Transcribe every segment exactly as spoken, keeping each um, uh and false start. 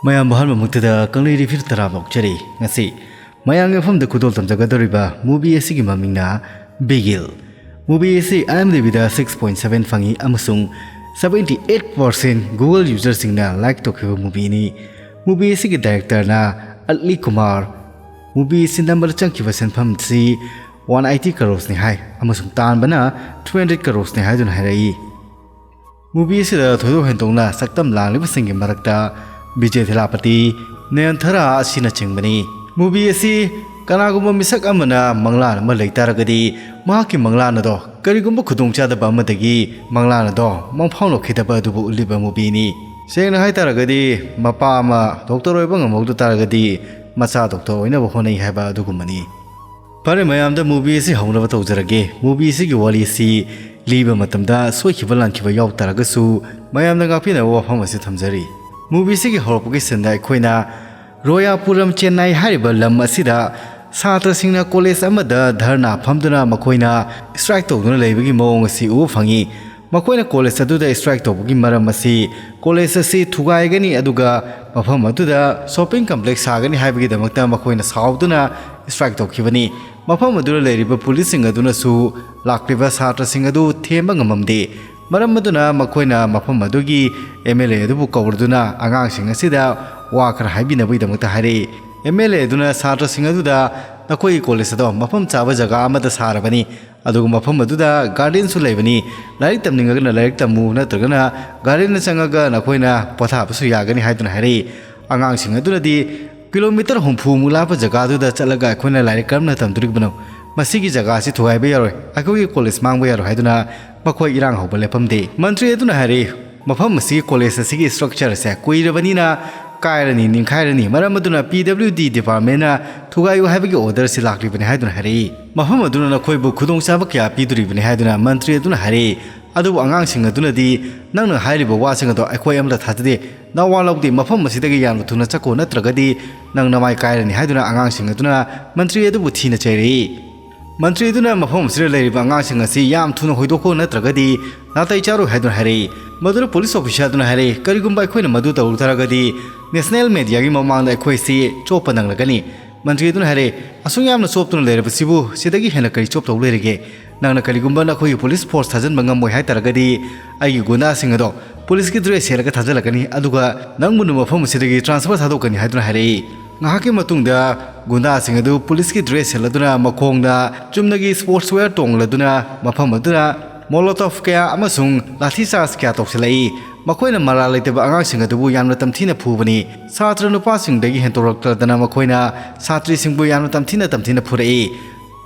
ꯃꯌꯥꯝꯕꯨ ꯑꯍꯥꯟꯕꯃꯛꯇꯗ ꯀꯪꯂꯩ ꯔꯤꯐꯤꯜ ꯇꯔꯥ ꯄꯥꯎꯆꯔꯤ꯫ ꯉꯁꯤ ꯃꯌꯥꯝꯒꯤ ꯃꯐꯝꯗ ꯈꯨꯗꯣꯜ ꯇꯝꯖꯒꯗꯧꯔꯤꯕ movie ꯑꯁꯤꯒꯤ ꯃꯃꯤꯡꯅ ꯕꯤꯒꯤꯜ꯫ Movie ꯑꯁꯤ IMDbꯗ six point seven ꯐꯪꯉꯤ ꯑꯃꯁꯨꯡ seventy eight percent Google userꯁꯤꯡꯅ like ꯇꯧꯈꯤꯕ movieꯅꯤ꯫ Movie ꯑꯁꯤꯒꯤ directorꯅ ꯑꯠꯂꯤ ꯀꯨꯃꯥꯔ꯫ Movie ꯑꯁꯤ ꯅꯝꯕꯗ ꯆꯪꯈꯤꯕ ꯁꯦꯟꯐꯝꯁꯤ one eighty crorosꯅꯤ ꯍꯥꯏ ꯑꯃꯁꯨꯡ ꯇꯥꯟꯕꯅ three hundred crorosꯅꯤ ꯍꯥꯏꯗꯨꯅ ꯍꯥꯏꯔꯛꯏ꯫ Movie ꯑꯁꯤꯗ ꯊꯣꯏꯗꯣꯛ ꯍꯦꯟꯗꯣꯛꯅ ꯁꯛꯇꯝ ꯂꯥꯡꯂꯤꯕꯁꯤꯡꯒꯤ ꯃꯔꯛꯇ ꯕꯤꯖꯦ ꯊꯦꯂꯥꯄꯇꯤ, ꯅꯌꯟꯊꯥꯔꯥ ꯑꯁꯤꯅꯆꯤꯡꯕꯅꯤ꯫ Movie ꯑꯁꯤ ꯀꯅꯥꯒꯨꯝꯕ ꯃꯤꯁꯛ ꯑꯃꯅ ꯃꯪꯂꯥꯟ ꯑꯃ ꯂꯩ ꯇꯥꯔꯒꯗꯤ ꯃꯍꯥꯛꯀꯤ ꯃꯪꯂꯥꯟ ꯑꯗꯣ ꯀꯔꯤꯒꯨꯝꯕ ꯈꯨꯗꯣꯡꯆꯥꯗꯕ ꯑꯃꯗꯒꯤ ꯃꯪꯂꯥꯟ ꯑꯗꯣ ꯃꯪꯐꯥꯎꯅꯈꯤꯗꯕ ꯑꯗꯨꯕꯨ ꯎꯠꯂꯤꯕ movieꯅꯤ꯫ ꯁꯦꯡꯅ ꯍꯥꯏꯇꯥꯔꯒꯗꯤ ꯃꯄꯥ ꯑꯃ doctor ꯑꯣꯏꯕ ꯉꯝꯍꯧꯗ ꯇꯥꯔꯒꯗꯤ ꯃꯆꯥ doctor ꯑꯣꯏꯅꯕ ꯍꯣꯠꯅꯩ ꯍꯥꯏꯕ ꯑꯗꯨꯒꯨꯝꯕꯅꯤ꯫ ꯐꯔꯦ, ꯃꯌꯥꯝꯗ movie ꯑꯁꯤ ꯍꯧꯅꯕ ꯇꯧꯖꯔꯒꯦ꯫ Movie ꯑꯁꯤꯒꯤ ꯋꯥꯔꯤ ꯑꯁꯤ ꯂꯤꯕ ꯃꯇꯝꯗ ꯁꯣꯏꯈꯤꯕ ꯂꯥꯟꯈꯤꯕ ꯌꯥꯎ ꯇꯥꯔꯒꯁꯨ ꯃꯌꯥꯝꯅ ꯉꯥꯛꯄꯤꯅꯕ ꯋꯥꯐꯝ ꯑꯁꯤ ꯊꯝꯖꯔꯤ꯫ Movie ꯑꯁꯤꯒꯤ ꯍꯧꯔꯛꯄꯒꯤ sceneꯗ ꯑꯩꯈꯣꯏꯅ ꯔꯣꯌꯥꯄꯨꯔꯝ ꯆꯦꯟꯅꯥꯏ ꯍꯥꯏꯔꯤꯕ ꯂꯝ ꯑꯁꯤꯗ ꯁꯥꯇ꯭ꯔꯁꯤꯡꯅ college ꯑꯃꯗ ꯙꯔꯅꯥ ꯐꯝꯗꯨꯅ ꯃꯈꯣꯏꯅ strike ꯇꯧꯗꯨꯅ ꯂꯩꯕꯒꯤ ꯃꯑꯣꯡ ꯑꯁꯤ ꯎꯕ ꯐꯪꯉꯤ꯫ ꯃꯈꯣꯏꯅ college ꯑꯗꯨꯗ strike ꯇꯧꯕꯒꯤ ꯃꯔꯝ ꯑꯁꯤ college ꯑꯁꯤ ꯊꯨꯒꯥꯏꯒꯅꯤ ꯑꯗꯨꯒ ꯃꯐꯝ ꯑꯗꯨꯗ shopping complex ꯁꯥꯒꯅꯤ ꯍꯥꯏꯕꯒꯤꯗꯃꯛꯇ ꯃꯈꯣꯏꯅ ꯁꯥꯎꯗꯨꯅ strike ꯇꯧꯈꯤꯕꯅꯤ꯫ ꯃꯐꯝ ꯑꯗꯨꯗ ꯂꯩꯔꯤꯕ policeꯁꯤꯡ ꯑꯗꯨꯅꯁꯨ ꯂꯥꯛꯂꯤꯕ ꯁꯥꯇ꯭ꯔꯁꯤꯡ ꯑꯗꯨ ꯊꯦꯝꯕ ꯉꯝꯃꯝꯗꯦ꯫ ꯃꯔꯝ ꯑꯗꯨꯅ ꯃꯈꯣꯏꯅ ꯃꯐꯝ ꯑꯗꯨꯒꯤ MLA ꯑꯗꯨꯕꯨ ꯀꯧꯔꯗꯨꯅ ꯑꯉꯥꯡꯁꯤꯡ ꯑꯁꯤꯗ ꯋꯥ ꯈꯔ ꯍꯥꯏꯕꯤꯅꯕꯒꯤꯗꯃꯛꯇ ꯍꯥꯏꯔꯛꯏ꯫ MLA ꯑꯗꯨꯅ ꯁꯥꯇ꯭ꯔꯁꯤꯡ ꯑꯗꯨꯗ ꯅꯈꯣꯏꯒꯤ college ꯑꯗꯣ ꯃꯐꯝ ꯆꯥꯕ ꯖꯒꯥ ꯑꯃꯗ ꯁꯥꯔꯕꯅꯤ, ꯑꯗꯨꯒ ꯃꯐꯝ ꯑꯗꯨꯗ gardenꯁꯨ ꯂꯩꯕꯅꯤ꯫ ꯂꯥꯏꯔꯤꯛ ꯇꯝꯅꯤꯡꯉꯒꯅ ꯂꯥꯏꯔꯤꯛ ꯇꯝꯃꯨ, ꯅꯠꯇ꯭ꯔꯒꯅ gardenꯗ ꯆꯪꯉꯒ ꯅꯈꯣꯏꯅ ꯄꯣꯊꯥꯕꯁꯨ ꯌꯥꯒꯅꯤ ꯍꯥꯏꯗꯨꯅ ꯍꯥꯏꯔꯛꯏ꯫ ꯑꯉꯥꯡꯁꯤꯡ ꯑꯗꯨꯅꯗꯤ ꯀꯤꯂꯣꯃꯤꯇꯔ ꯍꯨꯝꯐꯨꯃꯨꯛ ꯂꯥꯞꯄ ꯖꯒꯥꯗꯨꯗ ꯆꯠꯂꯒ ꯑꯩꯈꯣꯏꯅ ꯂꯥꯏꯔꯤꯛ ꯀꯔꯝꯅ ꯇꯝꯗꯣꯔꯤꯕꯅꯣ? ꯃꯁꯤꯒꯤ ꯖꯒꯥ ꯑꯁꯤ ꯊꯨꯒꯥꯏꯕ ꯌꯥꯔꯣꯏ, ꯑꯩꯈꯣꯏꯒꯤ college ꯃꯥꯡꯕ ꯌꯥꯔꯣꯏ ꯍꯥꯏꯗꯨꯅ ꯃꯈꯣꯏ ꯏꯔꯥꯡ ꯍꯧꯕ ꯂꯦꯞꯄꯝꯗꯦ꯫ ꯃꯟꯇ꯭ꯔꯤ ꯑꯗꯨꯅ ꯍꯥꯏꯔꯛꯏ, ꯃꯐꯝ ꯑꯁꯤꯒꯤ college ꯑꯁꯤꯒꯤ structure ꯑꯁꯦ ꯀꯨꯏꯔꯕꯅꯤꯅ ꯀꯥꯏꯔꯅꯤ, ꯅꯤꯡꯈꯥꯏꯔꯅꯤ, ꯃꯔꯝ ꯑꯗꯨꯅ PWD departmentꯅ ꯊꯨꯒꯥꯏꯌꯨ ꯍꯥꯏꯕꯒꯤ order ꯑꯁꯤ ꯂꯥꯛꯂꯤꯕꯅꯤ ꯍꯥꯏꯗꯨꯅ ꯍꯥꯏꯔꯛꯏ꯫ ꯃꯐꯝ ꯑꯗꯨꯅ ꯅꯈꯣꯏꯕꯨ ꯈꯨꯗꯣꯡꯆꯥꯕ ꯀꯌꯥ ꯄꯤꯗꯣꯔꯤꯕꯅꯤ ꯍꯥꯏꯗꯨꯅ ꯃꯟꯇ꯭ꯔꯤ ꯑꯗꯨꯅ ꯍꯥꯏꯔꯛꯏ꯫ ꯑꯗꯨꯕꯨ ꯑꯉꯥꯡꯁꯤꯡ ꯑꯗꯨꯅꯗꯤ ꯅꯪꯅ ꯍꯥꯏꯔꯤꯕ ꯋꯥꯁꯤꯡ ꯑꯗꯣ ꯑꯩꯈꯣꯏ ꯑꯃꯠꯇ ꯊꯥꯖꯗꯦ, ꯅꯋꯥ ꯂꯧꯗꯦ, ꯃꯐꯝ ꯑꯁꯤꯗꯒꯤ ꯌꯥꯝꯅ ꯊꯨꯅ ꯆꯠꯈꯣ, ꯅꯠꯇ꯭ꯔꯒꯗꯤ ꯅꯪ ꯅꯃꯥꯏ ꯀꯥꯏꯔꯅꯤ ꯍꯥꯏꯗꯨꯅ ꯑꯉꯥꯡꯁꯤꯡ ꯑꯗꯨꯅ ꯃꯟꯇ꯭ꯔꯤ ꯑꯗꯨꯕꯨ ꯊꯤꯅ ꯆꯩꯔꯛꯏ꯫ ꯃꯟꯇ꯭ꯔꯤ ꯑꯗꯨꯅ ꯃꯐꯝ ꯑꯁꯤꯗ ꯂꯩꯔꯤꯕ ꯑꯉꯥꯡꯁꯤꯡ ꯑꯁꯤ ꯌꯥꯝ ꯊꯨꯅ ꯍꯣꯏꯗꯣꯛꯈꯣ, ꯅꯠꯇ꯭ꯔꯒꯗꯤ ꯅꯥꯇꯩ ꯆꯥꯔꯣꯏ ꯍꯥꯏꯗꯨꯅ ꯍꯥꯏꯔꯛꯏ꯫ ꯃꯗꯨꯗ police officer ꯑꯗꯨꯅ ꯍꯥꯏꯔꯛꯏ, ꯀꯔꯤꯒꯨꯝꯕ ꯑꯩꯈꯣꯏꯅ ꯃꯗꯨ ꯇꯧꯔꯨ ꯇꯥꯔꯒꯗꯤ ꯅꯦꯁꯅꯦꯜ ꯃꯦꯗꯤꯌꯥꯒꯤ ꯃꯃꯥꯡꯗ ꯑꯩꯈꯣꯏꯁꯤ ꯆꯣꯞꯄ ꯅꯪꯂꯒꯅꯤ꯫ ꯃꯟꯇ꯭ꯔꯤ ꯑꯗꯨꯅ ꯍꯥꯏꯔꯛꯏ, "ꯑꯁꯨꯛ ꯌꯥꯝꯅ ꯆꯣꯞꯇꯨꯅ ꯂꯩꯔꯕꯁꯤꯕꯨ ꯁꯤꯗꯒꯤ ꯍꯦꯟꯅ ꯀꯔꯤ ꯆꯣꯞꯇꯧ ꯂꯩꯔꯤꯒꯦ? ꯅꯪꯅ ꯀꯔꯤꯒꯨꯝꯕ ꯅꯈꯣꯏꯒꯤ ꯄꯨꯂꯤꯁ ꯐꯣꯔꯁ ꯊꯥꯖꯤꯟꯕ ꯉꯝꯃꯣꯏ ꯍꯥꯏ ꯇꯥꯔꯒꯗꯤ ꯑꯩꯒꯤ ꯒꯨꯟꯗꯥꯁꯤꯡ ꯑꯗꯣ ꯄꯨꯂꯤꯁꯀꯤ ꯗ꯭ꯔꯦꯁ ꯁꯦꯠꯂꯒ ꯊꯥꯖꯤꯜꯂꯛꯀꯅꯤ, ꯑꯗꯨꯒ ꯅꯪꯕꯨꯅ ꯃꯐꯝ ꯑꯁꯤꯗꯒꯤ ꯇ꯭ꯔꯥꯟꯁꯐꯔ ꯊꯥꯗꯣꯛꯀꯅꯤ" ꯍꯥꯏꯗꯨꯅ ꯍꯥꯏꯔꯛꯏ꯫ ꯉꯥꯏꯍꯥꯛꯀꯤ ꯃꯇꯨꯡꯗ ꯒꯨꯟꯗꯥꯁꯤꯡ ꯑꯗꯨ ꯄꯨꯂꯤꯁꯀꯤ ꯗ꯭ꯔꯦꯁ ꯁꯦꯠꯂꯗꯨꯅ ꯃꯈꯣꯡꯗ ꯆꯨꯝꯅꯒꯤ ꯁ꯭ꯄꯣꯔꯠꯁ ꯋꯦꯌꯔ ꯇꯣꯡꯂꯗꯨꯅ ꯃꯐꯝ ꯑꯗꯨꯗ ꯃꯣꯂꯣꯇꯣꯐ ꯀꯌꯥ ꯑꯃꯁꯨꯡ ꯂꯥꯊꯤ ꯆꯥꯔꯖ ꯀꯌꯥ ꯇꯧꯁꯤꯜꯂꯛꯏ꯫ ꯃꯈꯣꯏꯅ ꯃꯔꯥꯜ ꯂꯩꯇꯕ ꯑꯉꯥꯡꯁꯤꯡ ꯑꯗꯨꯕꯨ ꯌꯥꯝꯅ ꯇꯝꯊꯤꯅ ꯐꯨꯕꯅꯤ꯫ ꯁꯥꯇ꯭ꯔ ꯅꯨꯄꯥꯁꯤꯡꯗꯒꯤ ꯍꯦꯟꯗꯣꯔꯛꯇꯗꯅ ꯃꯈꯣꯏꯅ ꯁꯥꯇ꯭ꯔꯤꯁꯤꯡꯕꯨ ꯌꯥꯝꯅ ꯇꯝꯊꯤꯅ ꯇꯝꯊꯤꯅ ꯐꯨꯔꯛꯏ꯫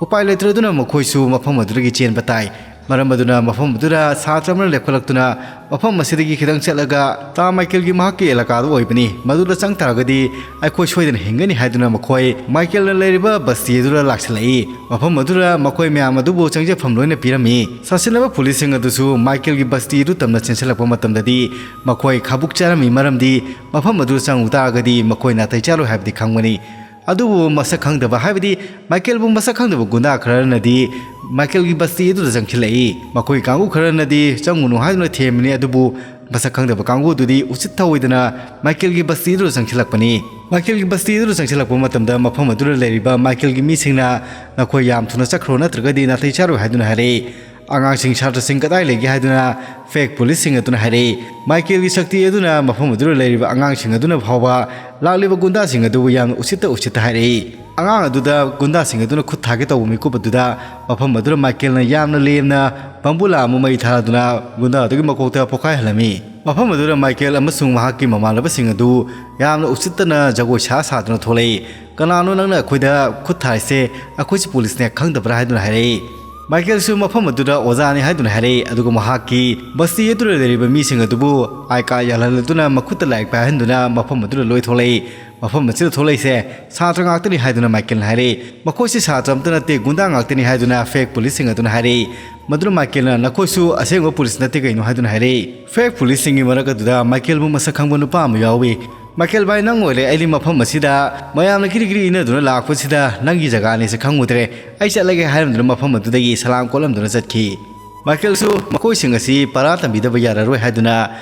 ꯎꯄꯥꯏ ꯂꯩꯇ꯭ꯔꯗꯨꯅ ꯃꯈꯣꯏꯁꯨ ꯃꯐꯝ ꯑꯗꯨꯗꯒꯤ ꯆꯦꯟꯕ ꯇꯥꯏ꯫ ꯃꯔꯝ ꯑꯗꯨꯅ ꯃꯐꯝ ꯑꯗꯨꯗ ꯁꯥꯇ꯭ꯔ ꯑꯃꯅ ꯂꯦꯞꯈꯠꯂꯛꯇꯨꯅ, "ꯃꯐꯝ ꯑꯁꯤꯗꯒꯤ ꯈꯤꯇꯪ ꯆꯠꯂꯒ ꯇꯥ ꯃꯥꯏꯀꯦꯜꯒꯤ ꯃꯍꯥꯛꯀꯤ ꯑꯦꯂꯥꯀꯥꯗꯨ ꯑꯣꯏꯕꯅꯤ, ꯃꯗꯨꯗ ꯆꯪ ꯇꯥꯔꯒꯗꯤ ꯑꯩꯈꯣꯏ ꯁꯣꯏꯗꯅ ꯍꯤꯡꯒꯅꯤ" ꯍꯥꯏꯗꯨꯅ ꯃꯈꯣꯏ ꯃꯥꯏꯀꯦꯜꯅ ꯂꯩꯔꯤꯕ ꯕꯁꯇꯤ ꯑꯗꯨꯗ ꯂꯥꯛꯁꯤꯜꯂꯛꯏ꯫ ꯃꯐꯝ ꯑꯗꯨꯗ ꯃꯈꯣꯏ ꯃꯌꯥꯝ ꯑꯗꯨꯕꯨ ꯆꯪꯖꯐꯝ ꯂꯣꯏꯅ ꯄꯤꯔꯝꯃꯤ꯫ ꯁꯥꯁꯤꯟꯅꯕ ꯄꯨꯂꯤꯁꯁꯤꯡ ꯑꯗꯨꯁꯨ ꯃꯥꯏꯀꯦꯜꯒꯤ ꯕꯁꯇꯤ ꯑꯗꯨ ꯇꯝꯅ ꯆꯦꯟꯁꯤꯜꯂꯛꯄ ꯃꯇꯝꯗꯗꯤ ꯃꯈꯣꯏ ꯈꯥꯕꯨꯛ ꯆꯥꯔꯝꯃꯤ, ꯃꯔꯝꯗꯤ ꯃꯐꯝ ꯑꯗꯨꯗ ꯆꯪꯉꯨ ꯇꯥꯔꯒꯗꯤ ꯃꯈꯣꯏ ꯅꯥꯇꯩ ꯆꯥꯔꯣꯏ ꯍꯥꯏꯕꯗꯤ ꯈꯪꯕꯅꯤ꯫ ꯑꯗꯨꯕꯨ ꯃꯁꯛ ꯈꯪꯗꯕ, ꯍꯥꯏꯕꯗꯤ ꯃꯥꯏꯀꯦꯜꯕꯨ ꯃꯁꯛ ꯈꯪꯗꯕ ꯒꯨꯟꯗꯥ ꯈꯔꯅꯗꯤ ꯃꯥꯏꯀꯦꯜꯒꯤ ꯕꯁꯇꯤ ꯑꯗꯨꯗ ꯆꯪꯁꯤꯜꯂꯛꯏ꯫ ꯃꯈꯣꯏ ꯀꯥꯡꯕꯨ ꯈꯔꯅꯗꯤ ꯆꯪꯉꯨꯅꯨ ꯍꯥꯏꯗꯨꯅ ꯊꯦꯝꯕꯅꯤ, ꯑꯗꯨꯕꯨ ꯃꯁꯛ ꯈꯪꯗꯕ ꯀꯥꯡꯕꯨ ꯑꯗꯨꯗꯤ ꯎꯁꯤꯠ ꯊꯑꯣꯏꯗꯅ ꯃꯥꯏꯀꯦꯜꯒꯤ ꯕꯁꯇꯤ ꯑꯗꯨꯗ ꯆꯪꯁꯤꯜꯂꯛꯄꯅꯤ꯫ ꯃꯥꯏꯀꯦꯜꯒꯤ ꯕꯁꯇꯤ ꯑꯗꯨꯗ ꯆꯪꯁꯤꯜꯂꯛꯄ ꯃꯇꯝꯗ ꯃꯐꯝ ꯑꯗꯨꯗ ꯂꯩꯔꯤꯕ ꯃꯥꯏꯀꯦꯜꯒꯤ ꯃꯤꯁꯤꯡꯅ, "ꯅꯈꯣꯏ ꯌꯥꯝ ꯊꯨꯅ ꯆꯠꯈ꯭ꯔꯣ, ꯅꯠꯇ꯭ꯔꯒꯗꯤ ꯅꯥꯇꯩ ꯆꯥꯔꯣꯏ" ꯍꯥꯏꯗꯨꯅ ꯍꯥꯏꯔꯛꯏ꯫ "ꯑꯉꯥꯡꯁꯤꯡ, ꯁꯥꯇ꯭ꯔꯁꯤꯡ ꯀꯗꯥꯏ ꯂꯩꯒꯦ?" ꯍꯥꯏꯗꯨꯅ ꯐꯦꯛ ꯄꯨꯂꯤꯁꯁꯤꯡ ꯑꯗꯨꯅ ꯍꯥꯏꯔꯛꯏ꯫ ꯃꯥꯏꯀꯦꯜꯒꯤ ꯁꯛꯇꯤ ꯑꯗꯨꯅ ꯃꯐꯝ ꯑꯗꯨꯗ ꯂꯩꯔꯤꯕ ꯑꯉꯥꯡꯁꯤꯡ ꯑꯗꯨꯅ ꯐꯥꯎꯕ ꯂꯥꯛꯂꯤꯕ ꯒꯨꯟꯗꯥꯁꯤꯡ ꯑꯗꯨꯕꯨ ꯌꯥꯝꯅ ꯎꯁꯤꯠꯇ ꯎꯁꯤꯠꯇ ꯍꯥꯏꯔꯛꯏ꯫ ꯑꯉꯥꯡ ꯑꯗꯨꯗ ꯒꯨꯟꯗꯥꯁꯤꯡ ꯑꯗꯨꯅ ꯈꯨꯠ ꯊꯥꯒꯦ ꯇꯧꯕ ꯃꯤꯀꯨꯞ ꯑꯗꯨꯗ ꯃꯐꯝ ꯑꯗꯨꯗ ꯃꯥꯏꯀꯦꯜꯅ ꯌꯥꯝꯅ ꯂꯦꯝꯅ ꯕꯝꯕꯨꯂꯥ ꯑꯃ ꯃꯩ ꯊꯥꯗꯨꯅ ꯒꯨꯟꯗꯥ ꯑꯗꯨꯒꯤ ꯃꯀꯣꯛꯇ ꯄꯣꯈꯥꯏꯍꯜꯂꯝꯃꯤ꯫ ꯃꯐꯝ ꯑꯗꯨꯗ ꯃꯥꯏꯀꯦꯜ ꯑꯃꯁꯨꯡ ꯃꯍꯥꯛꯀꯤ ꯃꯃꯥꯟꯅꯕꯁꯤꯡ ꯑꯗꯨ ꯌꯥꯝꯅ ꯎꯁꯤꯠꯇꯅ ꯖꯒꯣꯏ ꯁꯥ ꯁꯥꯗꯨꯅ ꯊꯣꯛꯂꯛꯏ꯫ "ꯀꯅꯥꯅꯣ ꯅꯪꯅ ꯑꯩꯈꯣꯏꯗ ꯈꯨꯠ ꯊꯥꯔꯤꯁꯦ? ꯑꯩꯈꯣꯏꯁꯨ ꯄꯨꯂꯤꯁꯅꯦ, ꯈꯪꯗꯕ꯭ꯔꯥ?" ꯍꯥꯏꯗꯨꯅ ꯍꯥꯏꯔꯛꯏ꯫ ꯃꯥꯏꯀꯦꯜꯁꯨ ꯃꯐꯝ ꯑꯗꯨꯗ ꯑꯣꯖꯥꯅꯤ ꯍꯥꯏꯗꯨꯅ ꯍꯥꯏꯔꯛꯏ, ꯑꯗꯨꯒ ꯃꯍꯥꯛꯀꯤ ꯕꯁꯇꯤ ꯑꯗꯨꯗ ꯂꯩꯔꯤꯕ ꯃꯤꯁꯤꯡ ꯑꯗꯨꯕꯨ ꯑꯥꯏ ꯀꯥꯔꯗ ꯌꯥꯜꯍꯜꯂꯗꯨꯅ ꯃꯈꯨꯠꯇ ꯂꯥꯏꯔꯤꯛ ꯄꯥꯏꯍꯟꯗꯨꯅ ꯃꯐꯝ ꯑꯗꯨꯗ ꯂꯣꯏ ꯊꯣꯛꯂꯛꯏ꯫ "ꯃꯐꯝ ꯑꯁꯤꯗ ꯊꯣꯛꯂꯛꯏꯁꯦ ꯁꯥꯇ꯭ꯔ ꯉꯥꯛꯇꯅꯤ" ꯍꯥꯏꯗꯨꯅ ꯃꯥꯏꯀꯦꯜꯅ ꯍꯥꯏꯔꯛꯏ꯫ "ꯃꯈꯣꯏꯁꯤ ꯁꯥꯇ꯭ꯔ ꯑꯝꯇ ꯅꯠꯇꯦ, ꯒꯨꯟꯗꯥ ꯉꯥꯛꯇꯅꯤ" ꯍꯥꯏꯗꯨꯅ ꯐꯦꯛ ꯄꯨꯂꯤꯁꯁꯤꯡ ꯑꯗꯨꯅ ꯍꯥꯏꯔꯛꯏ꯫ ꯃꯗꯨꯅ ꯃꯥꯏꯀꯦꯜꯅ, "ꯅꯈꯣꯏꯁꯨ ꯑꯁꯦꯡꯕ ꯄꯨꯂꯤꯁ ꯅꯠꯇꯦ ꯀꯩꯅꯣ?" ꯍꯥꯏꯗꯨꯅ ꯍꯥꯏꯔꯛꯏ꯫ ꯐꯦꯛ ꯄꯨꯂꯤꯁꯁꯤꯡꯒꯤ ꯃꯔꯛ ꯑꯗꯨꯗ ꯃꯥꯏꯀꯦꯜꯕꯨ ꯃꯁꯛ ꯈꯪꯕ ꯅꯨꯄꯥ ꯑꯃ ꯌꯥꯎꯏ꯫ "ꯃꯥꯏꯀꯦꯜ ꯚꯥꯏ, ꯅꯪ ꯑꯣꯏꯔꯦ꯫ ꯑꯩꯗꯤ ꯃꯐꯝ ꯑꯁꯤꯗ ꯃꯌꯥꯝꯅ ꯒꯤꯔꯤ ꯒꯤꯔꯤ ꯏꯟꯅꯗꯨꯅ ꯂꯥꯛꯄꯁꯤꯗ ꯅꯪꯒꯤ ꯖꯒꯥꯅꯦꯁꯦ ꯈꯪꯉꯨꯗ꯭ꯔꯦ꯫ ꯑꯩ ꯆꯠꯂꯒꯦ" ꯍꯥꯏꯔꯝꯗꯨꯅ ꯃꯐꯝ ꯑꯗꯨꯗꯒꯤ ꯁꯂꯥꯝ ꯀꯣꯠꯂꯝꯗꯨꯅ ꯆꯠꯈꯤ꯫ ꯃꯥꯏꯀꯦꯜꯁꯨ ꯃꯈꯣꯏꯁꯤꯡ ꯑꯁꯤ ꯄꯔꯥ ꯇꯝꯕꯤꯗꯕ ꯌꯥꯔꯔꯣꯏ ꯍꯥꯏꯗꯨꯅ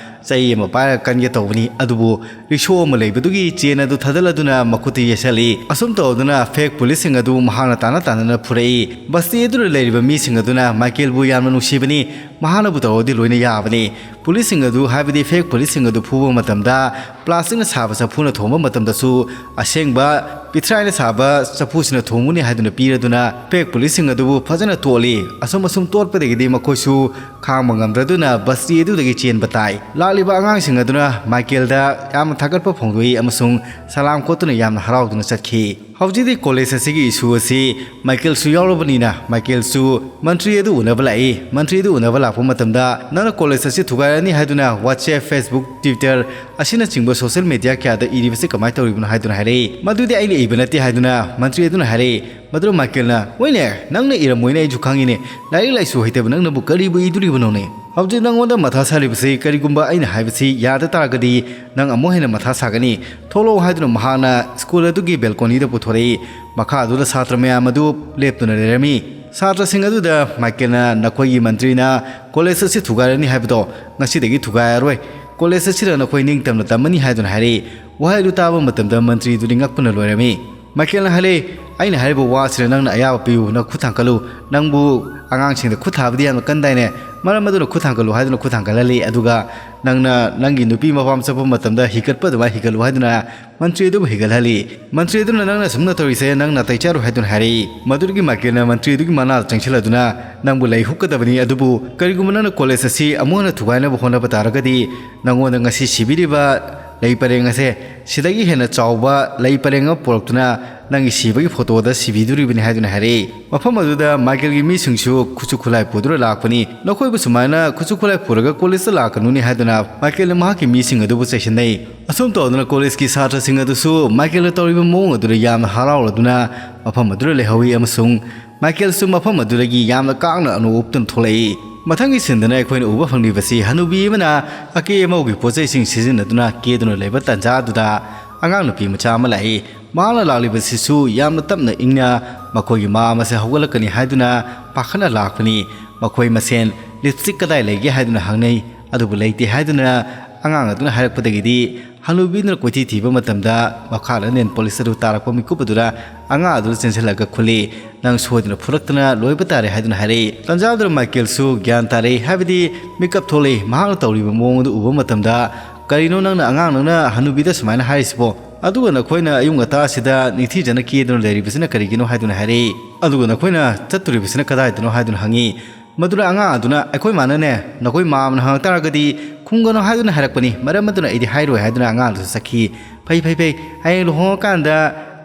ꯆꯩ ꯑꯃ ꯄꯥꯏꯔꯒ ꯀꯟꯒꯦ ꯇꯧꯕꯅꯤ, ꯑꯗꯨꯕꯨ ꯔꯤꯛꯁꯣ ꯑꯃ ꯂꯩꯕꯗꯨꯒꯤ ꯆꯦꯟ ꯑꯗꯨ ꯊꯥꯗꯠꯂꯗꯨꯅ ꯃꯈꯨꯠꯇ ꯌꯩꯁꯜꯂꯤ꯫ ꯑꯁꯨꯝ ꯇꯧꯗꯨꯅ ꯐꯦꯛ ꯄꯨꯂꯤꯁꯁꯤꯡ ꯑꯗꯨ ꯃꯍꯥꯛꯅ ꯇꯥꯟꯅ ꯇꯥꯟꯅꯅ ꯐꯨꯔꯛꯏ꯫ ꯕꯁꯇꯤ ꯑꯗꯨꯗ ꯂꯩꯔꯤꯕ ꯃꯤꯁꯤꯡ ꯑꯗꯨꯅ ꯃꯥꯏꯀꯦꯜꯕꯨ ꯌꯥꯝꯅ ꯅꯨꯡꯁꯤꯕꯅꯤ, ꯃꯍꯥꯛꯅꯕꯨ ꯇꯧꯔꯗꯤ ꯂꯣꯏꯅ ꯌꯥꯕꯅꯤ꯫ ꯄꯨꯂꯤꯁꯁꯤꯡ ꯑꯗꯨ, ꯍꯥꯏꯕꯗꯤ ꯐꯦꯛ ꯄꯨꯂꯤꯁꯁꯤꯡ ꯑꯗꯨ ꯐꯨꯕ ꯃꯇꯝꯗ ꯄ꯭ꯂꯥꯁꯇꯤꯛꯅ ꯁꯥꯕ ꯆꯐꯨꯅ ꯊꯣꯡꯕ ꯃꯇꯝꯗꯁꯨ ꯑꯁꯦꯡꯕ ꯄꯤꯊ꯭ꯔꯥꯏꯅ ꯁꯥꯕ ꯆꯐꯨꯁꯤꯅ ꯊꯣꯡꯒꯅꯤ ꯍꯥꯏꯗꯨꯅ ꯄꯤꯔꯗꯨꯅ ꯐꯦꯛ ꯄꯨꯂꯤꯁꯁꯤꯡ ꯑꯗꯨꯕꯨ ꯐꯖꯅ ꯇꯣꯠꯂꯤ꯫ ꯑꯁꯨꯝ ꯑꯁꯨꯝ ꯇꯣꯠꯄꯗꯒꯤꯗꯤ ꯃꯈꯣꯏꯁꯨ ꯈꯥꯡꯕ ꯉꯝꯗ꯭ꯔꯗꯨꯅ ꯕꯁꯇꯤ ꯑꯗꯨꯗꯒꯤ ꯆꯦꯟꯕ ꯇꯥꯏ꯫ ꯂꯥꯛꯂꯤꯕ ꯑꯉꯥꯡꯁꯤꯡ ꯑꯗꯨꯅ ꯃꯥꯏꯀꯦꯜꯗ ꯌꯥꯝꯅ ꯊꯥꯒꯠꯄ ꯐꯣꯡꯗꯣꯛꯏ ꯑꯃꯁꯨꯡ ꯁꯂꯥꯝ ꯀꯣꯠꯇꯨꯅ ꯌꯥꯝꯅ ꯍꯔꯥꯎꯗꯨꯅ ꯆꯠꯈꯤ꯫ ꯍꯧꯖꯤꯛꯇꯤ ꯀꯣꯂꯦꯖ ꯑꯁꯤꯒꯤ ꯏꯁꯨ ꯑꯁꯤ ꯃꯥꯏꯀꯦꯜꯁꯨ ꯌꯥꯎꯔꯕꯅꯤꯅ ꯃꯥꯏꯀꯦꯜꯁꯨ ꯃꯟꯇ꯭ꯔꯤ ꯑꯗꯨ ꯎꯅꯕ ꯂꯥꯛꯏ꯫ ꯃꯟꯇ꯭ꯔꯤ ꯑꯗꯨ ꯎꯅꯕ ꯂꯥꯛꯄ ꯃꯇꯝꯗ, "ꯅꯪꯅ ꯀꯣꯂꯦꯖ ꯑꯁꯤ ꯊꯨꯒꯥꯏꯔꯅꯤ ꯍꯥꯏꯗꯨꯅ WhatsApp, Facebook, Twitter ꯑꯁꯤꯅꯆꯤꯡꯕ ꯁꯣꯁꯤꯌꯦꯜ ꯃꯦꯗꯤꯌꯥ ꯀꯌꯥꯗ ꯏꯔꯤꯕꯁꯤ ꯀꯃꯥꯏꯅ ꯇꯧꯔꯤꯕꯅꯣ?" ꯍꯥꯏꯗꯨꯅ ꯍꯥꯏꯔꯛꯏ꯫ "ꯃꯗꯨꯗꯤ ꯑꯩꯅ ꯏꯕ ꯅꯠꯇꯦ" ꯍꯥꯏꯗꯨꯅ ꯃꯟꯇ꯭ꯔꯤ ꯑꯗꯨꯅ ꯍꯥꯏꯔꯛꯏ꯫ ꯃꯗꯨꯗ ꯃꯥꯏꯀꯦꯜꯅ, "ꯍꯣꯏꯅꯦ, ꯅꯪꯅ ꯏꯔꯝꯃꯣꯏꯅ ꯑꯩꯁꯨ ꯈꯪꯉꯤꯅꯦ꯫ ꯂꯥꯏꯔꯤꯛ ꯂꯥꯏꯁꯨ ꯍꯩꯇꯕ ꯅꯪꯅꯕꯨ ꯀꯔꯤꯕꯨ ꯏꯗꯣꯔꯤꯕꯅꯣꯅꯦ? ꯍꯧꯖꯤꯛ ꯅꯪꯉꯣꯟꯗ ꯃꯊꯥ ꯁꯥꯔꯤꯕꯁꯤ ꯀꯔꯤꯒꯨꯝꯕ ꯑꯩꯅ ꯍꯥꯏꯕꯁꯤ ꯌꯥꯗ ꯇꯥꯔꯒꯗꯤ ꯅꯪ ꯑꯃꯨꯛ ꯍꯦꯟꯅ ꯃꯊꯥ ꯁꯥꯒꯅꯤ꯫ ꯊꯣꯛꯂꯛꯑꯣ" ꯍꯥꯏꯗꯨꯅ ꯃꯍꯥꯛꯅ ꯁ꯭ꯀꯨꯜ ꯑꯗꯨꯒꯤ ꯕꯦꯜꯀꯣꯅꯤꯗ ꯄꯨꯊꯣꯔꯛꯏ꯫ ꯃꯈꯥ ꯑꯗꯨꯗ ꯁꯥꯇ꯭ꯔ ꯃꯌꯥꯝ ꯑꯗꯨ ꯂꯦꯞꯇꯨꯅ ꯂꯩꯔꯝꯃꯤ꯫ ꯁꯥꯇ꯭ꯔꯁꯤꯡ ꯑꯗꯨꯗ ꯃꯥꯏꯀꯦꯜꯅ, "ꯅꯈꯣꯏꯒꯤ ꯃꯟꯇ꯭ꯔꯤꯅ ꯀꯣꯂꯦꯖ ꯑꯁꯤ ꯊꯨꯒꯥꯏꯔꯅꯤ ꯍꯥꯏꯕꯗꯣ ꯉꯁꯤꯗꯒꯤ ꯊꯨꯒꯥꯏꯔꯔꯣꯏ꯫ ꯀꯣꯂꯦꯖ ꯑꯁꯤꯗ ꯅꯈꯣꯏ ꯅꯤꯡꯇꯝꯅ ꯇꯝꯃꯅꯤ" ꯍꯥꯏꯗꯨꯅ ꯍꯥꯏꯔꯛꯏ꯫ ꯋꯥꯍꯩ ꯑꯗꯨ ꯇꯥꯕ ꯃꯇꯝꯗ ꯃꯟꯇ꯭ꯔꯤꯗꯨꯗꯤ ꯉꯛꯄꯅ ꯂꯣꯏꯔꯝꯃꯤ꯫ ꯃꯥꯏꯀꯦꯜꯅ ꯍꯥꯏꯔꯛꯏ, "ꯑꯩꯅ ꯍꯥꯏꯔꯤꯕ ꯋꯥꯁꯤꯗ ꯅꯪꯅ ꯑꯌꯥꯕ ꯄꯤꯌꯨ, ꯅꯪ ꯈꯨꯠ ꯊꯥꯡꯒꯠꯂꯨ꯫ ꯅꯪꯕꯨ ꯑꯉꯥꯡꯁꯤꯡꯗ ꯈꯨꯠ ꯊꯥꯕꯗꯤ ꯌꯥꯝꯅ ꯀꯟꯗꯥꯏꯅꯦ? ꯃꯔꯝ ꯑꯗꯨꯅ ꯈꯨꯠ ꯊꯥꯡꯒꯠꯂꯨ" ꯍꯥꯏꯗꯨꯅ ꯈꯨꯠ ꯊꯥꯡꯒꯠꯍꯜꯂꯤ꯫ ꯑꯗꯨꯒ ꯅꯪꯅ ꯅꯪꯒꯤ ꯅꯨꯄꯤ ꯃꯄꯥꯝ ꯆꯠꯄ ꯃꯇꯝꯗ ꯍꯤꯒꯠꯄ ꯑꯗꯨꯃꯥꯏꯅ ꯍꯤꯒꯠꯂꯨ ꯍꯥꯏꯗꯨꯅ ꯃꯟꯇ꯭ꯔꯤ ꯑꯗꯨꯕꯨ ꯍꯤꯒꯠꯍꯜꯂꯤ꯫ ꯃꯟꯇ꯭ꯔꯤ ꯑꯗꯨꯅ, "ꯅꯪꯅ ꯑꯁꯨꯝꯅ ꯇꯧꯔꯤꯁꯦ ꯅꯪ ꯅꯥꯇꯩ ꯆꯥꯔꯣꯏ" ꯍꯥꯏꯗꯨꯅ ꯍꯥꯏꯔꯛꯏ꯫ ꯃꯗꯨꯗꯒꯤ ꯃꯥꯏꯀꯦꯜꯅ ꯃꯟꯇ꯭ꯔꯤ ꯑꯗꯨꯒꯤ ꯃꯅꯥꯛꯇ ꯆꯪꯁꯤꯜꯂꯗꯨꯅ, "ꯅꯪꯕꯨ ꯂꯩ ꯍꯨꯛꯀꯗꯕꯅꯤ, ꯑꯗꯨꯕꯨ ꯀꯔꯤꯒꯨꯝꯕ ꯅꯪꯅ ꯀꯣꯂꯦꯖ ꯑꯁꯤ ꯑꯃꯨꯛ ꯍꯟꯅ ꯊꯨꯒꯥꯏꯅꯕ ꯍꯣꯠꯅꯕ ꯇꯥꯔꯒꯗꯤ ꯅꯪꯉꯣꯟꯗ ꯉꯁꯤ ꯁꯤꯕꯤꯔꯤꯕ ꯂꯩ ꯄꯔꯦꯡ ꯑꯁꯦ ꯁꯤꯗꯒꯤ ꯍꯦꯟꯅ ꯆꯥꯎꯕ ꯂꯩ ꯄꯔꯦꯡ ꯑꯃ ꯄꯨꯔꯛꯇꯨꯅ ꯅꯪꯒꯤ ꯁꯤꯕꯒꯤ ꯐꯣꯇꯣꯗ ꯁꯤꯕꯤꯗꯣꯔꯤꯕꯅꯤ" ꯍꯥꯏꯗꯨꯅ ꯍꯥꯏꯔꯛꯏ꯫ ꯃꯐꯝ ꯑꯗꯨꯗ ꯃꯥꯏꯀꯦꯜꯒꯤ ꯃꯤꯁꯤꯡꯁꯨ ꯈꯨꯠꯁꯨ ꯈꯨꯠꯂꯥꯏ ꯄꯨꯗꯨꯅ ꯂꯥꯛꯄꯅꯤ꯫ "ꯅꯈꯣꯏꯕꯨ ꯁꯨꯃꯥꯏꯅ ꯈꯨꯠꯁꯨ ꯈꯨꯠꯂꯥꯏ ꯄꯨꯔꯒ ꯀꯣꯂꯦꯖꯇ ꯂꯥꯛꯀꯅꯨꯅꯦ" ꯍꯥꯏꯗꯨꯅ ꯃꯥꯏꯀꯦꯜꯅ ꯃꯍꯥꯛꯀꯤ ꯃꯤꯁꯤꯡ ꯑꯗꯨꯕꯨ ꯆꯩꯁꯤꯟꯅꯩ꯫ ꯑꯁꯨꯝ ꯇꯧꯗꯨꯅ ꯀꯣꯂꯦꯖꯀꯤ ꯁꯥꯇ꯭ꯔꯁꯤꯡ ꯑꯗꯨꯁꯨ ꯃꯥꯏꯀꯦꯜꯅ ꯇꯧꯔꯤꯕ ꯃꯑꯣꯡ ꯑꯗꯨꯗ ꯌꯥꯝꯅ ꯍꯔꯥꯎꯔꯗꯨꯅ ꯃꯐꯝ ꯑꯗꯨꯗ ꯂꯩꯍꯧꯏ ꯑꯃꯁꯨꯡ ꯃꯥꯏꯀꯦꯜꯁꯨ ꯃꯐꯝ ꯑꯗꯨꯗꯒꯤ ꯌꯥꯝꯅ ꯀꯥꯡꯅ ꯑꯅꯣꯛ ꯎꯞꯇꯨꯅ ꯊꯣꯛꯂꯛꯏ꯫ ꯃꯊꯪꯒꯤ ꯁꯤꯟꯗꯅ ꯑꯩꯈꯣꯏꯅ ꯎꯕ ꯐꯪꯂꯤꯕꯁꯤ ꯍꯅꯨꯕꯤ ꯑꯃꯅ ꯑꯀꯦ ꯑꯃꯧꯒꯤ ꯄꯣꯠꯆꯩꯁꯤꯡ ꯁꯤꯖꯤꯟꯅꯗꯨꯅ ꯀꯦꯗꯨꯅ ꯂꯩꯕ ꯇꯥꯟꯖꯥ ꯑꯗꯨꯗ ꯑꯉꯥꯡ ꯅꯨꯄꯤ ꯃꯆꯥ ꯑꯃ ꯂꯥꯛꯏ꯫ ꯃꯍꯥꯛꯅ ꯂꯥꯛꯂꯤꯕꯁꯤꯁꯨ ꯌꯥꯝꯅ ꯇꯞꯅ ꯏꯪꯅ ꯃꯈꯣꯏꯒꯤ ꯃꯃꯥ ꯑꯁꯦ ꯍꯧꯒꯠꯂꯛꯀꯅꯤ ꯍꯥꯏꯗꯨꯅ ꯄꯥꯈꯠꯅ ꯂꯥꯛꯄꯅꯤ꯫ ꯃꯈꯣꯏ ꯃꯁꯦꯟ ꯂꯤꯞꯁꯇꯤꯛ ꯀꯗꯥꯏ ꯂꯩꯒꯦ ꯍꯥꯏꯗꯨꯅ ꯍꯪꯅꯩ꯫ ꯑꯗꯨꯕꯨ ꯂꯩꯇꯦ ꯍꯥꯏꯗꯨꯅ ꯑꯉꯥꯡ ꯑꯗꯨꯅ ꯍꯥꯏꯔꯛꯄꯗꯒꯤꯗꯤ ꯍꯅꯨꯕꯤꯗꯨꯅ ꯀꯣꯏꯊꯤ ꯊꯤꯕ ꯃꯇꯝꯗ ꯃꯈꯥꯗ ꯅꯦꯜ ꯄꯣꯂꯤꯁ ꯑꯗꯨ ꯇꯥꯔꯛꯄ ꯃꯤꯀꯨꯞ ꯑꯗꯨꯗ ꯑꯉꯥꯡ ꯑꯗꯨ ꯆꯦꯟꯁꯤꯜꯂꯒ ꯈꯨꯜꯂꯤ, "ꯅꯪ ꯁꯣꯏꯗꯅ ꯐꯨꯔꯛꯇꯅ ꯂꯣꯏꯕ ꯇꯥꯔꯦ" ꯍꯥꯏꯗꯨꯅ ꯍꯥꯏꯔꯛꯏ꯫ ꯇꯟꯖꯥꯗꯨꯗ ꯃꯥꯏꯀꯦꯜꯁꯨ ꯒ꯭ꯌꯥꯟ ꯇꯥꯔꯛꯏ, ꯍꯥꯏꯕꯗꯤ ꯃꯤꯀꯞ ꯊꯣꯛꯂꯛꯏ꯫ ꯃꯍꯥꯛꯅ ꯇꯧꯔꯤꯕ ꯃꯑꯣꯡ ꯑꯗꯨ ꯎꯕ ꯃꯇꯝꯗ, "ꯀꯔꯤꯅꯣ ꯅꯪꯅ ꯑꯉꯥꯡ ꯅꯪꯅ ꯍꯅꯨꯕꯤꯗ ꯁꯨꯃꯥꯏꯅ ꯍꯥꯏꯔꯤꯁꯤꯕꯣ? ꯑꯗꯨꯒ ꯅꯈꯣꯏꯅ ꯑꯌꯨꯛ ꯉꯟꯇꯥꯁꯤꯗ ꯅꯤꯡꯊꯤꯖꯅ ꯀꯦꯗꯨꯅ ꯂꯩꯔꯤꯕꯁꯤꯅ ꯀꯔꯤꯒꯤꯅꯣ?" ꯍꯥꯏꯗꯨꯅ ꯍꯥꯏꯔꯛꯏ꯫ "ꯑꯗꯨꯒ ꯅꯈꯣꯏꯅ ꯆꯠꯇꯣꯔꯤꯕꯁꯤꯅ ꯀꯗꯥꯏꯗꯅꯣ?" ꯍꯥꯏꯗꯨꯅ ꯍꯪꯉꯤ꯫ ꯃꯗꯨꯗ ꯑꯉꯥꯡ ꯑꯗꯨꯅ, "ꯑꯩꯈꯣꯏ ꯃꯥꯅꯅꯦ, ꯅꯈꯣꯏ ꯃꯥꯝꯃꯅ ꯍꯪꯉꯛ ꯇꯥꯔꯒꯗꯤ ꯈꯨꯝꯒꯅꯨ ꯍꯥꯏꯗꯨꯅ ꯍꯥꯏꯔꯛꯄꯅꯤ, ꯃꯔꯝ ꯑꯗꯨꯅ ꯑꯩꯗꯤ ꯍꯥꯏꯔꯣꯏ" ꯍꯥꯏꯗꯨꯅ ꯑꯉꯥꯡ ꯑꯗꯨꯁꯨ ꯆꯠꯈꯤ꯫ "ꯐꯩ, ꯐꯩ, ꯐꯩ, ꯍꯌꯦꯡ ꯂꯨꯍꯣꯡꯉꯀꯥꯟꯗ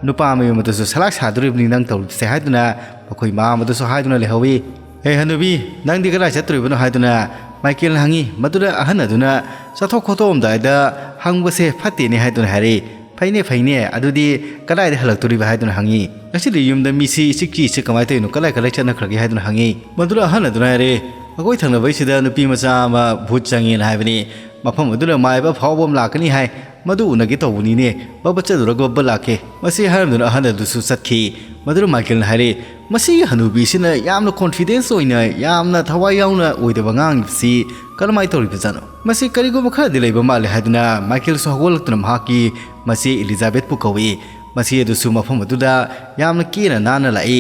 ꯅꯨꯄꯥ ꯃꯌꯨꯝ ꯑꯗꯨꯁꯨ ꯁꯂꯥꯛ ꯁꯥꯗꯣꯔꯤꯕꯅꯤ ꯅꯪ ꯇꯧꯔꯤꯕꯁꯦ" ꯍꯥꯏꯗꯨꯅ ꯃꯈꯣꯏ ꯃꯥꯝꯃ ꯑꯗꯨꯁꯨ ꯍꯥꯏꯗꯨꯅ ꯂꯩꯍꯧꯏ꯫ "ꯑꯦ ꯍꯅꯨꯕꯤ, ꯅꯪꯗꯤ ꯀꯗꯥꯏ ꯆꯠꯇꯣꯔꯤꯕꯅꯣ?" ꯍꯥꯏꯗꯨꯅ ꯃꯥꯏꯀꯦꯜꯅ ꯍꯪꯉꯤ꯫ ꯃꯗꯨꯗ ꯑꯍꯟ ꯑꯗꯨꯅ, "ꯆꯠꯊꯣꯛ ꯈꯣꯠꯇꯣꯛꯑꯝꯗꯥꯏꯗ ꯍꯪꯕꯁꯦ ꯐꯠꯇꯦꯅꯦ" ꯍꯥꯏꯗꯨꯅ ꯍꯥꯏꯔꯛꯏ꯫ "ꯐꯩꯅꯦ, ꯐꯩꯅꯦ, ꯑꯗꯨꯗꯤ ꯀꯗꯥꯏꯗ ꯍꯜꯂꯛꯇꯣꯔꯤꯕ?" ꯍꯥꯏꯗꯨꯅ ꯍꯪꯉꯤ꯫ "ꯉꯁꯤꯗꯤ ꯌꯨꯝꯗ ꯃꯤꯁꯤ ꯏꯆꯤꯛ ꯆꯤꯛꯏꯁꯦ ꯀꯃꯥꯏꯅ ꯇꯧꯔꯤꯅꯣ? ꯀꯗꯥꯏ ꯀꯗꯥꯏ ꯆꯠꯅꯈ꯭ꯔꯒꯦ?" ꯍꯥꯏꯗꯨꯅ ꯍꯪꯉꯤ꯫ ꯃꯗꯨꯗ ꯑꯍꯜ ꯑꯗꯨꯅ ꯍꯥꯏꯔꯦ, "ꯑꯩꯈꯣꯏ ꯊꯪꯅꯕꯩꯁꯤꯗ ꯅꯨꯄꯤ ꯃꯆꯥ ꯑꯃ ꯚꯨꯠ ꯆꯪꯉꯦꯅ ꯍꯥꯏꯕꯅꯤ꯫ ꯃꯐꯝ ꯑꯗꯨꯗ ꯃꯥꯏꯕ ꯑꯐꯥꯎꯕ ꯑꯃ ꯂꯥꯛꯀꯅꯤ ꯍꯥꯏ꯫ ꯃꯗꯨ ꯎꯅꯒꯦ ꯇꯧꯕꯅꯤꯅꯦ꯫ ꯕꯕ ꯆꯠꯂꯨꯔꯒ ꯕꯕ ꯂꯥꯛꯀꯦ꯫" ꯃꯁꯤ ꯍꯥꯏꯔꯝꯗꯨꯅ ꯑꯍꯜ ꯑꯗꯨꯁꯨ ꯆꯠꯈꯤ꯫ ꯃꯗꯨꯗ ꯃꯥꯏꯀꯦꯜꯅ ꯍꯥꯏꯔꯦ, "ꯃꯁꯤꯒꯤ ꯍꯅꯨꯕꯤꯁꯤꯅ ꯌꯥꯝꯅ ꯀꯣꯟꯐꯤꯗꯦꯟꯁ ꯑꯣꯏꯅ, ꯌꯥꯝꯅ ꯊꯋꯥꯏ ꯌꯥꯎꯅ ꯑꯣꯏꯗꯕ ꯉꯥꯡꯉꯤꯕꯁꯤ ꯀꯔꯝꯍꯥꯏꯅ ꯇꯧꯔꯤꯕꯖꯥꯠꯅꯣ? ꯃꯁꯤ ꯀꯔꯤꯒꯨꯝꯕ ꯈꯔꯗꯤ ꯂꯩꯕ ꯃꯥꯜꯂꯦ" ꯍꯥꯏꯗꯨꯅ ꯃꯥꯏꯀꯦꯜꯁꯨ ꯍꯧꯒꯠꯂꯛꯇꯨꯅ ꯃꯍꯥꯛꯀꯤ ꯃꯆꯦ ꯏꯂꯤꯖꯥꯕꯦꯠꯄꯨ ꯀꯧꯏ꯫ ꯃꯆꯦ ꯑꯗꯨꯁꯨ ꯃꯐꯝ ꯑꯗꯨꯗ ꯌꯥꯝꯅ ꯀꯦꯅ ꯅꯥꯟꯅ ꯂꯥꯛꯏ꯫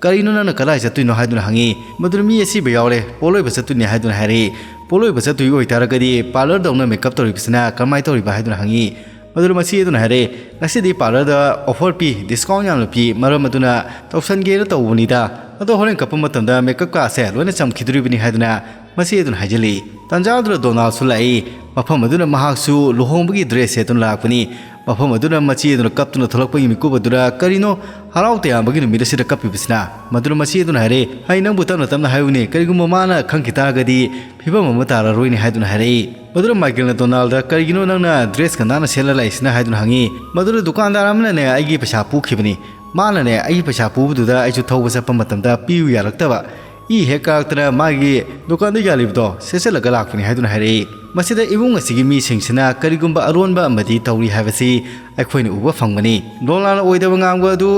"ꯀꯔꯤꯅꯣ, ꯅꯪꯅ ꯀꯗꯥꯏ ꯆꯠꯇꯣꯏꯅꯣ?" ꯍꯥꯏꯗꯨꯅ ꯍꯪꯉꯤ꯫ ꯃꯗꯨꯗ, "ꯃꯤ ꯑꯁꯤꯕ ꯌꯥꯎꯔꯦ, ꯄꯣꯠꯂꯣꯏꯕ ꯆꯠꯇꯣꯏꯅꯦ" ꯍꯥꯏꯗꯨꯅ ꯍꯥꯏꯔꯛꯏ꯫ "ꯄꯣꯠꯂꯣꯏꯕ ꯆꯠꯇꯣꯏ ꯑꯣꯏꯇꯥꯔꯒꯗꯤ ꯄꯥꯔꯂꯔꯗꯧꯅ ꯃꯦꯀꯞ ꯇꯧꯔꯤꯕꯁꯤꯅ ꯀꯔꯝꯍꯥꯏꯅ ꯇꯧꯔꯤꯕ?" ꯍꯥꯏꯗꯨꯅ ꯍꯪꯉꯤ꯫ ꯃꯗꯨꯗ ꯃꯆꯦ ꯑꯗꯨꯅ ꯍꯥꯏꯔꯛꯏ, "ꯉꯁꯤꯗꯤ ꯄꯥꯔꯂꯔꯗ ꯑꯣꯐꯔ ꯄꯤ, ꯗꯤꯁꯀꯥꯎꯟ ꯌꯥꯝꯅ ꯄꯤ, ꯃꯔꯝ ꯑꯗꯨꯅ ꯇꯧꯁꯟꯒꯦꯅ ꯇꯧꯕꯅꯤꯗ꯫ ꯑꯗꯣ ꯍꯣꯔꯦꯟ ꯀꯞꯄ ꯃꯇꯝꯗ ꯃꯦꯀꯞ ꯀꯥꯁꯦ ꯂꯣꯏꯅ ꯆꯝꯈꯤꯗꯣꯔꯤꯕꯅꯤ" ꯍꯥꯏꯗꯨꯅ ꯃꯆꯦ ꯑꯗꯨꯅ ꯍꯥꯏꯖꯤꯜꯂꯤ꯫ ꯇꯥꯟꯖꯥ ꯑꯗꯨꯗ ꯗꯣꯅꯥꯜꯁꯨ ꯂꯥꯛꯏ꯫ ꯃꯐꯝ ꯑꯗꯨꯅ ꯃꯍꯥꯛꯁꯨ ꯂꯨꯍꯣꯡꯕꯒꯤ ꯗ꯭ꯔꯦꯁ ꯁꯦꯠꯇꯨꯅ ꯂꯥꯛꯄꯅꯤ꯫ ꯃꯐꯝ ꯑꯗꯨꯅ ꯃꯆꯦ ꯑꯗꯨꯅ ꯀꯞꯇꯨꯅ ꯊꯣꯛꯂꯛꯄꯒꯤ ꯃꯤꯀꯨꯞ ꯑꯗꯨꯗ, "ꯀꯔꯤꯅꯣ ꯍꯔꯥꯎ ꯇꯌꯥꯝꯕꯒꯤ ꯅꯨꯃꯤꯠ ꯑꯁꯤꯗ ꯀꯞꯄꯤꯕꯁꯤꯅ?" ꯃꯗꯨꯅ ꯃꯆꯦ ꯑꯗꯨꯅ ꯍꯥꯏꯔꯦ, "ꯑꯩ ꯅꯪꯕꯨ ꯇꯞꯅ ꯇꯞꯅ ꯍꯥꯏꯌꯨꯅꯦ, ꯀꯔꯤꯒꯨꯝꯕ ꯃꯥꯅ ꯈꯪꯈꯤ ꯇꯥꯔꯒꯗꯤ ꯐꯤꯕꯝ ꯑꯃ ꯇꯥꯔꯔꯣꯏꯅꯦ" ꯍꯥꯏꯗꯨꯅ ꯍꯥꯏꯔꯛꯏ꯫ ꯃꯗꯨꯗ ꯃꯥꯏꯀꯦꯜꯅ ꯗꯣꯅꯥꯜꯗ, "ꯀꯔꯤꯒꯤꯅꯣ ꯅꯪꯅ ꯗ꯭ꯔꯦꯁꯀ ꯅꯥꯟꯅ ꯁꯦꯠꯂ ꯂꯥꯛꯏꯁꯤꯅ?" ꯍꯥꯏꯗꯨꯅ ꯍꯪꯉꯤ꯫ ꯃꯗꯨꯗ ꯗꯨꯀꯥꯟꯗꯥꯔ ꯑꯃꯅꯅꯦ ꯑꯩꯒꯤ ꯄꯩꯁꯥ ꯄꯨꯈꯤꯕꯅꯤ꯫ ꯃꯥꯅꯅꯦ ꯑꯩꯒꯤ ꯄꯩꯁꯥ ꯄꯨꯕꯗꯨꯗ ꯑꯩꯁꯨ ꯊꯧꯕ ꯆꯠꯄ ꯃꯇꯝꯗ ꯄꯤꯌꯨ ꯌꯥꯔꯛꯇꯕ꯫ ꯏ ꯍꯦꯛ ꯀꯥꯔꯛꯇꯅ ꯃꯥꯒꯤ ꯗꯨꯀꯥꯟꯗ ꯌꯥꯜꯂꯤꯕꯗꯣ ꯁꯦꯠꯆꯜꯂꯒ ꯂꯥꯛꯄꯅꯤ ꯍꯥꯏꯗꯨꯅ ꯍꯥꯏꯔꯛꯏ꯫ ꯃꯁꯤꯗ ꯏꯃꯨꯡ ꯑꯁꯤꯒꯤ ꯃꯤꯁꯤꯡꯁꯤꯅ ꯀꯔꯤꯒꯨꯝꯕ ꯑꯔꯣꯟꯕ ꯑꯃꯗꯤ ꯇꯧꯔꯤ ꯍꯥꯏꯕꯁꯤ ꯑꯩꯈꯣꯏꯅ ꯎꯕ ꯐꯪꯕꯅꯤ꯫ ꯗꯣꯅꯥꯜꯅ ꯑꯣꯏꯗꯕ ꯉꯥꯡꯕ ꯑꯗꯨ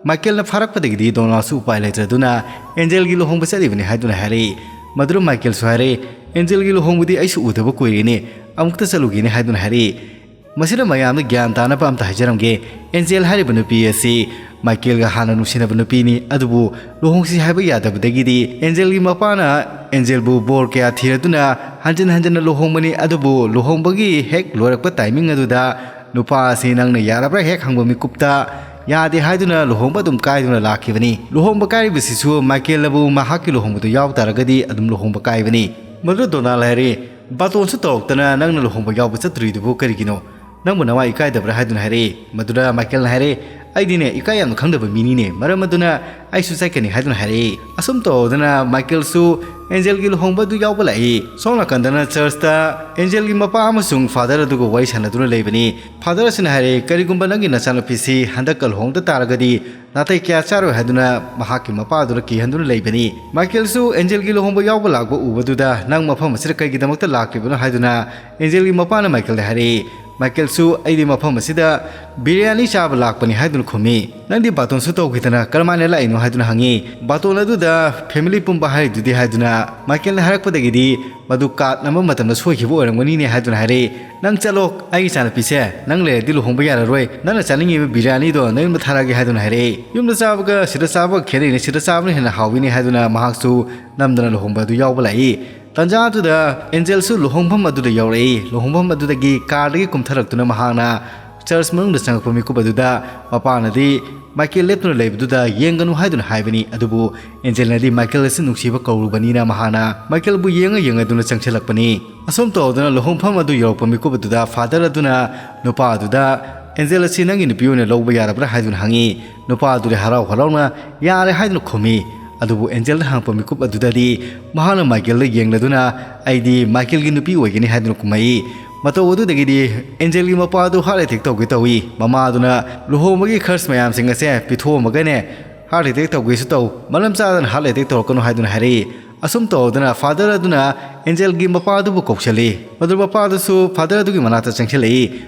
ꯃꯥꯏꯀꯦꯜꯅ ꯐꯥꯔꯛꯄꯗꯒꯤꯗꯤ ꯗꯣꯅꯥꯜꯁꯨ ꯎꯄꯥꯏ ꯂꯩꯇꯗꯨꯅ ꯑꯦꯟꯖꯦꯜꯒꯤ ꯂꯨꯍꯣꯡꯕ ꯆꯠꯂꯤꯕꯅꯤ ꯍꯥꯏꯗꯨꯅ ꯍꯥꯏꯔꯛꯏ꯫ ꯃꯗꯨꯗ ꯃꯥꯏꯀꯦꯜꯁꯨ ꯍꯥꯏꯔꯛꯏ, "ꯑꯦꯟꯖꯦꯜꯒꯤ ꯂꯨꯍꯣꯡꯕꯗꯤ ꯑꯩꯁꯨ ꯎꯗꯕ ꯀꯨꯏꯔꯦꯅꯦ, ꯑꯃꯨꯛꯇ ꯆꯠꯂꯨꯒꯦꯅꯦ" ꯍꯥꯏꯗꯨꯅ ꯍꯥꯏꯔꯛꯏ꯫ ꯃꯁꯤꯗ ꯃꯌꯥꯝꯗ ꯒ꯭ꯌꯥꯟ ꯇꯥꯅꯕ ꯑꯝꯇ ꯍꯥꯏꯖꯔꯝꯒꯦ꯫ ꯑꯦꯟꯖꯦꯜ ꯍꯥꯏꯔꯤꯕ ꯅꯨꯄꯤ ꯑꯁꯤ ꯃꯥꯏꯀꯦꯜꯒ ꯍꯥꯟꯅ ꯅꯨꯡꯁꯤꯅꯕ ꯅꯨꯄꯤꯅꯤ, ꯑꯗꯨꯕꯨ ꯂꯨꯍꯣꯡꯁꯤ ꯍꯥꯏꯕ ꯌꯥꯗꯕꯗꯒꯤꯗꯤ ꯑꯦꯟꯖꯦꯜꯒꯤ ꯃꯄꯥꯅ ꯑꯦꯟꯖꯦꯜꯕꯨ ꯕꯣꯔ ꯀꯌꯥ ꯊꯤꯔꯗꯨꯅ ꯍꯟꯖꯤꯟ ꯍꯟꯖꯤꯟꯅ ꯂꯨꯍꯣꯡꯕꯅꯤ꯫ ꯑꯗꯨꯕꯨ ꯂꯨꯍꯣꯡꯕꯒꯤ ꯍꯦꯛ ꯂꯣꯏꯔꯛꯄ ꯇꯥꯏꯃꯤꯡ ꯑꯗꯨꯗ ꯅꯨꯄꯥ ꯑꯁꯤ ꯅꯪꯅ ꯌꯥꯔꯕ꯭ꯔꯥ ꯍꯦꯛ ꯍꯪꯕ ꯃꯤꯀꯨꯞꯇ ꯌꯥꯗꯦ ꯍꯥꯏꯗꯨꯅ ꯂꯨꯍꯣꯡꯕ ꯑꯗꯨꯝ ꯀꯥꯏꯗꯨꯅ ꯂꯥꯛꯈꯤꯕꯅꯤ꯫ ꯂꯨꯍꯣꯡꯕ ꯀꯥꯏꯔꯤꯕꯁꯤꯁꯨ ꯃꯥꯏꯀꯦꯜꯅꯕꯨ ꯃꯍꯥꯛꯀꯤ ꯂꯨꯍꯣꯡꯕꯗꯨ ꯌꯥꯎ ꯇꯥꯔꯒꯗꯤ ꯑꯗꯨꯝ ꯂꯨꯍꯣꯡꯕ ꯀꯥꯏꯕꯅꯤ꯫ ꯃꯗꯨꯗ ꯗꯣꯅꯥꯜ ꯍꯥꯏꯔꯤ, "ꯕꯥꯇꯣꯟꯁꯨ ꯇꯧꯔꯛꯇꯅ ꯅꯪꯅ ꯂꯨꯍꯣꯡꯕ ꯌꯥꯎꯕ ꯆꯠꯇ꯭ꯔꯤꯗꯨꯕꯨ ꯀꯔꯤꯒꯤꯅꯣ? ꯅꯪꯕꯨ ꯅꯋꯥ ꯏꯀꯥꯏꯗꯕ꯭ꯔꯥ?" ꯍꯥꯏꯗꯨꯅ ꯍꯥꯏꯔꯛꯏ꯫ ꯃꯗꯨꯗ ꯃꯥꯏꯀꯦꯜꯅ ꯍꯥꯏꯔꯛꯏ, "ꯑꯩꯗꯤꯅꯦ ꯏꯀꯥꯏ ꯌꯥꯝꯅ ꯈꯪꯗꯕ ꯃꯤꯅꯤꯅꯦ, ꯃꯔꯝ ꯑꯗꯨꯅ ꯑꯩꯁꯨ ꯆꯠꯀꯅꯤ" ꯍꯥꯏꯗꯨꯅ ꯍꯥꯏꯔꯛꯏ꯫ ꯑꯁꯨꯝ ꯇꯧꯗꯅ ꯃꯥꯏꯀꯦꯜꯁꯨ ꯑꯦꯟꯖꯦꯜꯒꯤ ꯂꯨꯍꯣꯡꯕ ꯑꯗꯨ ꯌꯥꯎꯕ ꯂꯥꯛꯏ꯫ ꯁꯣꯝ ꯅꯥꯀꯟꯗꯅ ꯆꯔꯆꯇ ꯑꯦꯟꯖꯦꯜꯒꯤ ꯃꯄꯥ ꯑꯃꯁꯨꯡ ꯐꯥꯗꯔ ꯑꯗꯨꯒ ꯋꯥꯔꯤ ꯁꯥꯟꯅꯗꯨꯅ ꯂꯩꯕꯅꯤ꯫ ꯐꯥꯗꯔ ꯑꯁꯤꯅ ꯍꯥꯏꯔꯛꯏ, "ꯀꯔꯤꯒꯨꯝꯕ ꯅꯪꯒꯤ ꯅꯆꯥꯅꯨꯄꯤꯁꯤ ꯍꯟꯗꯛꯀ ꯂꯨꯍꯣꯡꯗ ꯇꯥꯔꯒꯗꯤ ꯅꯥꯇꯩ ꯀꯌꯥ ꯆꯥꯔꯣꯏ" ꯍꯥꯏꯗꯨꯅ ꯃꯍꯥꯛꯀꯤ ꯃꯄꯥꯗꯨꯅ ꯀꯤꯍꯟꯗꯨꯅ ꯂꯩꯕꯅꯤ꯫ ꯃꯥꯏꯀꯦꯜꯁꯨ ꯑꯦꯟꯖꯦꯜꯒꯤ ꯂꯨꯍꯣꯡꯕ ꯌꯥꯎꯕ ꯂꯥꯛꯄ ꯎꯕꯗꯨꯗ, "ꯅꯪ ꯃꯐꯝ ꯑꯁꯤꯗ ꯀꯩꯒꯤꯗꯃꯛꯇ ꯂꯥꯛꯂꯤꯕꯅꯣ?" ꯍꯥꯏꯗꯨꯅ ꯑꯦꯟꯖꯦꯜꯒꯤ ꯃꯄꯥꯅ ꯃꯥꯏꯀꯦꯜꯗ ꯍꯥꯏꯔꯛꯏ꯫ ꯃꯥꯏꯀꯦꯜꯁꯨ, "ꯑꯩꯗꯤ ꯃꯐꯝ ꯑꯁꯤꯗ ꯕꯤꯔꯌꯥꯅꯤ ꯆꯥꯕ ꯂꯥꯛꯄꯅꯤ" ꯍꯥꯏꯗꯨꯅ ꯈꯨꯝꯃꯤ꯫ "ꯅꯪꯗꯤ ꯕꯥꯇꯣꯟꯁꯨ ꯇꯧꯈꯤꯗꯅ ꯀꯔꯝꯍꯥꯏꯅ ꯂꯥꯛꯏꯅꯣ?" ꯍꯥꯏꯗꯨꯅ ꯍꯪꯉꯤ꯫ "ꯕꯥꯇꯣꯟ ꯑꯗꯨꯗ ꯐꯦꯃꯤꯂꯤ ꯄꯨꯝꯕ ꯍꯥꯏꯔꯤꯗꯨꯗꯤ" ꯍꯥꯏꯗꯨꯅ ꯃꯥꯏꯀꯦꯜꯅ ꯍꯥꯏꯔꯛꯄꯗꯒꯤꯗꯤ, "ꯃꯗꯨ ꯀꯥꯔꯗ ꯅꯝꯕ ꯃꯇꯝꯗ ꯁꯣꯏꯈꯤꯕ ꯑꯣꯏꯔꯝꯒꯅꯤꯅꯦ" ꯍꯥꯏꯗꯨꯅ ꯍꯥꯏꯔꯛꯏ꯫ "ꯅꯪ ꯆꯠꯂꯣ, ꯑꯩꯒꯤ ꯏꯆꯥꯅꯨꯄꯤꯁꯦ ꯅꯪ ꯂꯩꯔꯗꯤ ꯂꯨꯍꯣꯡꯕ ꯌꯥꯔꯔꯣꯏ, ꯅꯪꯅ ꯆꯥꯅꯤꯡꯉꯤꯕ ꯕꯤꯔꯌꯥꯅꯤꯗꯣ ꯅꯌꯨꯝꯗ ꯊꯥꯔꯛꯑꯒꯦ" ꯍꯥꯏꯗꯨꯅ ꯍꯥꯏꯔꯛꯏ꯫ "ꯌꯨꯝꯗ ꯆꯥꯕꯒ ꯁꯤꯗ ꯆꯥꯕꯒ ꯈꯦꯠꯅꯩꯅꯦ, ꯁꯤꯗ ꯆꯥꯕꯅ ꯍꯦꯟꯅ ꯍꯥꯎꯋꯤꯅꯦ" ꯍꯥꯏꯗꯨꯅ ꯃꯍꯥꯛꯁꯨ ꯅꯝꯗꯅ ꯂꯨꯍꯣꯡꯕ ꯑꯗꯨ ꯌꯥꯎꯕ ꯂꯥꯛꯏ꯫ ꯇꯟꯖꯥ ꯑꯗꯨꯗ ꯑꯦꯟꯖꯦꯜꯁꯨ ꯂꯨꯍꯣꯡꯐꯝ ꯑꯗꯨꯗ ꯌꯧꯔꯛꯏ꯫ ꯂꯨꯍꯣꯡꯐꯝ ꯑꯗꯨꯗꯒꯤ ꯀꯥꯔꯗꯒꯤ ꯀꯨꯝꯊꯔꯛꯇꯨꯅ ꯃꯍꯥꯛꯅ ꯆꯔꯆ ꯃꯅꯨꯡꯗ ꯆꯪꯉꯛꯄ ꯃꯤꯀꯨꯞ ꯑꯗꯨꯗ ꯃꯄꯥꯅꯗꯤ ꯃꯥꯏꯀꯦꯜ ꯂꯦꯞꯇꯨꯅ ꯂꯩꯕꯗꯨꯗ ꯌꯦꯡꯒꯅꯨ ꯍꯥꯏꯗꯨꯅ ꯍꯥꯏꯕꯅꯤ꯫ ꯑꯗꯨꯕꯨ ꯑꯦꯟꯖꯦꯜꯅꯗꯤ ꯃꯥꯏꯀꯦꯜ ꯑꯁꯤ ꯅꯨꯡꯁꯤꯕ ꯀꯧꯔꯨꯕꯅꯤꯅ ꯃꯍꯥꯛꯅ ꯃꯥꯏꯀꯦꯜꯕꯨ ꯌꯦꯡꯉ ꯌꯦꯡꯉꯗꯨꯅ ꯆꯪꯁꯤꯜꯂꯛꯄꯅꯤ꯫ ꯑꯁꯨꯝ ꯇꯧꯗꯨꯅ ꯂꯨꯍꯣꯡꯐꯝ ꯑꯗꯨ ꯌꯧꯔꯛꯄ ꯃꯤꯀꯨꯞ ꯑꯗꯨꯗ ꯐꯥꯗꯔ ꯑꯗꯨꯅ ꯅꯨꯄꯥ ꯑꯗꯨꯗ, "ꯑꯦꯟꯖꯦꯜ ꯑꯁꯤ ꯅꯪꯒꯤ ꯅꯨꯄꯤ ꯑꯣꯏꯅ ꯂꯧꯕ ꯌꯥꯔꯕ꯭ꯔꯥ?" ꯍꯥꯏꯗꯨꯅ ꯍꯪꯉꯤ꯫ ꯅꯨꯄꯥ ꯑꯗꯨꯗꯤ ꯍꯔꯥꯎ ꯍꯔꯥꯎꯅ "ꯌꯥꯔꯦ" ꯍꯥꯏꯗꯨꯅ ꯈꯨꯝꯃꯤ꯫ ꯑꯗꯨꯕꯨ ꯑꯦꯟꯖꯦꯜꯗ ꯍꯪꯉꯛꯄ ꯃꯤꯀꯨꯞ ꯑꯗꯨꯗꯗꯤ ꯃꯍꯥꯛꯅ ꯃꯥꯏꯀꯦꯜꯗ ꯌꯦꯡꯂꯗꯨꯅ, "ꯑꯩꯗꯤ ꯃꯥꯏꯀꯦꯜꯒꯤ ꯅꯨꯄꯤ ꯑꯣꯏꯒꯅꯤ" ꯍꯥꯏꯗꯨꯅ ꯈꯨꯝꯃꯛꯏ꯫ ꯃꯇꯧ ꯑꯗꯨꯗꯒꯤꯗꯤ ꯑꯦꯟꯖꯦꯜꯒꯤ ꯃꯄꯥ ꯑꯗꯨ ꯍꯥꯔꯠ ꯑꯦꯇꯦꯛ ꯇꯧꯒꯦ ꯇꯧꯏ꯫ ꯃꯃꯥ ꯑꯗꯨꯅ ꯂꯨꯍꯣꯡꯕꯒꯤ ꯈꯔꯆ ꯃꯌꯥꯝꯁꯤꯡ ꯑꯁꯦ ꯄꯤꯊꯣꯛꯑꯝꯃꯒꯅꯦ ꯍꯥꯔꯠ ꯑꯦꯇꯦꯛ ꯇꯧꯒꯦꯁꯨ ꯇꯧ, ꯃꯔꯝ ꯆꯥꯗꯅ ꯍꯥꯔꯠ ꯑꯦꯇꯦꯛ ꯇꯧꯔꯛꯀꯅꯨ ꯍꯥꯏꯗꯨꯅ ꯍꯥꯏꯔꯛꯏ꯫ ꯑꯁꯨꯝ ꯇꯧꯗꯅ ꯐꯥꯗꯔ ꯑꯗꯨꯅ ꯑꯦꯟꯖꯦꯜꯒꯤ ꯃꯄꯥ ꯑꯗꯨꯕꯨ ꯀꯧꯁꯜꯂꯤ꯫ ꯃꯗꯨ ꯃꯄꯥ ꯑꯗꯨꯁꯨ ꯐꯥꯗꯔ ꯑꯗꯨꯒꯤ ꯃꯅꯥꯛꯇ ꯆꯪꯁꯤꯜꯂꯛꯏ꯫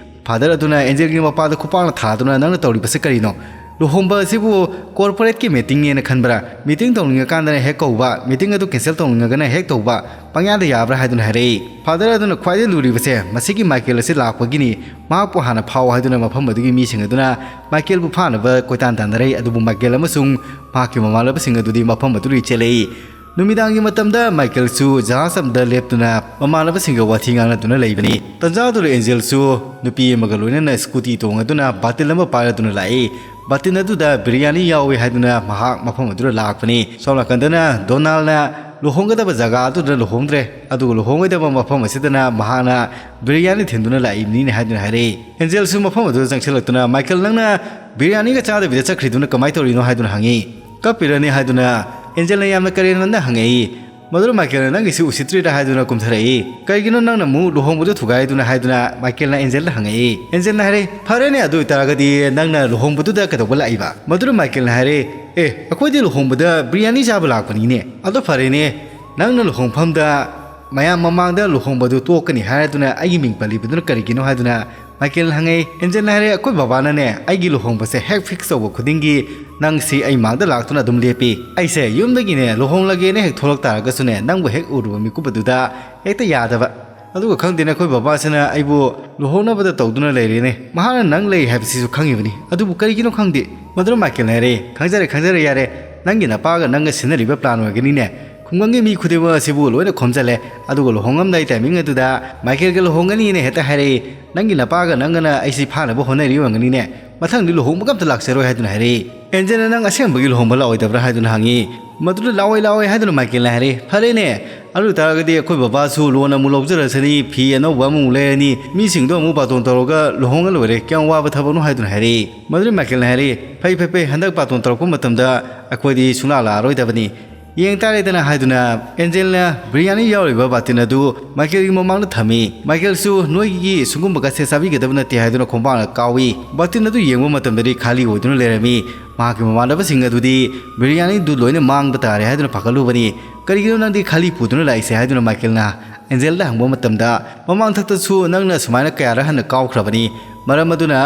ꯐꯥꯗꯔ ꯑꯗꯨꯅ ꯑꯦꯟꯖꯦꯜꯒꯤ ꯃꯄꯥꯗ ꯈꯨꯄꯥꯛꯅ ꯊꯥꯗꯨꯅ, "ꯅꯪꯅ ꯇꯧꯔꯤꯕꯁꯤ ꯀꯔꯤꯅꯣ? "ꯂꯨꯍꯣꯡꯕ ꯑꯁꯤꯕꯨ ꯀꯣꯔꯄꯣꯔꯦꯠꯀꯤ ꯃꯤꯇꯤꯡꯅꯦꯅ ꯈꯟꯕ꯭ꯔꯥ? ꯃꯤꯇꯤꯡ ꯇꯧꯅꯤꯡꯉꯀꯥꯟꯗꯅ ꯍꯦꯛ ꯀꯧꯕ, ꯃꯤꯇꯤꯡ ꯑꯗꯨ ꯀꯦꯟꯁꯦꯜ ꯇꯧꯅꯤꯡꯉꯒꯅ ꯍꯦꯛ ꯇꯧꯕ, ꯄꯪꯌꯥꯗ ꯌꯥꯕ꯭ꯔꯥ?" ꯍꯥꯏꯗꯨꯅ ꯍꯥꯏꯔꯛꯏ꯫ ꯐꯥꯗꯔ ꯑꯗꯨꯅ ꯈ꯭ꯋꯥꯏꯗꯒꯤ ꯂꯨꯔꯤꯕꯁꯦ ꯃꯁꯤꯒꯤ ꯃꯥꯏꯀꯦꯜ ꯑꯁꯤ ꯂꯥꯛꯄꯒꯤꯅꯤ, ꯃꯍꯥꯛꯄꯨ ꯍꯥꯟꯅ ꯐꯥꯎ ꯍꯥꯏꯗꯨꯅ ꯃꯐꯝ ꯑꯗꯨꯒꯤ ꯃꯤꯁꯤꯡ ꯑꯗꯨꯅ ꯃꯥꯏꯀꯦꯜꯕꯨ ꯐꯥꯅꯕ ꯀꯣꯏꯇꯥꯟ ꯇꯥꯟꯅꯔꯛꯏ꯫ ꯑꯗꯨꯕꯨ ꯃꯥꯏꯀꯦꯜ ꯑꯃꯁꯨꯡ ꯃꯍꯥꯛꯀꯤ ꯃꯃꯥꯟꯅꯕꯁꯤꯡ ꯑꯗꯨꯗꯤ ꯃꯐꯝ ꯑꯗꯨꯗꯒꯤ ꯆꯦꯜꯂꯛꯏ꯫ ꯅꯨꯃꯤꯗꯥꯡꯒꯤ ꯃꯇꯝꯗ ꯃꯥꯏꯀꯦꯜꯁꯨ ꯖꯍꯥꯖ ꯑꯃꯗ ꯂꯦꯞꯇꯨꯅ ꯃꯃꯥꯟꯅꯕꯁꯤꯡꯒ ꯋꯥꯊꯤ ꯉꯥꯡꯅꯗꯨꯅ ꯂꯩꯕꯅꯤ꯫ ꯇꯟꯖꯥ ꯑꯗꯨꯗ ꯑꯦꯟꯖꯦꯜꯁꯨ ꯅꯨꯄꯤ ꯑꯃꯒ ꯂꯣꯏꯅꯅ ꯁ꯭ꯀꯨꯇꯤ ꯇꯣꯡꯉꯗꯨꯅ ꯕꯥꯇꯤꯜ ꯑꯃ ꯄꯥꯏꯔꯗꯨꯅ ꯂꯥꯛꯏ꯫ ꯕꯥꯇꯤꯜ ꯑꯗꯨꯗ ꯕꯤꯔꯌꯥꯅꯤ ꯌꯥꯎꯏ ꯍꯥꯏꯗꯨꯅ ꯃꯍꯥꯛ ꯃꯐꯝ ꯑꯗꯨꯗ ꯂꯥꯛꯄꯅꯤ꯫ ꯁꯣꯝ ꯅꯥꯀꯟꯗꯅ ꯗꯣꯅꯥꯜꯅ ꯂꯨꯍꯣꯡꯒꯗꯕ ꯖꯒꯥ ꯑꯗꯨꯗ ꯂꯨꯍꯣꯡꯗ꯭ꯔꯦ, ꯑꯗꯨꯒ ꯂꯨꯍꯣꯡꯒꯗꯕ ꯃꯐꯝ ꯑꯁꯤꯗꯅ ꯃꯍꯥꯛꯅ ꯕꯤꯔꯌꯥꯅꯤ ꯊꯤꯟꯗꯨꯅ ꯂꯥꯛꯏꯕꯅꯤꯅꯦ ꯍꯥꯏꯗꯨꯅ ꯍꯥꯏꯔꯛꯏ꯫ ꯑꯦꯟꯖꯦꯜꯁꯨ ꯃꯐꯝ ꯑꯗꯨꯗ ꯆꯪꯁꯤꯜꯂꯛꯇꯨꯅ, "ꯃꯥꯏꯀꯦꯜ, ꯅꯪꯅ ꯕꯤꯔꯌꯥꯅꯤꯒ ꯆꯥꯗꯕꯤꯗ ꯆꯠꯈ꯭ꯔꯤꯗꯨꯅ ꯀꯃꯥꯏꯅ ꯇꯧꯔꯤꯅꯣ?" ꯍꯥꯏꯗꯨꯅ ꯍꯪꯉꯤ꯫ "ꯀꯞꯄꯤꯔꯅꯤ?" ꯍꯥꯏꯗꯨꯅ ꯑꯦꯟꯖꯦꯜꯅ ꯌꯥꯝꯅ ꯀꯔꯦꯝꯅꯅ ꯍꯪꯉꯛꯏ꯫ ꯃꯗꯨꯗ ꯃꯥꯏꯀꯦꯜꯅ, "ꯅꯪꯒꯤꯁꯤ ꯎꯁꯤꯠꯇ꯭ꯔꯤꯔꯥ?" ꯍꯥꯏꯗꯨꯅ ꯀꯨꯝꯊꯔꯛꯏ꯫ "ꯀꯩꯒꯤꯅꯣ ꯅꯪꯅ ꯑꯃꯨꯛ ꯂꯨꯍꯣꯡꯕꯗꯨ ꯊꯨꯒꯥꯏꯗꯨꯅ?" ꯍꯥꯏꯗꯨꯅ ꯃꯥꯏꯀꯦꯜꯅ ꯑꯦꯟꯖꯦꯜꯗ ꯍꯪꯉꯛꯏ꯫ ꯑꯦꯟꯖꯦꯜꯅ ꯍꯥꯏꯔꯦ, "ꯐꯔꯦꯅꯦ, ꯑꯗꯨ ꯑꯣꯏꯇꯥꯔꯒꯗꯤ ꯅꯪꯅ ꯂꯨꯍꯣꯡꯕꯗꯨꯗ ꯀꯩꯗꯧꯕ ꯂꯥꯛꯏꯕ?" ꯃꯗꯨꯗ ꯃꯥꯏꯀꯦꯜꯅ ꯍꯥꯏꯔꯦ, "ꯑꯦ, ꯑꯩꯈꯣꯏꯗꯤ ꯂꯨꯍꯣꯡꯕꯗ ꯕꯤꯔꯌꯥꯅꯤ ꯆꯥꯕ ꯂꯥꯛꯄꯅꯤꯅꯦ꯫ ꯑꯗꯣ ꯐꯔꯦꯅꯦ, ꯅꯪꯅ ꯂꯨꯍꯣꯡꯐꯝꯗ ꯃꯌꯥꯝ ꯃꯃꯥꯡꯗ ꯂꯨꯍꯣꯡꯕꯗꯨ ꯇꯣꯛꯀꯅꯤ ꯍꯥꯏꯔꯗꯨꯅ ꯑꯩꯒꯤ ꯃꯤꯡ ꯄꯜꯂꯤꯕꯗꯨꯅ ꯀꯔꯤꯒꯤꯅꯣ?" ꯍꯥꯏꯗꯨꯅ ꯃꯥꯏꯀꯦꯜꯅ ꯍꯪꯉꯛꯏ꯫ ꯑꯦꯟꯖꯦꯜꯅ ꯍꯥꯏꯔꯦ, "ꯑꯩꯈꯣꯏ ꯕꯕꯥꯅꯅꯦ, ꯑꯩꯒꯤ ꯂꯨꯍꯣꯡꯕꯁꯦ ꯍꯦꯛ ꯐꯤꯛꯁ ꯇꯧꯕ ꯈꯨꯗꯤꯡꯒꯤ ꯅꯪꯁꯤ ꯑꯩ ꯃꯥꯡꯗ ꯂꯥꯛꯇꯨꯅ ꯑꯗꯨꯝ ꯂꯦꯞꯄꯤ꯫ ꯑꯩꯁꯦ ꯌꯨꯝꯗꯒꯤꯅꯦ ꯂꯨꯍꯣꯡꯂꯒꯦꯅ ꯍꯦꯛ ꯊꯣꯛꯂꯛ ꯇꯥꯔꯒꯁꯨꯅꯦ, ꯅꯪꯕꯨ ꯍꯦꯛ ꯎꯔꯨꯕ ꯃꯤꯀꯨꯞ ꯑꯗꯨꯗ ꯍꯦꯛꯇ ꯌꯥꯗꯕ꯫ ꯑꯗꯨꯒ ꯈꯪꯗꯦꯅꯦ, ꯑꯩꯈꯣꯏ ꯕꯕꯥꯁꯤꯅ ꯑꯩꯕꯨ ꯂꯨꯍꯣꯡꯅꯕꯗ ꯇꯧꯗꯨꯅ ꯂꯩꯔꯦꯅꯦ꯫ ꯃꯍꯥꯛꯅ ꯅꯪ ꯂꯩ ꯍꯥꯏꯕꯁꯤꯁꯨ ꯈꯪꯉꯤꯕꯅꯤ, ꯑꯗꯨꯕꯨ ꯀꯔꯤꯒꯤꯅꯣ ꯈꯪꯗꯦ꯫" ꯃꯗꯨꯅ ꯃꯥꯏꯀꯦꯜꯅ ꯍꯥꯏꯔꯦ, "ꯈꯪꯖꯔꯦ, ꯈꯪꯖꯔꯦ, ꯌꯥꯔꯦ꯫ ꯅꯪꯒꯤ ꯅꯄꯥꯒ ꯅꯪꯒ ꯁꯤꯟꯅꯔꯤꯕ ꯄ꯭ꯂꯥꯟ ꯑꯣꯏꯒꯅꯤꯅꯦ꯫ ꯈꯨꯡꯒꯪꯒꯤ ꯃꯤ ꯈꯨꯗꯤꯡꯃꯛ ꯑꯁꯤꯕꯨ ꯂꯣꯏꯅ ꯈꯣꯝꯖꯜꯂꯦ, ꯑꯗꯨꯒ ꯂꯨꯍꯣꯡꯉꯝꯗꯥꯏ ꯇꯥꯏꯃꯤꯡ ꯑꯗꯨꯗ ꯃꯥꯏꯀꯦꯜꯒ ꯂꯨꯍꯣꯡꯒꯅꯤꯅ ꯍꯦꯛꯇ ꯍꯥꯏꯔꯛꯏ꯫ ꯅꯪꯒꯤ ꯅꯄꯥꯒ ꯅꯪꯒꯅ ꯑꯩꯁꯤ ꯐꯥꯅꯕ ꯍꯣꯠꯅꯔꯤ ꯑꯣꯏꯔꯝꯒꯅꯤꯅꯦ꯫ ꯃꯊꯪꯗꯤ ꯂꯨꯍꯣꯡꯕꯒ ꯑꯝꯇ ꯂꯥꯛꯆꯔꯣꯏ" ꯍꯥꯏꯗꯨꯅ ꯍꯥꯏꯔꯛꯏ꯫ ꯑꯦꯟꯖꯦꯜꯅ, "ꯅꯪ ꯑꯁꯦꯡꯕꯒꯤ ꯂꯨꯍꯣꯡꯕ ꯂꯥꯛꯑꯣꯏꯗꯕ꯭ꯔꯥ?" ꯍꯥꯏꯗꯨꯅ ꯍꯪꯉꯤ꯫ ꯃꯗꯨꯗ "ꯂꯥꯛꯑꯣꯏ, ꯂꯥꯛꯑꯣꯏ" ꯍꯥꯏꯗꯨꯅ ꯃꯥꯏꯀꯦꯜꯅ ꯍꯥꯏꯔꯛꯏ꯫ "ꯐꯔꯦꯅꯦ, ꯑꯗꯨ ꯑꯣꯏꯇꯥꯔꯒꯗꯤ ꯑꯩꯈꯣꯏ ꯕꯕꯥꯁꯨ ꯂꯣꯟ ꯑꯃꯨꯛ ꯂꯧꯖꯔꯁꯅꯤ, ꯐꯤ ꯑꯅꯧꯕ ꯑꯃꯨꯛ ꯂꯩꯔꯅꯤ, ꯃꯤꯁꯤꯡꯗꯣ ꯑꯃꯨꯛ ꯕꯥꯇꯣꯟ ꯇꯧꯔꯒ ꯂꯨꯍꯣꯡꯉ ꯂꯣꯏꯔꯦ, ꯀꯌꯥꯝ ꯋꯥꯕ ꯊꯕꯛꯅꯣ?" ꯍꯥꯏꯗꯨꯅ ꯍꯥꯏꯔꯛꯏ꯫ ꯃꯗꯨꯗ ꯃꯥꯏꯀꯦꯜꯅ ꯍꯥꯏꯔꯛꯏ, "ꯐꯩ, ꯐꯩ, ꯐꯩ, ꯍꯟꯗꯛ ꯕꯥꯇꯣꯟ ꯇꯧꯔꯛꯄ ꯃꯇꯝꯗ ꯑꯩꯈꯣꯏꯗꯤ ꯁꯨꯡꯂꯥꯛ ꯂꯥꯛꯑꯔꯣꯏꯗꯕꯅꯤ꯫ ꯌꯦꯡ ꯇꯥꯔꯦꯗꯅ" ꯍꯥꯏꯗꯨꯅ ꯑꯦꯟꯖꯦꯜꯅ ꯕꯤꯔꯌꯥꯅꯤ ꯌꯥꯎꯔꯤꯕ ꯕꯥꯇꯤꯟ ꯑꯗꯨ ꯃꯥꯏꯀꯦꯜꯒꯤ ꯃꯃꯥꯡꯗ ꯊꯝꯃꯤ꯫ ꯃꯥꯏꯀꯦꯜꯁꯨ ꯅꯣꯏꯒꯤ ꯁꯤꯒꯨꯝꯕ ꯒꯁꯦ ꯆꯥꯕꯤꯒꯗꯕ ꯅꯠꯇꯦ ꯍꯥꯏꯗꯨꯅ ꯈꯣꯡꯄꯥꯛꯅ ꯀꯥꯎꯏ꯫ ꯕꯥꯇꯤꯟ ꯑꯗꯨ ꯌꯦꯡꯕ ꯃꯇꯝꯗꯗꯤ ꯈꯥꯂꯤ ꯑꯣꯏꯗꯨꯅ ꯂꯩꯔꯝꯃꯤ꯫ ꯃꯍꯥꯛꯀꯤ ꯃꯃꯥꯟꯅꯕꯁꯤꯡ ꯑꯗꯨꯗꯤ ꯕꯤꯔꯌꯥꯅꯤꯗꯨ ꯂꯣꯏꯅ ꯃꯥꯡꯕ ꯇꯥꯔꯦ ꯍꯥꯏꯗꯨꯅ ꯄꯥꯈꯠꯂꯨꯕꯅꯤ꯫ "ꯀꯔꯤꯒꯤꯅꯣ ꯅꯪꯗꯤ ꯈꯥꯂꯤ ꯄꯨꯗꯨꯅ ꯂꯥꯛꯏꯁꯦ?" ꯍꯥꯏꯗꯨꯅ ꯃꯥꯏꯀꯦꯜꯅ ꯑꯦꯟꯖꯦꯜꯗ ꯍꯪꯕ ꯃꯇꯝꯗ, "ꯃꯃꯥꯡꯊꯛꯇꯁꯨ ꯅꯪꯅ ꯁꯨꯃꯥꯏꯅ ꯀꯌꯥꯔꯛ ꯍꯟꯅ ꯀꯥꯎꯈ꯭ꯔꯕꯅꯤ, ꯃꯔꯝ ꯑꯗꯨꯅ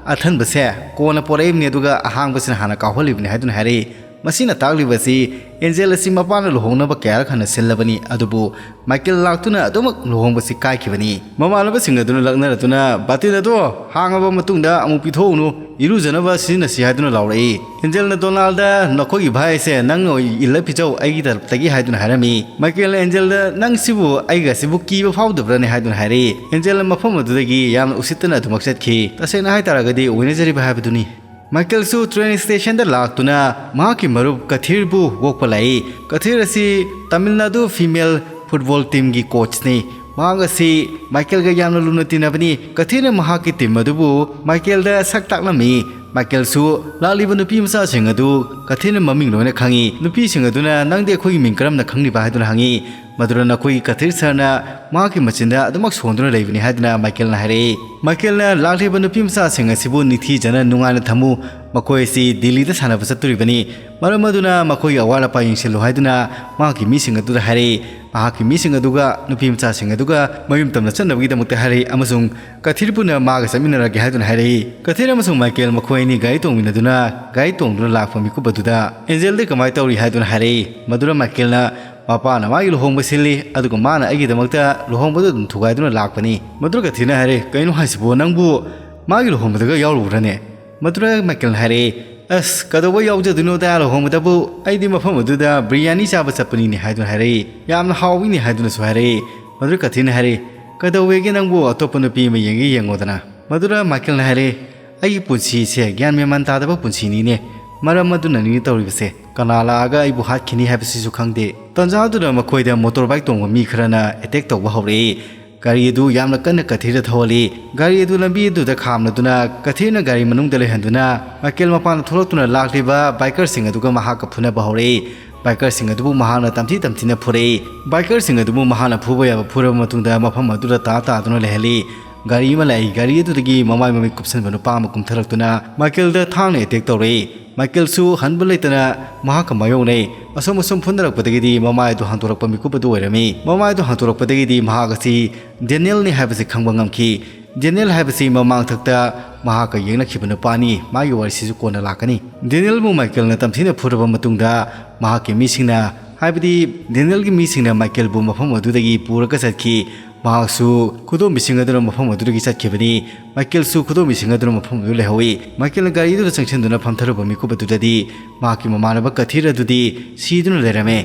ꯑꯊꯟꯕꯁꯦ ꯀꯣꯟꯅ ꯄꯣꯔꯛꯏꯕꯅꯤ, ꯑꯗꯨꯒ ꯑꯍꯥꯡꯕꯁꯤꯅ ꯍꯥꯟꯅ ꯀꯥꯎꯍꯜꯂꯤꯕꯅꯤ ꯍꯥꯏꯗꯨꯅ ꯍꯥꯏꯔꯛꯏ꯫ ꯃꯁꯤꯅ ꯇꯥꯛꯂꯤꯕꯁꯤ ꯑꯦꯟꯖꯦꯜ ꯑꯁꯤ ꯃꯄꯥꯅ ꯂꯨꯍꯣꯡꯅꯕ ꯀꯌꯥꯔꯛ ꯍꯟꯅ ꯁꯤꯜꯂꯕꯅꯤ, ꯑꯗꯨꯕꯨ ꯃꯥꯏꯀꯦꯜ ꯂꯥꯛꯇꯨꯅ ꯑꯗꯨꯃꯛ ꯂꯨꯍꯣꯡꯕꯁꯤ ꯀꯥꯏꯈꯤꯕꯅꯤ꯫ ꯃꯃꯥꯟꯅꯕꯁꯤꯡ ꯑꯗꯨꯅ ꯂꯛꯅꯔꯗꯨꯅ, "ꯕꯥꯇꯤꯟ ꯑꯗꯣ ꯍꯥꯡꯉꯕ ꯃꯇꯨꯡꯗ ꯑꯃꯨꯛ ꯄꯤꯊꯣꯛꯎꯅꯨ, ꯏꯔꯨꯖꯅꯕ ꯁꯤꯖꯤꯟꯅꯁꯤ" ꯍꯥꯏꯗꯨꯅ ꯂꯥꯎꯔꯛꯏ꯫ ꯑꯦꯟꯖꯦꯜꯅ ꯗꯣꯅꯥꯜꯗ, "ꯅꯈꯣꯏꯒꯤ ꯚꯥꯏꯁꯦ ꯅꯪꯅ ꯑꯣꯏ ꯏꯜꯂ ꯄꯤꯖꯧ ꯑꯩꯒꯤ ꯇꯔꯞꯇꯒꯤ" ꯍꯥꯏꯗꯨꯅ ꯍꯥꯏꯔꯝꯃꯤ꯫ ꯃꯥꯏꯀꯦꯜꯅ ꯑꯦꯟꯖꯦꯜꯗ, "ꯅꯪꯁꯤꯕꯨ ꯑꯩꯒꯁꯤꯕꯨ ꯀꯤꯕ ꯐꯥꯎꯗꯕ꯭ꯔꯅꯦ?" ꯍꯥꯏꯗꯨꯅ ꯍꯥꯏꯔꯛꯏ꯫ ꯑꯦꯟꯖꯦꯜꯅ ꯃꯐꯝ ꯑꯗꯨꯗꯒꯤ ꯌꯥꯝꯅ ꯎꯁꯤꯠꯇꯅ ꯑꯗꯨꯃꯛ ꯆꯠꯈꯤ꯫ ꯇꯁꯦꯡꯅ ꯍꯥꯏꯇꯥꯔꯒꯗꯤ ꯑꯣꯏꯅꯖꯔꯤꯕ ꯍꯥꯏꯕꯗꯨꯅꯤ꯫ ꯃꯥꯏꯀꯦꯜꯁꯨ ꯇ꯭ꯔꯦꯟ ꯁ꯭ꯇꯦꯁꯟꯗ ꯂꯥꯛꯇꯨꯅ ꯃꯍꯥꯛꯀꯤ ꯃꯔꯨꯞ ꯀꯊꯤꯔꯕꯨ ꯑꯣꯛꯄ ꯂꯥꯛꯏ꯫ ꯀꯊꯤꯔ ꯑꯁꯤ ꯇꯥꯃꯤꯜ ꯅꯥꯗꯨ ꯐꯤꯃꯦꯜ ꯐꯨꯠꯕꯣꯜ ꯇꯤꯝꯒꯤ ꯀꯣꯆꯅꯤ꯫ ꯃꯍꯥꯛ ꯑꯁꯤ ꯃꯥꯏꯀꯦꯜꯒ ꯌꯥꯝꯅ ꯂꯨꯅ ꯇꯤꯟꯅꯕꯅꯤ꯫ ꯀꯊꯤꯔꯅ ꯃꯍꯥꯛꯀꯤ ꯇꯤꯝ ꯑꯗꯨꯕꯨ ꯃꯥꯏꯀꯦꯜꯗ ꯁꯛ ꯇꯥꯛꯂꯝꯃꯤ꯫ ꯃꯥꯏꯀꯦꯜꯁꯨ ꯂꯥꯛꯂꯤꯕ ꯅꯨꯄꯤ ꯃꯆꯥꯁꯤꯡ ꯑꯗꯨ ꯀꯊꯤꯔꯅ ꯃꯃꯤꯡ ꯂꯣꯏꯅ ꯈꯪꯏ꯫ ꯅꯨꯄꯤꯁꯤꯡ ꯑꯗꯨꯅ, "ꯅꯪꯗꯤ ꯑꯩꯈꯣꯏꯒꯤ ꯃꯤꯡ ꯀꯔꯝꯅ ꯈꯪꯂꯤꯕ?" ꯍꯥꯏꯗꯨꯅ ꯍꯪꯏ꯫ ꯃꯗꯨꯗ ꯅꯈꯣꯏꯒꯤ ꯀꯊꯤꯔ ꯁꯔꯅ ꯃꯍꯥꯛꯀꯤ ꯃꯆꯤꯟꯗ ꯑꯗꯨꯃꯛ ꯁꯣꯟꯗꯨꯅ ꯂꯩꯕꯅꯤ ꯍꯥꯏꯗꯨꯅ ꯃꯥꯏꯀꯦꯜꯅ ꯍꯥꯏꯔꯛꯏ꯫ ꯃꯥꯏꯀꯦꯜꯅ ꯂꯥꯛꯂꯤꯕ ꯅꯨꯄꯤ ꯃꯆꯥꯁꯤꯡ ꯑꯁꯤꯕꯨ ꯅꯤꯡꯊꯤꯖꯅ ꯅꯨꯡꯉꯥꯏꯅ ꯊꯝꯃꯨ, ꯃꯈꯣꯏ ꯑꯁꯤ ꯗꯤꯜꯂꯤꯗ ꯁꯥꯟꯅꯕ ꯆꯠꯇꯣꯔꯤꯕꯅꯤ꯫ ꯃꯔꯝ ꯑꯗꯨꯅ ꯃꯈꯣꯏꯒꯤ ꯑꯋꯥꯠ ꯑꯄꯥ ꯌꯦꯡꯁꯤꯜꯂꯨ ꯍꯥꯏꯗꯨꯅ ꯃꯍꯥꯛꯀꯤ ꯃꯤꯁꯤꯡ ꯑꯗꯨꯗ ꯍꯥꯏꯔꯛꯏ꯫ ꯃꯍꯥꯛꯀꯤ ꯃꯤꯁꯤꯡ ꯑꯗꯨꯒ ꯅꯨꯄꯤ ꯃꯆꯥꯁꯤꯡ ꯑꯗꯨꯒ ꯃꯌꯨꯝ ꯇꯝꯅ ꯆꯠꯅꯕꯒꯤꯗꯃꯛꯇ ꯍꯥꯏꯔꯛꯏ ꯑꯃꯁꯨꯡ ꯀꯊꯤꯔ ꯄꯨꯟꯅ ꯃꯥꯒ ꯆꯠꯃꯤꯟꯅꯔꯒꯦ ꯍꯥꯏꯗꯨꯅ ꯍꯥꯏꯔꯛꯏ꯫ ꯀꯊꯤꯔ ꯑꯃꯁꯨꯡ ꯃꯥꯏꯀꯦꯜ ꯃꯈꯣꯏ ꯑꯅꯤ ꯒꯥꯔꯤ ꯇꯣꯡꯃꯤꯟꯅꯗꯨꯅ ꯒꯥꯔꯤ ꯇꯣꯡꯗꯨꯅ ꯂꯥꯛꯄ ꯃꯤꯀꯨꯞ ꯑꯗꯨꯗ ꯑꯦꯟꯖꯦꯜꯗꯤ ꯀꯃꯥꯏꯅ ꯇꯧꯔꯤ ꯍꯥꯏꯗꯨꯅ ꯍꯥꯏꯔꯛꯏ꯫ ꯃꯗꯨꯗ ꯃꯥꯏꯀꯦꯜꯅ, "ꯃꯄꯥꯅ ꯃꯥꯒꯤ ꯂꯨꯍꯣꯡꯕ ꯁꯤꯜꯂꯤ, ꯑꯗꯨꯒ ꯃꯥꯅ ꯑꯩꯒꯤꯗꯃꯛꯇ ꯂꯨꯍꯣꯡꯕꯗ ꯑꯗꯨꯝ ꯊꯨꯒꯥꯏꯗꯨꯅ ꯂꯥꯛꯄꯅꯤ꯫" ꯃꯗꯨꯗ ꯀꯊꯤꯔꯅ ꯍꯥꯏꯔꯦ, "ꯀꯩꯅꯣ ꯍꯥꯏꯁꯤꯕꯨ, ꯅꯪꯕꯨ ꯃꯥꯒꯤ ꯂꯨꯍꯣꯡꯕꯗꯒ ꯌꯥꯎꯔꯨꯕ꯭ꯔꯅꯦ?" ꯃꯗꯨꯗ ꯃꯥꯏꯀꯦꯜꯅ ꯍꯥꯏꯔꯛꯏ, "ꯑꯁ, ꯀꯩꯗꯧꯕ ꯌꯥꯎꯖꯗꯣꯏꯅꯣꯗ, ꯂꯨꯍꯣꯡꯕꯗꯕꯨ ꯑꯩꯗꯤ ꯃꯐꯝ ꯑꯗꯨꯗ ꯕꯤꯔꯌꯥꯅꯤ ꯆꯥꯕ ꯆꯠꯄꯅꯤꯅꯦ" ꯍꯥꯏꯗꯨꯅ ꯍꯥꯏꯔꯛꯏ꯫ "ꯌꯥꯝꯅ ꯍꯥꯎꯏꯅꯦ" ꯍꯥꯏꯗꯨꯅꯁꯨ ꯍꯥꯏꯔꯛꯏ꯫ ꯃꯗꯨꯗ ꯀꯊꯤꯔꯅ ꯍꯥꯏꯔꯛꯏ, "ꯀꯩꯗꯧꯋꯦꯒꯦ ꯅꯪꯕꯨ, ꯑꯇꯣꯞꯄ ꯅꯨꯄꯤ ꯑꯃ ꯌꯦꯡꯒꯦ ꯌꯦꯡꯉꯣꯗꯅ꯫" ꯃꯗꯨꯗ ꯃꯥꯏꯀꯦꯜꯅ ꯍꯥꯏꯔꯛꯏ, "ꯑꯩꯒꯤ ꯄꯨꯟꯁꯤꯁꯦ ꯒ꯭ꯌꯥꯟ ꯃꯦꯟ ꯃꯥꯟ ꯇꯥꯗꯕ ꯄꯨꯟꯁꯤꯅꯤꯅꯦ, ꯃꯔꯝ ꯑꯗꯨꯅꯅꯤꯅꯦ ꯇꯧꯔꯤꯕꯁꯦ, ꯀꯅꯥ ꯂꯥꯛꯑꯒ ꯑꯩꯕꯨ ꯍꯥꯠꯈꯤꯅꯤ ꯍꯥꯏꯕꯁꯤꯁꯨ ꯈꯪꯗꯦ꯫" ꯇꯟꯖꯥ ꯑꯗꯨꯗ ꯃꯈꯣꯏꯗ ꯃꯣꯇꯣꯔ ꯕꯥꯏꯛ ꯇꯣꯡꯕ ꯃꯤ ꯈꯔꯅ ꯑꯦꯇꯦꯛ ꯇꯧꯕ ꯍꯧꯔꯛꯏ꯫ ꯒꯥꯔꯤ ꯑꯗꯨ ꯌꯥꯝꯅ ꯀꯟꯅ ꯀꯊꯤꯔꯅ ꯊꯧꯍꯜꯂꯤ꯫ ꯒꯥꯔꯤ ꯑꯗꯨ ꯂꯝꯕꯤ ꯑꯗꯨꯗ ꯈꯥꯝꯂꯗꯨꯅ ꯀꯊꯤꯔꯅ ꯒꯥꯔꯤ ꯃꯅꯨꯡꯗ ꯂꯩꯍꯟꯗꯨꯅ ꯃꯥꯏꯀꯦꯜ ꯃꯄꯥꯟꯗ ꯊꯣꯛꯂꯛꯇꯨꯅ ꯂꯥꯛꯂꯤꯕ ꯕꯥꯏꯀꯔꯁꯤꯡ ꯑꯗꯨꯒ ꯃꯍꯥꯛꯀ ꯐꯨꯅꯕ ꯍꯧꯔꯛꯏ꯫ ꯕꯥꯏꯀꯔꯁꯤꯡ ꯑꯗꯨꯕꯨ ꯃꯍꯥꯛꯅ ꯇꯝꯊꯤ ꯇꯝꯊꯤꯅ ꯐꯨꯔꯛꯏ꯫ ꯕꯥꯏꯀꯔꯁꯤꯡ ꯑꯗꯨꯕꯨ ꯃꯍꯥꯛꯅ ꯐꯨꯕ ꯌꯥꯕ ꯐꯨꯔꯕ ꯃꯇꯨꯡꯗ ꯃꯐꯝ ꯑꯗꯨꯗ ꯇꯥ ꯇꯥꯗꯨꯅ ꯂꯩꯍꯜꯂꯤ꯫ ꯒꯥꯔꯤ ꯑꯃ ꯂꯥꯛꯏ꯫ ꯒꯥꯔꯤ ꯑꯗꯨꯗꯒꯤ ꯃꯃꯥꯏ ꯃꯃꯤꯠ ꯀꯨꯞꯁꯟꯕ ꯅꯨꯄꯥ ꯑꯃ ꯀꯨꯝꯊꯔꯛꯇꯨꯅ ꯃꯥꯏꯀꯦꯜꯗ ꯊꯥꯡꯅ ꯑꯦꯇꯦꯛ ꯇꯧꯔꯛꯏ꯫ ꯃꯥꯏꯀꯦꯜꯁꯨ ꯍꯟꯕ ꯂꯩꯇꯅ ꯃꯍꯥꯛꯀ ꯃꯥꯌꯣꯛꯅꯩ꯫ ꯑꯁꯨꯝ ꯑꯁꯨꯝ ꯐꯨꯅꯔꯛꯄꯗꯒꯤꯗꯤ ꯃꯃꯥꯏ ꯑꯗꯨ ꯍꯥꯡꯗꯣꯔꯛꯄ ꯃꯤꯀꯨꯞ ꯑꯗꯨ ꯑꯣꯏꯔꯝꯃꯤ꯫ ꯃꯃꯥꯏ ꯑꯗꯨ ꯍꯥꯡꯗꯣꯔꯛꯄꯗꯒꯤꯗꯤ ꯃꯍꯥꯛ ꯑꯁꯤ ꯗꯦꯅꯤꯌꯦꯜꯅꯤ ꯍꯥꯏꯕꯁꯤ ꯈꯪꯕ ꯉꯝꯈꯤ꯫ ꯗꯦꯅꯤꯌꯦꯜ ꯍꯥꯏꯕꯁꯤ ꯃꯃꯥꯡꯊꯛꯇ ꯃꯍꯥꯛꯀ ꯌꯦꯛꯅꯈꯤꯕ ꯅꯨꯄꯥꯅꯤ꯫ ꯃꯥꯒꯤ ꯋꯥꯔꯤꯁꯤꯁꯨ ꯀꯣꯟꯅ ꯂꯥꯛꯀꯅꯤ꯫ ꯗꯦꯅꯤꯌꯦꯜꯕꯨ ꯃꯥꯏꯀꯦꯜꯅ ꯇꯝꯊꯤꯅ ꯐꯨꯔꯕ ꯃꯇꯨꯡꯗ ꯃꯍꯥꯛꯀꯤ ꯃꯤꯁꯤꯡꯅ, ꯍꯥꯏꯕꯗꯤ ꯗꯦꯅꯤꯌꯦꯜꯒꯤ ꯃꯤꯁꯤꯡꯅ ꯃꯥꯏꯀꯦꯜꯕꯨ ꯃꯐꯝ ꯑꯗꯨꯗꯒꯤ ꯄꯨꯔꯒ ꯆꯠꯈꯤ꯫ ꯃꯍꯥꯛꯁꯨ ꯈꯨꯗꯣꯝꯕꯤꯁꯤꯡ ꯑꯗꯨꯅ ꯃꯐꯝ ꯑꯗꯨꯗꯒꯤ ꯆꯠꯈꯤꯕꯅꯤ꯫ ꯃꯥꯏꯀꯦꯜꯁꯨ ꯈꯨꯗꯣꯝꯕꯤꯁꯤꯡ ꯑꯗꯨꯅ ꯃꯐꯝ ꯑꯗꯨ ꯂꯩꯍꯧꯏ꯫ ꯃꯥꯏꯀꯦꯜꯅ ꯒꯥꯔꯤꯗꯨꯗ ꯆꯪꯁꯤꯟꯗꯨꯅ ꯐꯝꯊꯔꯨꯕ ꯃꯤꯀꯨꯞ ꯑꯗꯨꯗꯗꯤ ꯃꯍꯥꯛꯀꯤ ꯃꯃꯥꯟꯅꯕ ꯀꯊꯤꯔ ꯑꯗꯨꯗꯤ ꯁꯤꯗꯨꯅ ꯂꯩꯔꯝꯃꯦ꯫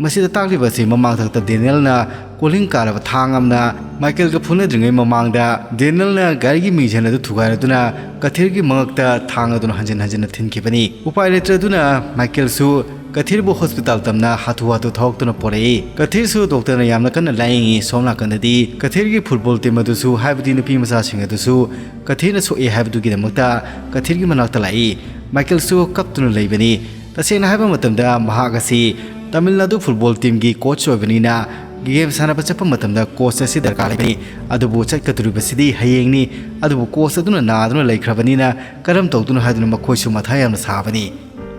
ꯃꯁꯤꯗ ꯇꯥꯛꯂꯤꯕ ꯑꯁꯤ ꯃꯃꯥꯡꯊꯛꯇ ꯗꯦꯅꯤꯌꯦꯜꯅ ꯀꯣꯂꯤꯡ ꯀꯥꯔꯕ ꯊꯥꯡ ꯑꯃꯅ ꯃꯥꯏꯀꯦꯜꯒ ꯐꯨꯅꯗ꯭ꯔꯤꯉꯩ ꯃꯃꯥꯡꯗ ꯗꯦꯅꯤꯌꯦꯜꯅ ꯒꯥꯔꯤꯒꯤ ꯃꯤꯡꯖꯦꯜ ꯑꯗꯨ ꯊꯨꯒꯥꯏꯔꯗꯨꯅ ꯀꯊꯤꯔꯒꯤ ꯃꯉꯛꯇ ꯊꯥꯡ ꯑꯗꯨꯅ ꯍꯟꯖꯤꯟ ꯍꯟꯖꯤꯟꯅ ꯊꯤꯟꯈꯤꯕꯅꯤ꯫ ꯎꯄꯥꯏ ꯂꯩꯇ꯭ꯔꯗꯨꯅ ꯃꯥꯏꯀꯦꯜꯁꯨ ꯀꯊꯤꯔꯕꯨ ꯍꯣꯁꯄꯤꯇꯥꯜ ꯇꯝꯅ ꯍꯥꯊꯨ ꯍꯥꯊꯨ ꯊꯧꯔꯛꯇꯨꯅ ꯄꯣꯔꯛꯏ꯫ ꯀꯊꯤꯔꯁꯨ ꯗꯣꯛꯇꯔꯅ ꯌꯥꯝꯅ ꯀꯟꯅ ꯂꯥꯌꯦꯡꯉꯤ꯫ ꯁꯣꯝ ꯅꯥꯀꯟꯗꯗꯤ ꯀꯊꯤꯔꯒꯤ ꯐꯨꯠꯕꯣꯜ ꯇꯤꯝ ꯑꯗꯨꯁꯨ, ꯍꯥꯏꯕꯗꯤ ꯅꯨꯄꯤ ꯃꯆꯥꯁꯤꯡ ꯑꯗꯨꯁꯨ ꯀꯊꯤꯔꯅ ꯁꯣꯛꯑꯦ ꯍꯥꯏꯕꯗꯨꯒꯤꯗꯃꯛꯇ ꯀꯊꯤꯔꯒꯤ ꯃꯅꯥꯛꯇ ꯂꯥꯛꯏ꯫ ꯃꯥꯏꯀꯦꯜꯁꯨ ꯀꯞꯇꯨꯅ ꯂꯩꯕꯅꯤ꯫ ꯇꯁꯦꯡꯅ ꯍꯥꯏꯕ ꯃꯇꯝꯗ ꯃꯍꯥꯛ ꯑꯁꯤ ꯇꯥꯃꯤꯜ ꯅꯥꯗꯨ ꯐꯨꯠꯕꯣꯜ ꯇꯤꯝꯒꯤ ꯀꯣꯆ ꯑꯣꯏꯕꯅꯤꯅ ꯒꯦꯝ ꯁꯥꯟꯅꯕ ꯆꯠꯄ ꯃꯇꯝꯗ ꯀꯣꯆ ꯑꯁꯤ ꯗꯔꯀꯥꯔ ꯂꯩꯕꯅꯤ꯫ ꯑꯗꯨꯕꯨ ꯆꯠꯀꯗꯧꯔꯤꯕꯁꯤꯗꯤ ꯍꯌꯦꯡꯅꯤ꯫ ꯑꯗꯨꯕꯨ ꯀꯣꯆ ꯑꯗꯨꯅ ꯅꯥꯗꯨꯅ ꯂꯩꯈ꯭ꯔꯕꯅꯤꯅ ꯀꯔꯝ ꯇꯧꯗꯨꯅꯣ ꯍꯥꯏꯗꯨꯅ ꯃꯈꯣꯏꯁꯨ ꯃꯊꯥ ꯌꯥꯝꯅ ꯁꯥꯕꯅꯤ꯫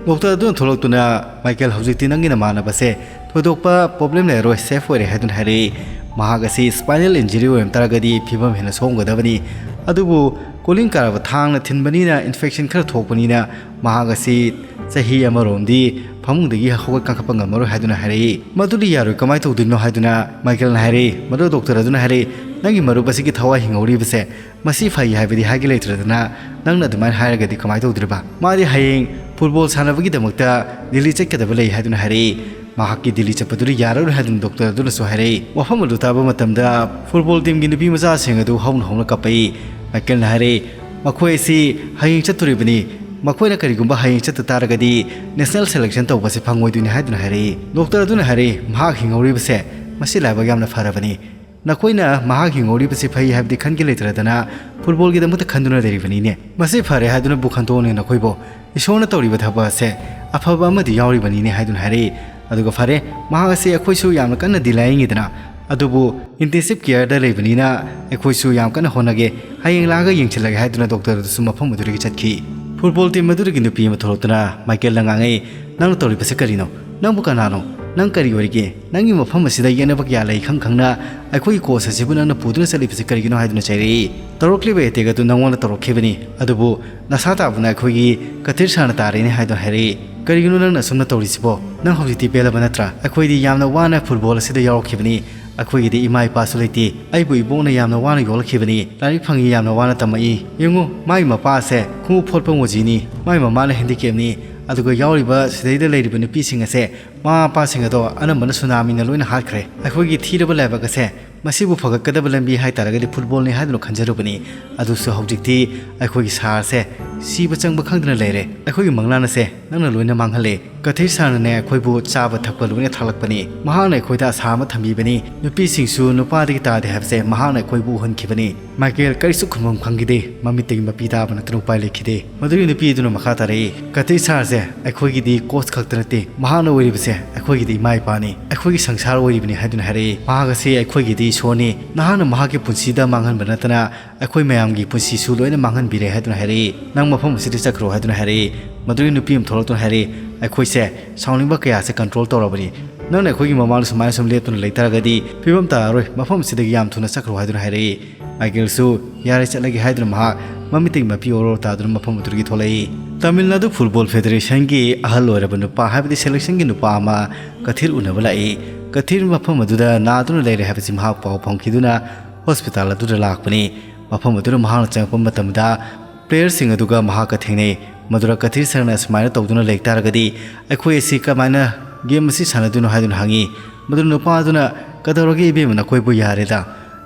ꯗꯣꯛꯇꯔ ꯑꯗꯨꯅ ꯊꯣꯛꯂꯛꯇꯨꯅ, "ꯃꯥꯏꯀꯦꯜ, ꯍꯧꯖꯤꯛꯇꯤ ꯅꯪꯒꯤ ꯅꯃꯥꯟꯅꯕꯁꯦ ꯊꯣꯏꯗꯣꯛꯄ ꯄ꯭ꯔꯣꯕ꯭ꯂꯦꯝ ꯂꯩꯔꯔꯣꯏ, ꯁꯦꯐ ꯑꯣꯏꯔꯦ" ꯍꯥꯏꯗꯨꯅ ꯍꯥꯏꯔꯛꯏ꯫ ꯃꯍꯥꯛ ꯑꯁꯤ ꯁ꯭ꯄꯥꯏꯅꯦꯜ ꯏꯟꯖꯨꯔꯤ ꯑꯣꯏꯔꯝ ꯇꯥꯔꯒꯗꯤ ꯐꯤꯕꯝ ꯍꯦꯟꯅ ꯁꯣꯛꯑꯝꯒꯗꯕꯅꯤ꯫ ꯑꯗꯨꯕꯨ ꯀꯣꯂꯤꯡ ꯀꯥꯔꯕ ꯊꯥꯡꯅ ꯊꯤꯟꯕꯅꯤꯅ, ꯏꯟꯐꯦꯛꯁꯟ ꯈꯔ ꯊꯣꯛꯄꯅꯤꯅ ꯃꯍꯥꯛ ꯑꯁꯤ ꯆꯍꯤ ꯑꯃꯔꯣꯝꯗꯤ ꯐꯃꯨꯡꯗꯒꯤ ꯍꯧꯒꯠ ꯀꯥꯡꯈꯠꯄ ꯉꯝꯃꯔꯣꯏ ꯍꯥꯏꯗꯨꯅ ꯍꯥꯏꯔꯛꯏ꯫ "ꯃꯗꯨꯗꯤ ꯌꯥꯔꯣꯏ, ꯀꯃꯥꯏꯅ ꯇꯧꯗꯣꯏꯅꯣ?" ꯍꯥꯏꯗꯨꯅ ꯃꯥꯏꯀꯦꯜꯅ ꯍꯥꯏꯔꯛꯏ꯫ ꯃꯗꯨ ꯗꯣꯛꯇꯔ ꯑꯗꯨꯅ ꯍꯥꯏꯔꯛꯏ, "ꯅꯪꯒꯤ ꯃꯔꯨꯞ ꯑꯁꯤꯒꯤ ꯊꯋꯥꯏ ꯍꯤꯡꯍꯧꯔꯤꯕꯁꯦ ꯃꯁꯤ ꯐꯩ ꯍꯥꯏꯕꯗꯤ ꯍꯥꯏꯒꯦ ꯂꯩꯇ꯭ꯔꯗꯅ ꯅꯪꯅ ꯑꯗꯨꯃꯥꯏꯅ ꯍꯥꯏꯔꯒꯗꯤ ꯀꯃꯥꯏꯅ ꯇꯧꯗꯣꯔꯤꯕ? ꯃꯥꯗꯤ ꯍꯌꯦꯡ ꯐꯨꯠꯕꯣꯜ ꯁꯥꯟꯅꯕꯒꯤꯗꯃꯛꯇ ꯗꯤꯜꯂꯤ ꯆꯠꯀꯗꯕ ꯂꯩ" ꯍꯥꯏꯗꯨꯅ ꯍꯥꯏꯔꯛꯏ꯫ ꯃꯍꯥꯛꯀꯤ ꯗꯤꯜꯂꯤ ꯆꯠꯄꯗꯨꯗꯤ ꯌꯥꯔꯔꯣꯏ ꯍꯥꯏꯗꯨꯅ ꯗꯣꯛꯇꯔ ꯑꯗꯨꯅꯁꯨ ꯍꯥꯏꯔꯛꯏ꯫ ꯋꯥꯐꯝ ꯑꯗꯨ ꯇꯥꯕ ꯃꯇꯝꯗ ꯐꯨꯠꯕꯣꯜ ꯇꯤꯝꯒꯤ ꯅꯨꯄꯤ ꯃꯆꯥꯁꯤꯡ ꯑꯗꯨ ꯍꯧꯅ ꯍꯧꯅ ꯀꯞꯄꯛꯏ꯫ ꯃꯥꯏꯀꯦꯜꯅ ꯍꯥꯏꯔꯛꯏ, "ꯃꯈꯣꯏ ꯑꯁꯤ ꯍꯌꯦꯡ ꯆꯠꯇꯣꯔꯤꯕꯅꯤ꯫ ꯃꯈꯣꯏꯅ ꯀꯔꯤꯒꯨꯝꯕ ꯍꯌꯦꯡ ꯆꯠꯇ ꯇꯥꯔꯒꯗꯤ ꯅꯦꯁꯅꯦꯜ ꯁꯦꯂꯦꯛꯁꯟ ꯇꯧꯕꯁꯦ ꯐꯪꯉꯣꯏꯗꯣꯏꯅꯤ" ꯍꯥꯏꯗꯨꯅ ꯍꯥꯏꯔꯛꯏ꯫ ꯗꯣꯛꯇꯔ ꯑꯗꯨꯅ ꯍꯥꯏꯔꯛꯏ, "ꯃꯍꯥꯛ ꯍꯤꯡꯍꯧꯔꯤꯕꯁꯦ ꯃꯁꯤ ꯂꯥꯏꯕꯛ ꯌꯥꯝꯅ ꯐꯔꯕꯅꯤ꯫ ꯅꯈꯣꯏꯅ ꯃꯍꯥꯛ ꯍꯤꯡꯍꯧꯔꯤꯕꯁꯤ ꯐꯩ ꯍꯥꯏꯕꯗꯤ ꯈꯟꯒꯦ ꯂꯩꯇ꯭ꯔꯗꯅ ꯐꯨꯠꯕꯣꯜꯒꯤꯗꯃꯛꯇ ꯈꯟꯗꯨꯅ ꯂꯩꯔꯤꯕꯅꯤꯅꯦ꯫ ꯃꯁꯤ ꯐꯔꯦ ꯍꯥꯏꯗꯨꯅꯕꯨ ꯈꯟꯗꯣꯛꯑꯣꯅꯦ ꯅꯈꯣꯏꯕꯨ꯫ ꯏꯁꯣꯔꯅ ꯇꯧꯔꯤꯕ ꯊꯕꯛ ꯑꯁꯦ ꯑꯐꯕ ꯑꯃꯗꯤ ꯌꯥꯎꯔꯤꯕꯅꯤꯅꯦ" ꯍꯥꯏꯗꯨꯅ ꯍꯥꯏꯔꯛꯏ꯫ ꯑꯗꯨꯒ ꯐꯔꯦ, ꯃꯍꯥꯛ ꯑꯁꯤ ꯑꯩꯈꯣꯏꯁꯨ ꯌꯥꯝꯅ ꯀꯟꯅꯗꯤ ꯂꯥꯌꯦꯡꯉꯤꯗꯅ, ꯑꯗꯨꯕꯨ ꯏꯟꯇꯦꯟꯁꯤꯞ ꯀꯤꯌꯔꯗ ꯂꯩꯕꯅꯤꯅ ꯑꯩꯈꯣꯏꯁꯨ ꯌꯥꯝ ꯀꯟꯅ ꯍꯣꯠꯅꯒꯦ, ꯍꯌꯦꯡ ꯂꯥꯛꯑꯒ ꯌꯦꯡꯁꯤꯜꯂꯒꯦ ꯍꯥꯏꯗꯨꯅ ꯗꯣꯛꯇꯔ ꯑꯗꯨꯁꯨ ꯃꯐꯝ ꯑꯗꯨꯗꯒꯤ ꯆꯠꯈꯤ꯫ ꯐꯨꯠꯕꯣꯜ ꯇꯤꯝ ꯑꯗꯨꯗꯒꯤ ꯅꯨꯄꯤ ꯑꯃ ꯊꯣꯛꯂꯛꯇꯨꯅ ꯃꯥꯏꯀꯦꯜꯗ ꯉꯥꯡꯉꯛꯏ, "ꯅꯪꯅ ꯇꯧꯔꯤꯕꯁꯤ ꯀꯔꯤꯅꯣ? ꯅꯪꯕꯨ ꯀꯅꯥꯅꯣ? "ꯅꯪ ꯀꯔꯤ ꯑꯣꯏꯔꯤꯒꯦ? ꯅꯪꯒꯤ ꯃꯐꯝ ꯑꯁꯤꯗ ꯌꯦꯛꯅꯕ ꯀꯌꯥ ꯂꯩ ꯈꯪ ꯈꯪꯅ ꯑꯩꯈꯣꯏꯒꯤ ꯀꯣꯁ ꯑꯁꯤꯕꯨ ꯅꯪꯅ ꯄꯨꯗꯨꯅ ꯆꯠꯂꯤꯕꯁꯤ ꯀꯔꯤꯒꯤꯅꯣ?" ꯍꯥꯏꯗꯨꯅ ꯆꯩꯔꯛꯏ꯫ "ꯇꯧꯔꯛꯂꯤꯕ ꯑꯦꯇꯦꯛ ꯑꯗꯨ ꯅꯪꯉꯣꯟꯗ ꯇꯧꯔꯛꯈꯤꯕꯅꯤ, ꯑꯗꯨꯕꯨ ꯅꯁꯥ ꯇꯥꯕꯅ ꯑꯩꯈꯣꯏꯒꯤ ꯀꯊꯤꯔ ꯁꯥꯔꯅ ꯇꯥꯔꯦꯅꯦ" ꯍꯥꯏꯗꯨꯅ ꯍꯥꯏꯔꯛꯏ꯫ "ꯀꯔꯤꯒꯤꯅꯣ ꯅꯪꯅ ꯑꯁꯨꯝꯅ ꯇꯧꯔꯤꯁꯤꯕꯣ? ꯅꯪ ꯍꯧꯖꯤꯛꯇꯤ ꯄꯦꯜꯂꯕ ꯅꯠꯇ꯭ꯔꯥ? ꯑꯩꯈꯣꯏꯗꯤ ꯌꯥꯝꯅ ꯋꯥꯅ ꯐꯨꯠꯕꯣꯜ ꯑꯁꯤꯗ ꯌꯥꯎꯔꯛꯈꯤꯕꯅꯤ꯫ ꯑꯩꯈꯣꯏꯒꯤꯗꯤ ꯏꯃꯥ ꯏꯄꯥꯁꯨ ꯂꯩꯇꯦ꯫ ꯑꯩꯕꯨ ꯏꯕꯣꯛꯅ ꯌꯥꯝꯅ ꯋꯥꯅ ꯌꯣꯛꯂꯛꯈꯤꯕꯅꯤ꯫ ꯂꯥꯏꯔꯤꯛ ꯐꯪꯉꯤ ꯌꯥꯝꯅ ꯋꯥꯅ ꯇꯝꯃꯛꯏ꯫ ꯌꯦꯡꯉꯨ, ꯃꯥꯒꯤ ꯃꯄꯥ ꯑꯁꯦ ꯈꯣꯡꯎꯞ ꯐꯣꯠꯄ ꯃꯣꯖꯤꯅꯤ, ꯃꯥꯒꯤ ꯃꯃꯥꯅ ꯍꯦꯟꯗꯤꯀꯦꯞꯅꯤ, ꯑꯗꯨꯒ ꯌꯥꯎꯔꯤꯕ ꯁꯤꯗꯩꯗ ꯂꯩꯔꯤꯕ ꯅꯨꯄꯤꯁꯤꯡ ꯑꯁꯦ ꯃꯃꯥ ꯃꯄꯥꯁꯤꯡ ꯑꯗꯣ ꯑꯅꯝꯕꯅ ꯁꯨꯅꯥꯃꯤꯅ ꯂꯣꯏꯅ ꯍꯥꯠꯈ꯭ꯔꯦ꯫ ꯑꯩꯈꯣꯏꯒꯤ ꯊꯤꯔꯕ ꯂꯥꯏꯕꯛ ꯑꯁꯦ ꯃꯁꯤꯕꯨ ꯐꯒꯠꯀꯗꯕ ꯂꯝꯕꯤ ꯍꯥꯏꯇꯥꯔꯒꯗꯤ ꯐꯨꯠꯕꯣꯜꯅꯤ ꯍꯥꯏꯗꯨꯅ ꯈꯟꯖꯔꯨꯕꯅꯤ꯫ ꯑꯗꯨꯁꯨ ꯍꯧꯖꯤꯛꯇꯤ ꯑꯩꯈꯣꯏꯒꯤ ꯁꯥꯔꯁꯦ ꯁꯤꯕ ꯆꯪꯕ ꯈꯪꯗꯅ ꯂꯩꯔꯦ꯫ ꯑꯩꯈꯣꯏꯒꯤ ꯃꯪꯂꯥꯟ ꯑꯁꯦ ꯅꯪꯅ ꯂꯣꯏꯅ ꯃꯥꯡꯍꯜꯂꯦ꯫ ꯀꯊꯤꯔ ꯁꯥꯔꯅꯅꯦ ꯑꯩꯈꯣꯏꯕꯨ ꯆꯥꯕ ꯊꯛꯄ ꯂꯣꯏꯅ ꯊꯥꯛꯂꯛꯄꯅꯤ꯫ ꯃꯍꯥꯛꯅ ꯑꯩꯈꯣꯏꯗ ꯑꯁꯥ ꯑꯃ ꯊꯝꯕꯤꯕꯅꯤ꯫ ꯅꯨꯄꯤꯁꯤꯡꯁꯨ ꯅꯨꯄꯥꯗꯒꯤ ꯇꯥꯗꯦ ꯍꯥꯏꯕꯁꯦ ꯃꯍꯥꯛꯅ ꯑꯩꯈꯣꯏꯕꯨ ꯎꯍꯟꯈꯤꯕꯅꯤ"꯫ ꯃꯥꯏꯀꯦꯜ ꯀꯔꯤꯁꯨ ꯈꯨꯝꯐꯝ ꯈꯪꯈꯤꯗꯦ꯫ ꯃꯃꯤꯠꯇꯒꯤ ꯃꯄꯤ ꯇꯥꯕ ꯅꯠꯇꯅ ꯎꯄꯥꯏ ꯂꯩꯈꯤꯗꯦ꯫ ꯃꯗꯨꯒꯤ ꯅꯨꯄꯤ ꯑꯗꯨꯅ ꯃꯈꯥ ꯇꯥꯔꯛꯏ, "ꯀꯊꯤꯔ ꯁꯥꯔꯁꯦ ꯑꯩꯈꯣꯏꯒꯤꯗꯤ ꯀꯣꯁ ꯈꯛꯇ ꯅꯠꯇꯦ, ꯃꯍꯥꯛꯅ ꯑꯣꯏꯔꯤꯕꯁꯦ ꯑꯩꯈꯣꯏꯒꯤꯗꯤ ꯏꯃꯥ ꯏꯄꯥꯅꯤ, ꯑꯩꯈꯣꯏꯒꯤ ꯁꯪꯁꯥꯔ ꯑꯣꯏꯔꯤꯕꯅꯤ" ꯍꯥꯏꯗꯨꯅ ꯍꯥꯏꯔꯛꯏ꯫ "ꯃꯍꯥꯛ ꯑꯁꯤ ꯑꯩꯈꯣꯏꯒꯤꯗꯤ ꯏꯁꯣꯔꯅꯤ꯫ ꯅꯍꯥꯛꯅ ꯃꯍꯥꯛꯀꯤ ꯄꯨꯟꯁꯤꯗ ꯃꯥꯡꯍꯟꯕ ꯅꯠꯇꯅ ꯑꯩꯈꯣꯏ ꯃꯌꯥꯝꯒꯤ ꯄꯨꯟꯁꯤꯁꯨ ꯂꯣꯏꯅ ꯃꯥꯡꯍꯟꯕꯤꯔꯦ" ꯍꯥꯏꯗꯨꯅ ꯍꯥꯏꯔꯛꯏ꯫ "ꯅꯪ ꯃꯐꯝ ꯑꯁꯤꯗ ꯆꯠꯈ꯭ꯔꯣ" ꯍꯥꯏꯗꯨꯅ ꯍꯥꯏꯔꯛꯏ꯫ ꯃꯗꯨꯒꯤ ꯅꯨꯄꯤ ꯑꯃ ꯊꯣꯛꯂꯛꯇꯨꯅ ꯍꯥꯏꯔꯛꯏ, "ꯑꯩꯈꯣꯏꯁꯦ ꯁꯥꯎꯅꯤꯡꯕ ꯀꯌꯥꯁꯦ ꯀꯟꯇ꯭ꯔꯣꯜ ꯇꯧꯔꯕꯅꯤ꯫ ꯅꯪꯅ ꯑꯩꯈꯣꯏꯒꯤ ꯃꯃꯥꯡꯗ ꯁꯨꯃꯥꯏꯅ ꯁꯨꯝ ꯂꯦꯞꯇꯨꯅ ꯂꯩꯇꯥꯔꯒꯗꯤ ꯐꯤꯕꯝ ꯇꯥꯔꯔꯣꯏ꯫ ꯃꯐꯝ ꯑꯁꯤꯗꯒꯤ ꯌꯥꯝ ꯊꯨꯅ ꯆꯠꯈ꯭ꯔꯣ" ꯍꯥꯏꯗꯨꯅ ꯍꯥꯏꯔꯛꯏ꯫ ꯃꯥꯏꯀꯦꯜꯁꯨ "ꯌꯥꯔꯦ, ꯆꯠꯂꯒꯦ" ꯍꯥꯏꯗꯨꯅ ꯃꯍꯥꯛ ꯃꯃꯤꯠꯇꯒꯤ ꯃꯄꯤ ꯑꯣꯔꯣ ꯇꯥꯗꯨꯅ ꯃꯐꯝ ꯑꯗꯨꯗꯒꯤ ꯊꯣꯛꯂꯛꯏ꯫ ꯇꯥꯃꯤꯜ ꯅꯥꯗꯨ ꯐꯨꯠꯕꯣꯜ ꯐꯦꯗꯔꯦꯁꯟꯒꯤ ꯑꯍꯜ ꯑꯣꯏꯔꯕ ꯅꯨꯄꯥ, ꯍꯥꯏꯕꯗꯤ ꯁꯦꯂꯦꯛꯁꯟꯒꯤ ꯅꯨꯄꯥ ꯑꯃ ꯀꯊꯤꯔ ꯎꯅꯕ ꯂꯥꯛꯏ꯫ ꯀꯊꯤꯔ ꯃꯐꯝ ꯑꯗꯨꯗ ꯅꯥꯗꯨꯅ ꯂꯩꯔꯦ ꯍꯥꯏꯕꯁꯤ ꯃꯍꯥꯛ ꯄꯥꯎ ꯐꯪꯈꯤꯗꯨꯅ ꯍꯣꯁꯄꯤꯇꯥꯜ ꯑꯗꯨꯗ ꯂꯥꯛꯄꯅꯤ꯫ ꯃꯐꯝ ꯑꯗꯨꯗ ꯃꯍꯥꯛꯅ ꯆꯪꯉꯛꯄ ꯃꯇꯝꯗ ꯄ꯭ꯂꯦꯌꯔꯁꯤꯡ ꯑꯗꯨꯒ ꯃꯍꯥꯛꯀ ꯊꯦꯡꯅꯩ꯫ ꯃꯗꯨꯗ ꯀꯊꯤꯔ ꯁꯥꯔꯅ ꯁꯨꯃꯥꯏꯅ ꯇꯧꯗꯨꯅ ꯂꯩ ꯇꯥꯔꯒꯗꯤ ꯑꯩꯈꯣꯏ ꯑꯁꯤ ꯀꯃꯥꯏꯅ ꯒꯦꯝ ꯑꯁꯤ ꯁꯥꯟꯅꯗꯣꯏꯅꯣ ꯍꯥꯏꯗꯨꯅ ꯍꯪꯉꯤ꯫ ꯃꯗꯨꯗ ꯅꯨꯄꯥ ꯑꯗꯨꯅ, "ꯀꯗꯧꯔꯒꯦ ꯏꯕꯦꯝꯃ, ꯅꯈꯣꯏꯕꯨ ꯌꯥꯔꯦꯗ꯫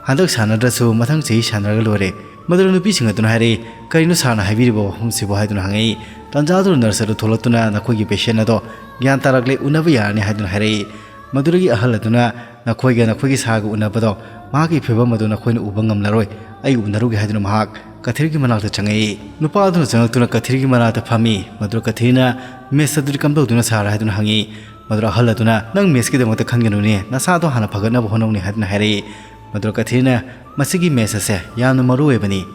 ꯍꯟꯗꯛ ꯁꯥꯟꯅꯗ꯭ꯔꯁꯨ ꯃꯊꯪ ꯆꯍꯤ ꯁꯥꯟꯅꯔꯒ ꯂꯣꯏꯔꯦ"꯫ ꯃꯗꯨꯗ ꯅꯨꯄꯤꯁꯤꯡ ꯑꯗꯨꯅ ꯍꯥꯏꯔꯛꯏ, "ꯀꯔꯤꯅꯣ ꯁꯥꯔꯅ ꯍꯥꯏꯕꯤꯔꯤꯕ ꯋꯥꯐꯝꯁꯤꯕꯨ?" ꯍꯥꯏꯗꯨꯅ ꯍꯪꯉꯛꯏ꯫ ꯇꯥꯟꯖꯥ ꯑꯗꯨꯗ ꯅꯔꯁ ꯑꯗꯨ ꯊꯣꯛꯂꯛꯇꯨꯅ, "ꯅꯈꯣꯏꯒꯤ ꯄꯦꯁꯦꯟ ꯑꯗꯣ ꯒ꯭ꯌꯥꯟ ꯇꯥꯔꯛꯂꯦ, ꯎꯅꯕ ꯌꯥꯔꯅꯤ" ꯍꯥꯏꯗꯨꯅ ꯍꯥꯏꯔꯛꯏ꯫ ꯃꯗꯨꯗꯒꯤ ꯑꯍꯜ ꯑꯗꯨꯅ, "ꯅꯈꯣꯏꯒ ꯅꯈꯣꯏꯒꯤ ꯁꯥꯔꯒ ꯎꯅꯕꯗꯣ, ꯃꯍꯥꯛꯀꯤ ꯐꯤꯕꯝ ꯑꯗꯨ ꯅꯈꯣꯏꯅ ꯎꯕ ꯉꯝꯂꯔꯣꯏ, ꯑꯩ ꯎꯅꯔꯨꯒꯦ" ꯍꯥꯏꯗꯨꯅ ꯃꯍꯥꯛ ꯀꯊꯤꯔꯒꯤ ꯃꯅꯥꯛꯇ ꯆꯪꯉꯛꯏ꯫ ꯅꯨꯄꯥ ꯑꯗꯨꯅ ꯆꯪꯂꯛꯇꯨꯅ ꯀꯊꯤꯔꯒꯤ ꯃꯅꯥꯛꯇ ꯐꯝꯃꯤ꯫ ꯃꯗꯨꯗ ꯀꯊꯤꯔꯅ, "ꯃꯦꯁ ꯑꯗꯨꯗꯤ ꯀꯝꯗꯧꯗꯨꯅ ꯁꯥꯔ?" ꯍꯥꯏꯗꯨꯅ ꯍꯪꯉꯤ꯫ ꯃꯗꯨꯗ ꯑꯍꯜ ꯑꯗꯨꯅ, "ꯅꯪ ꯃꯦꯁꯀꯤꯗꯃꯛꯇ ꯈꯟꯒꯅꯨꯅꯦ, ꯅꯁꯥꯗꯣ ꯍꯥꯟꯅ ꯐꯒꯠꯅꯕ ꯍꯣꯠꯅꯧꯅꯦ" ꯍꯥꯏꯗꯨꯅ ꯍꯥꯏꯔꯛꯏ꯫ ꯃꯗꯨꯗ ꯀꯊꯤꯔꯅ, "ꯃꯁꯤꯒꯤ ꯃꯦꯁ ꯑꯁꯦ ꯌꯥꯝꯅ ꯃꯔꯨ ꯑꯣꯏꯕꯅꯤ"꯫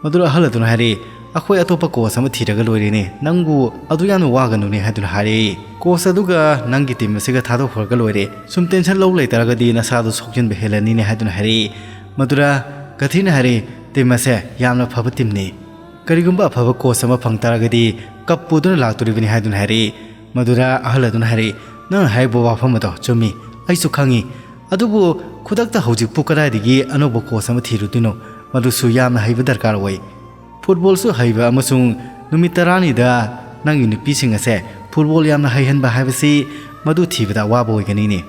ꯃꯗꯨꯗ ꯑꯍꯜ ꯑꯗꯨꯅ ꯍꯥꯏꯔꯛꯏ, "ꯑꯩꯈꯣꯏ ꯑꯇꯣꯞꯄ ꯀꯣꯆ ꯑꯃ ꯊꯤꯔꯒ ꯂꯣꯏꯔꯦꯅꯦ, ꯅꯪꯕꯨ ꯑꯗꯨ ꯌꯥꯝꯅ ꯋꯥꯒꯅꯨꯅꯦ" ꯍꯥꯏꯗꯨꯅ ꯍꯥꯏꯔꯛꯏ꯫ "ꯀꯣꯆ ꯑꯗꯨꯒ ꯅꯪꯒꯤ ꯇꯤꯝ ꯑꯁꯤꯒ ꯊꯥꯗꯣꯛꯈ꯭ꯔꯒ ꯂꯣꯏꯔꯦ, ꯁꯨꯝ ꯇꯦꯟꯁꯟ ꯂꯧ ꯂꯩꯇꯥꯔꯒꯗꯤ ꯅꯁꯥꯗꯣ ꯁꯣꯛꯆꯤꯟꯕ ꯍꯦꯜꯂꯅꯤꯅꯦ" ꯍꯥꯏꯗꯨꯅ ꯍꯥꯏꯔꯛꯏ꯫ ꯃꯗꯨꯗ ꯀꯊꯤꯅ ꯍꯥꯏꯔꯛꯏ, "ꯇꯤꯝ ꯑꯁꯦ ꯌꯥꯝꯅ ꯐꯕ ꯇꯤꯝꯅꯤ, ꯀꯔꯤꯒꯨꯝꯕ ꯑꯐꯕ ꯀꯣꯆ ꯑꯃ ꯐꯪ ꯇꯥꯔꯒꯗꯤ ꯀꯞ ꯄꯨꯗꯨꯅ ꯂꯥꯛꯇꯣꯔꯤꯕꯅꯤ" ꯍꯥꯏꯗꯨꯅ ꯍꯥꯏꯔꯛꯏ꯫ ꯃꯗꯨꯗ ꯑꯍꯜ ꯑꯗꯨꯅ ꯍꯥꯏꯔꯛꯏ, "ꯅꯪꯅ ꯍꯥꯏꯔꯤꯕ ꯋꯥꯐꯝ ꯑꯗꯣ ꯆꯨꯝꯃꯤ, ꯑꯩꯁꯨ ꯈꯪꯉꯤ꯫ ꯑꯗꯨꯕꯨ ꯈꯨꯗꯛꯇ ꯍꯧꯖꯤꯛꯄꯨ ꯀꯗꯥꯏꯗꯒꯤ ꯑꯅꯧꯕ ꯀꯣꯆ ꯑꯃ ꯊꯤꯔꯨꯗꯣꯏꯅꯣ? ꯃꯗꯨꯁꯨ ꯌꯥꯝꯅ ꯍꯩꯕ ꯗꯔꯀꯥꯔ ꯑꯣꯏ꯫ ꯐꯨꯠꯕꯣꯜꯁꯨ ꯍꯩꯕ ꯑꯃꯁꯨꯡ ꯅꯨꯃꯤꯠ ꯇꯔꯥꯅꯤꯗ ꯅꯪꯒꯤ ꯅꯨꯄꯤꯁꯤꯡ ꯑꯁꯦ ꯐꯨꯠꯕꯣꯜ ꯌꯥꯝꯅ ꯍꯩꯍꯟꯕ ꯍꯥꯏꯕꯁꯤ ꯃꯗꯨ ꯊꯤꯕꯗ ꯑꯋꯥꯕ ꯑꯣꯏꯒꯅꯤꯅꯦ꯫"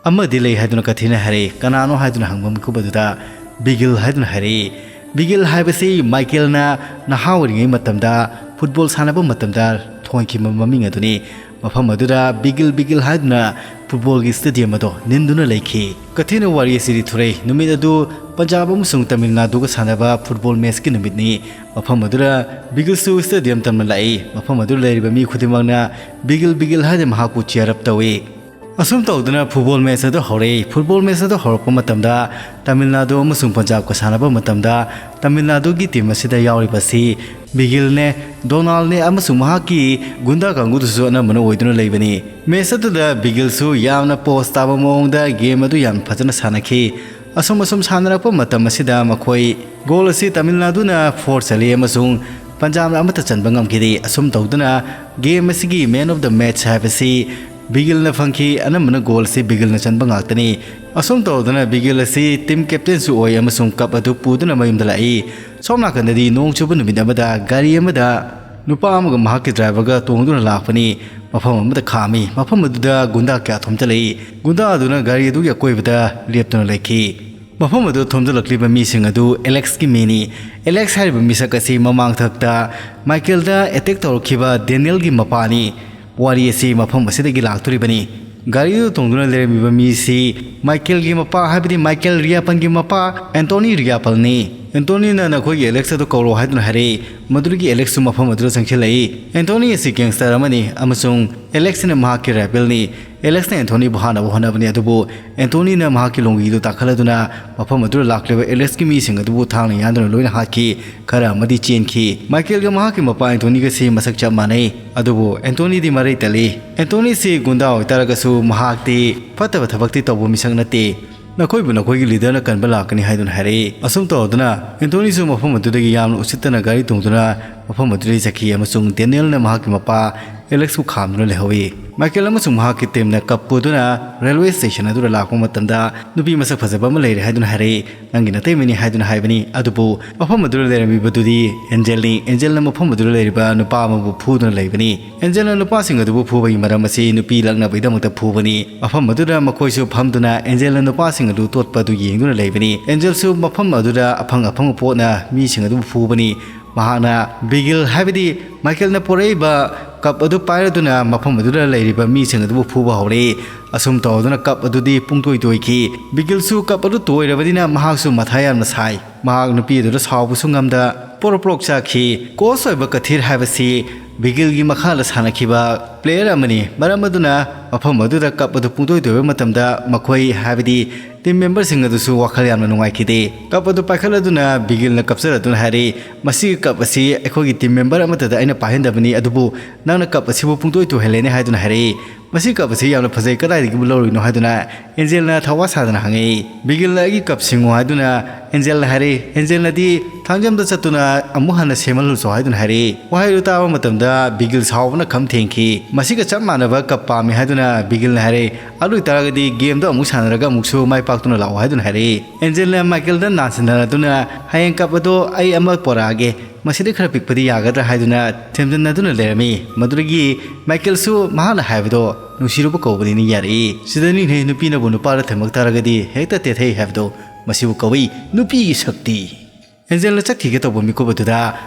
"ꯑꯃꯗꯤ ꯂꯩ" ꯍꯥꯏꯗꯨꯅ ꯀꯊꯤꯅ ꯍꯥꯏꯔꯛꯏ꯫ "ꯀꯅꯥꯅꯣ?" ꯍꯥꯏꯗꯨꯅ ꯍꯪꯕ ꯃꯤꯀꯨꯞ ꯑꯗꯨꯗ ꯕꯤꯒꯤꯜ ꯍꯥꯏꯗꯨꯅ ꯍꯥꯏꯔꯛꯏ꯫ ꯕꯤꯒꯤꯜ ꯍꯥꯏꯕꯁꯤ ꯃꯥꯏꯀꯦꯜꯅ ꯅꯍꯥ ꯑꯣꯏꯔꯤꯉꯩ ꯃꯇꯝꯗ ꯐꯨꯠꯕꯣꯜ ꯁꯥꯟꯅꯕ ꯃꯇꯝꯗ ꯊꯣꯟꯈꯤꯕ ꯃꯃꯤꯡ ꯑꯗꯨꯅꯤ꯫ ꯃꯐꯝ ꯑꯗꯨꯗ ꯕꯤꯒꯤꯜ ꯕꯤꯒꯤꯜ ꯍꯥꯏꯗꯨꯅ ꯐꯨꯠꯕꯣꯜꯒꯤ ꯁ꯭ꯇꯦꯗꯤꯌꯝ ꯑꯗꯣ ꯅꯤꯟꯗꯨꯅ ꯂꯩꯈꯤ꯫ ꯀꯊꯤꯅ ꯋꯥꯔꯤ ꯑꯁꯤ ꯂꯤꯊꯣꯔꯛꯏ꯫ ꯅꯨꯃꯤꯠ ꯑꯗꯨ ꯄꯟꯖꯥꯕ ꯑꯃꯁꯨꯡ ꯇꯥꯃꯤꯜ ꯅꯥꯗꯨꯒ ꯁꯥꯟꯅꯕ ꯐꯨꯠꯕꯣꯜ ꯃꯦꯠꯆꯀꯤ ꯅꯨꯃꯤꯠꯅꯤ꯫ ꯃꯐꯝ ꯑꯗꯨꯗ ꯕꯤꯒꯤꯜꯁꯨ ꯁ꯭ꯇꯦꯗꯤꯌꯝ ꯇꯝꯅ ꯂꯥꯛꯏ꯫ ꯃꯐꯝ ꯑꯗꯨꯗ ꯂꯩꯔꯤꯕ ꯃꯤ ꯈꯨꯗꯤꯡꯃꯛꯅ ꯕꯤꯒꯤꯜ ꯕꯤꯒꯤꯜ ꯍꯥꯏꯗꯨꯅ ꯃꯍꯥꯛꯄꯨ ꯆꯤꯌꯔ ꯑꯞ ꯇꯧꯏ꯫ ꯑꯁꯨꯝ ꯇꯧꯗꯨꯅ ꯐꯨꯠꯕꯣꯜ ꯃꯦꯠꯆ ꯑꯗꯨ ꯍꯧꯔꯛꯏ꯫ ꯐꯨꯠꯕꯣꯜ ꯃꯦꯠꯆ ꯑꯗꯨ ꯍꯧꯔꯛꯄ ꯃꯇꯝꯗ ꯇꯥꯃꯤꯜ ꯅꯥꯗꯨ ꯑꯃꯁꯨꯡ ꯄꯟꯖꯥꯕꯀ ꯁꯥꯟꯅꯕ ꯃꯇꯝꯗ ꯇꯥꯃꯤꯜ ꯅꯥꯗꯨꯒꯤ ꯇꯤꯝ ꯑꯁꯤꯗ ꯌꯥꯎꯔꯤꯕꯁꯤ ꯕꯤꯒꯤꯜꯅꯦ, ꯗꯣꯅꯥꯜꯅꯦ ꯑꯃꯁꯨꯡ ꯃꯍꯥꯛꯀꯤ ꯒꯨꯟꯗꯥ ꯀꯥꯡꯕꯨꯗꯨꯁꯨ ꯑꯅꯝꯕꯅ ꯑꯣꯏꯗꯨꯅ ꯂꯩꯕꯅꯤ꯫ ꯃꯦꯠꯆ ꯑꯗꯨꯗ ꯕꯤꯒꯤꯜꯁꯨ ꯌꯥꯝꯅ ꯄꯣꯁ ꯇꯥꯕ ꯃꯑꯣꯡꯗ ꯒꯦꯝ ꯑꯗꯨ ꯌꯥꯝ ꯐꯖꯅ ꯁꯥꯟꯅꯈꯤ꯫ ꯑꯁꯨꯝ ꯑꯁꯨꯝ ꯁꯥꯟꯅꯔꯛꯄ ꯃꯇꯝ ꯑꯁꯤꯗ ꯃꯈꯣꯏ ꯒꯣꯜ ꯑꯁꯤ ꯇꯥꯃꯤꯜ ꯅꯥꯗꯨꯅ ꯐꯣꯔ ꯆꯜꯂꯤ ꯑꯃꯁꯨꯡ ꯄꯟꯖꯥꯕꯅ ꯑꯃꯠꯇ ꯆꯟꯕ ꯉꯝꯈꯤꯗꯦ꯫ ꯑꯁꯨꯝ ꯇꯧꯗꯨꯅ ꯒꯦꯝ ꯑꯁꯤꯒꯤ ꯃꯦꯟ ꯑꯣꯐ ꯗ ꯃꯦꯠꯆ ꯍꯥꯏꯕꯁꯤ ꯕꯤꯒꯤꯜꯅ ꯐꯪꯈꯤ꯫ ꯑꯅꯝꯕꯅ ꯒꯣꯜ ꯑꯁꯤ ꯕꯤꯒꯤꯜꯅ ꯆꯟꯕ ꯉꯥꯛꯇꯅꯤ꯫ ꯑꯁꯨꯝ ꯇꯧꯗꯨꯅ ꯕꯤꯒꯤꯜ ꯑꯁꯤ ꯇꯤꯝ ꯀꯦꯞꯇꯦꯟꯁꯨ ꯑꯣꯏ ꯑꯃꯁꯨꯡ ꯀꯞ ꯑꯗꯨ ꯄꯨꯗꯨꯅ ꯃꯌꯨꯝꯗ ꯂꯥꯛꯏ꯫ ꯁꯣꯝ ꯅꯥꯀꯟꯗꯗꯤ ꯅꯣꯡ ꯆꯨꯕ ꯅꯨꯃꯤꯠ ꯑꯃꯗ ꯒꯥꯔꯤ ꯑꯃꯗ ꯅꯨꯄꯥ ꯑꯃꯒ ꯃꯍꯥꯛꯀꯤ ꯗ꯭ꯔꯥꯏꯚꯔꯒ ꯇꯣꯡꯗꯨꯅ ꯂꯥꯛꯄꯅꯤ꯫ ꯃꯐꯝ ꯑꯃꯗ ꯈꯥꯝꯃꯤ꯫ ꯃꯐꯝ ꯑꯗꯨꯗ ꯒꯨꯟꯗꯥ ꯀꯌꯥ ꯊꯣꯝꯖꯤꯜꯂꯛꯏ꯫ ꯒꯨꯟꯗꯥ ꯑꯗꯨꯅ ꯒꯥꯔꯤ ꯑꯗꯨꯒꯤ ꯑꯀꯣꯏꯕꯗ ꯂꯦꯞꯇꯨꯅ ꯂꯩꯈꯤ꯫ ꯃꯐꯝ ꯑꯗꯨꯗ ꯊꯣꯝꯖꯤꯜꯂꯛꯂꯤꯕ ꯃꯤꯁꯤꯡ ꯑꯗꯨ ꯑꯦꯂꯦꯛꯁꯀꯤ ꯃꯤꯅꯤ꯫ ꯑꯦꯂꯦꯛꯁ ꯍꯥꯏꯔꯤꯕ ꯃꯤꯁꯛ ꯑꯁꯤ ꯃꯃꯥꯡ ꯊꯛꯇ ꯃꯥꯏꯀꯦꯜꯗ ꯑꯦꯇꯦꯛ ꯇꯧꯔꯛꯈꯤꯕ ꯗꯦꯅꯤꯌꯦꯜꯒꯤ ꯃꯄꯥꯅꯤ꯫ ꯋꯥꯔꯤ ꯑꯁꯤ ꯃꯐꯝ ꯑꯁꯤꯗꯒꯤ ꯂꯥꯛꯇꯣꯔꯤꯕꯅꯤ꯫ ꯒꯥꯔꯤꯗꯨ ꯇꯣꯡꯗꯨꯅ ꯂꯩꯔꯝꯃꯤꯕ ꯃꯤꯁꯤ ꯃꯥꯏꯀꯦꯜꯒꯤ ꯃꯄꯥ, ꯍꯥꯏꯕꯗꯤ ꯃꯥꯏꯀꯦꯜ ꯔꯤꯌꯥꯄꯟꯒꯤ ꯃꯄꯥ ꯑꯦꯟꯇꯣꯅꯤ ꯔꯤꯌꯥꯄꯜꯅꯤ꯫ ꯑꯦꯟꯊꯣꯅꯤꯅ "ꯅꯈꯣꯏꯒꯤ ꯑꯦꯂꯦꯛꯁ ꯑꯗꯨ ꯀꯧꯔꯣ" ꯍꯥꯏꯗꯨꯅ ꯍꯥꯏꯔꯛꯏ꯫ ꯃꯗꯨꯗꯒꯤ ꯑꯦꯂꯦꯛꯁꯁꯨ ꯃꯐꯝ ꯑꯗꯨꯗ ꯆꯪꯁꯤꯜꯂꯛꯏ꯫ ꯑꯦꯟꯊꯣꯅꯤ ꯑꯁꯤ ꯒꯦꯡꯁꯇꯔ ꯑꯃꯅꯤ ꯑꯃꯁꯨꯡ ꯑꯦꯂꯦꯛꯁꯅ ꯃꯍꯥꯛꯀꯤ ꯔꯥꯏꯕꯦꯜꯅꯤ꯫ ꯑꯦꯂꯦꯛꯁꯅ ꯑꯦꯟꯊꯣꯅꯤꯕꯨ ꯍꯥꯠꯅꯕ ꯍꯣꯠꯅꯕꯅꯤ, ꯑꯗꯨꯕꯨ ꯑꯦꯟꯊꯣꯅꯤꯅ ꯃꯍꯥꯛꯀꯤ ꯂꯣꯡꯒꯤꯗꯨ ꯇꯥꯈꯠꯂꯗꯨꯅ ꯃꯐꯝ ꯑꯗꯨꯗ ꯂꯥꯛꯂꯤꯕ ꯑꯦꯂꯦꯛꯁꯀꯤ ꯃꯤꯁꯤꯡ ꯑꯗꯨꯕꯨ ꯊꯥꯡꯅ ꯌꯥꯟꯗꯨꯅ ꯂꯣꯏꯅ ꯍꯥꯠꯈꯤ꯫ ꯈꯔ ꯑꯃꯗꯤ ꯆꯦꯟꯈꯤ꯫ ꯃꯥꯏꯀꯦꯜꯒ ꯃꯍꯥꯛꯀꯤ ꯃꯄꯥ ꯑꯦꯟꯊꯣꯅꯤꯒꯁꯤ ꯃꯁꯛ ꯆꯞ ꯃꯥꯟꯅꯩ, ꯑꯗꯨꯕꯨ ꯑꯦꯟꯊꯣꯅꯤꯗꯤ ꯃꯔꯩ ꯇꯜꯂꯤ꯫ ꯑꯦꯟꯊꯣꯅꯤꯁꯤ ꯒꯨꯟꯗꯥ ꯑꯣꯏꯇꯥꯔꯒꯁꯨ ꯃꯍꯥꯛꯇꯤ ꯐꯠꯇꯕ ꯊꯕꯛꯇꯤ ꯇꯧꯕ ꯃꯤꯁꯛ ꯅꯠꯇꯦ꯫ "ꯅꯈꯣꯏꯕꯨ ꯅꯈꯣꯏꯒꯤ ꯂꯤꯗꯔꯅ ꯀꯟꯕ ꯂꯥꯛꯀꯅꯤ" ꯍꯥꯏꯗꯨꯅ ꯍꯥꯏꯔꯛꯏ꯫ ꯑꯁꯨꯝ ꯇꯧꯗꯨꯅ ꯑꯦꯟꯊꯣꯅꯤꯁꯨ ꯃꯐꯝ ꯑꯗꯨꯗꯒꯤ ꯌꯥꯝꯅ ꯎꯁꯤꯠꯇꯅ ꯒꯥꯔꯤ ꯇꯣꯡꯗꯨꯅ ꯃꯐꯝ ꯑꯗꯨꯗꯒꯤ ꯆꯠꯈꯤ ꯑꯃꯁꯨꯡ ꯗꯦꯅꯤꯌꯦꯜꯅ ꯃꯍꯥꯛꯀꯤ ꯃꯄꯥ ꯑꯦꯂꯦꯛꯁꯄꯨ ꯈꯥꯝꯗꯨꯅ ꯂꯩꯍꯧꯏ꯫ ꯃꯥꯏꯀꯦꯜ ꯑꯃꯁꯨꯡ ꯃꯍꯥꯛꯀꯤ ꯇꯤꯝꯅ ꯀꯞ ꯄꯨꯗꯨꯅ ꯔꯦꯜꯋꯦ ꯁ꯭ꯇꯦꯁꯟ ꯑꯗꯨꯗ ꯂꯥꯛꯄ ꯃꯇꯝꯗ ꯅꯨꯄꯤ ꯃꯁꯛ ꯐꯖꯕ ꯑꯃ ꯂꯩꯔꯦ ꯍꯥꯏꯗꯨꯅ ꯍꯥꯏꯔꯛꯏ꯫ "ꯅꯪꯒꯤ ꯅꯇꯩꯃꯅꯤ" ꯍꯥꯏꯗꯨꯅ ꯍꯥꯏꯕꯅꯤ꯫ ꯑꯗꯨꯕꯨ ꯃꯐꯝ ꯑꯗꯨꯗ ꯂꯩꯔꯝꯃꯤꯕꯗꯨꯗꯤ ꯑꯦꯟꯖꯦꯜꯅꯤ꯫ ꯑꯦꯟꯖꯦꯜꯅ ꯃꯐꯝ ꯑꯗꯨꯗ ꯂꯩꯔꯤꯕ ꯅꯨꯄꯥ ꯑꯃꯕꯨ ꯐꯨꯗꯨꯅ ꯂꯩꯕꯅꯤ꯫ ꯑꯦꯟꯖꯦꯜꯅ ꯅꯨꯄꯥꯁꯤꯡ ꯑꯗꯨꯕꯨ ꯐꯨꯕꯒꯤ ꯃꯔꯝ ꯑꯁꯤ ꯅꯨꯄꯤ ꯂꯛꯅꯕꯒꯤꯗꯃꯛꯇ ꯐꯨꯕꯅꯤ꯫ ꯃꯐꯝ ꯑꯗꯨꯗ ꯃꯈꯣꯏꯁꯨ ꯐꯝꯗꯨꯅ ꯑꯦꯟꯖꯦꯜꯅ ꯅꯨꯄꯥꯁꯤꯡ ꯑꯗꯨ ꯇꯣꯠꯄ ꯑꯗꯨ ꯌꯦꯡꯗꯨꯅ ꯂꯩꯕꯅꯤ꯫ ꯑꯦꯟꯖꯦꯜꯁꯨ ꯃꯐꯝ ꯑꯗꯨꯗ ꯑꯐꯪ ꯑꯐꯪꯕ ꯄꯣꯠꯅ ꯃꯤꯁꯤꯡ ꯑꯗꯨꯕꯨ ꯐꯨꯕꯅꯤ꯫ ꯃꯍꯥꯛꯅ ꯕꯤꯒꯤꯜ, ꯍꯥꯏꯕꯗꯤ ꯃꯥꯏꯀꯦꯜꯅ ꯄꯣꯔꯛꯏꯕ ꯀꯞ ꯑꯗꯨ ꯄꯥꯏꯔꯗꯨꯅ ꯃꯐꯝ ꯑꯗꯨꯗ ꯂꯩꯔꯤꯕ ꯃꯤꯁꯤꯡ ꯑꯗꯨꯕꯨ ꯐꯨꯕ ꯍꯧꯔꯛꯏ꯫ ꯑꯁꯨꯝ ꯇꯧꯗꯨꯅ ꯀꯞ ꯑꯗꯨꯗꯤ ꯄꯨꯡꯇꯣꯏ ꯇꯣꯏꯈꯤ꯫ ꯕꯤꯒꯤꯜꯁꯨ ꯀꯞ ꯑꯗꯨ ꯇꯣꯏꯔꯕꯅꯤꯅ ꯃꯍꯥꯛꯁꯨ ꯃꯊꯥ ꯌꯥꯝꯅ ꯁꯥꯏ꯫ ꯃꯍꯥꯛ ꯅꯨꯄꯤ ꯑꯗꯨꯗ ꯁꯥꯎꯕꯁꯨ ꯉꯝꯗ ꯄ꯭ꯔꯣꯛ ꯄ꯭ꯔꯣꯛ ꯆꯥꯛꯈꯤ꯫ ꯀꯣꯆ ꯑꯣꯏꯕ ꯀꯊꯤꯔ ꯍꯥꯏꯕꯁꯤ ꯕꯤꯒꯤꯜꯒꯤ ꯃꯈꯥꯗ ꯁꯥꯟꯅꯈꯤꯕ ꯄ꯭ꯂꯦꯌꯔ ꯑꯃꯅꯤ꯫ ꯃꯔꯝ ꯑꯗꯨꯅ ꯃꯐꯝ ꯑꯗꯨꯗ ꯀꯞ ꯑꯗꯨ ꯄꯨꯡꯇꯣꯏ ꯇꯣꯏꯕ ꯃꯇꯝꯗ ꯃꯈꯣꯏ, ꯍꯥꯏꯕꯗꯤ ꯇꯤꯝ ꯃꯦꯝꯕꯔꯁꯤꯡ ꯑꯗꯨꯁꯨ ꯋꯥꯈꯜ ꯌꯥꯝꯅ ꯅꯨꯡꯉꯥꯏꯈꯤꯗꯦ꯫ ꯀꯞ ꯑꯗꯨ ꯄꯥꯏꯈꯠꯂꯗꯨꯅ ꯕꯤꯒꯤꯜꯅ ꯀꯞꯆꯔꯗꯨꯅ ꯍꯥꯏꯔꯛꯏ, "ꯃꯁꯤꯒꯤ ꯀꯞ ꯑꯁꯤ ꯑꯩꯈꯣꯏꯒꯤ ꯇꯤꯝ ꯃꯦꯝꯕꯔ ꯑꯃꯠꯇꯗ ꯑꯩꯅ ꯄꯥꯏꯍꯟꯗꯕꯅꯤ, ꯑꯗꯨꯕꯨ ꯅꯪꯅ ꯀꯞ ꯑꯁꯤꯕꯨ ꯄꯨꯡꯇꯣꯏ ꯇꯣꯏꯍꯜꯂꯦꯅꯦ" ꯍꯥꯏꯗꯨꯅ ꯍꯥꯏꯔꯛꯏ꯫ "ꯃꯁꯤ ꯀꯞ ꯑꯁꯤ ꯌꯥꯝꯅ ꯐꯖꯩ, ꯀꯗꯥꯏꯗꯒꯤꯕꯨ ꯂꯧꯔꯨꯏꯅꯣ?" ꯍꯥꯏꯗꯨꯅ ꯑꯦꯟꯖꯦꯜꯅ ꯊꯋꯥ ꯁꯥꯗꯅ ꯍꯪꯉꯛꯏ꯫ ꯕꯤꯒꯤꯜꯅ "ꯑꯩꯒꯤ ꯀꯞ ꯁꯤꯡꯉꯨ" ꯍꯥꯏꯗꯨꯅ ꯑꯦꯟꯖꯦꯜꯅ ꯍꯥꯏꯔꯛꯏ꯫ ꯑꯦꯟꯖꯦꯜꯅꯗꯤ "ꯊꯥꯡꯖꯝꯗ ꯆꯠꯇꯨꯅ ꯑꯃꯨꯛ ꯍꯟꯅ ꯁꯦꯝꯍꯜꯂꯨꯆꯣ" ꯍꯥꯏꯗꯨꯅ ꯍꯥꯏꯔꯛꯏ꯫ ꯋꯥꯍꯩꯗꯨ ꯇꯥꯕ ꯃꯇꯝꯗ ꯕꯤꯒꯤꯜ ꯁꯥꯎꯕꯅ ꯈꯝ ꯊꯦꯡꯈꯤ꯫ "ꯃꯁꯤꯒ ꯆꯞ ꯃꯥꯟꯅꯕ ꯀꯞ ꯄꯥꯝꯃꯤ" ꯍꯥꯏꯗꯨꯅ ꯕꯤꯒꯤꯜꯅ ꯍꯥꯏꯔꯛꯏ꯫ "ꯑꯗꯨ ꯑꯣꯏꯇꯥꯔꯒꯗꯤ ꯒꯦꯝꯗꯣ ꯑꯃꯨꯛ ꯁꯥꯟꯅꯔꯒ ꯑꯃꯨꯛꯁꯨ ꯃꯥꯏ ꯄꯥꯛꯇꯨꯅ ꯂꯥꯛꯑꯣ" ꯍꯥꯏꯗꯨꯅ ꯍꯥꯏꯔꯛꯏ꯫ ꯑꯦꯟꯖꯦꯜꯅ ꯃꯥꯏꯀꯦꯜꯗ ꯅꯥꯟꯁꯤꯟꯅꯗꯨꯅ "ꯍꯌꯦꯡ ꯀꯞ ꯑꯗꯣ ꯑꯩ ꯑꯃ ꯄꯣꯔꯛꯑꯒꯦ, ꯃꯁꯤꯗꯤ ꯈꯔ ꯄꯤꯛꯄꯗꯤ ꯌꯥꯒꯗ꯭ꯔꯥ?" ꯍꯥꯏꯗꯨꯅ ꯊꯦꯝꯖꯤꯟꯅꯗꯨꯅ ꯂꯩꯔꯝꯃꯤ꯫ ꯃꯗꯨꯗꯒꯤ ꯃꯥꯏꯀꯦꯜꯁꯨ ꯃꯍꯥꯛꯅ ꯍꯥꯏꯕꯗꯣ ꯅꯨꯡꯁꯤꯔꯨꯕ ꯀꯧꯕꯅꯤꯅ ꯌꯥꯔꯛꯏ꯫ ꯁꯤꯗꯅꯤꯅꯦ ꯅꯨꯄꯤꯅꯕꯨ ꯅꯨꯄꯥꯗ ꯊꯦꯝꯃꯛ ꯇꯥꯔꯒꯗꯤ ꯍꯦꯛꯇ ꯇꯦꯊꯩ ꯍꯥꯏꯕꯗꯣ꯫ ꯃꯁꯤꯕꯨ ꯀꯧꯏ ꯅꯨꯄꯤꯒꯤ ꯁꯛꯇꯤ꯫ ꯑꯦꯟꯖꯦꯜꯅ ꯆꯠꯈꯤꯒꯦ ꯇꯧꯕ ꯃꯤꯀꯨꯞ ꯑꯗꯨꯗ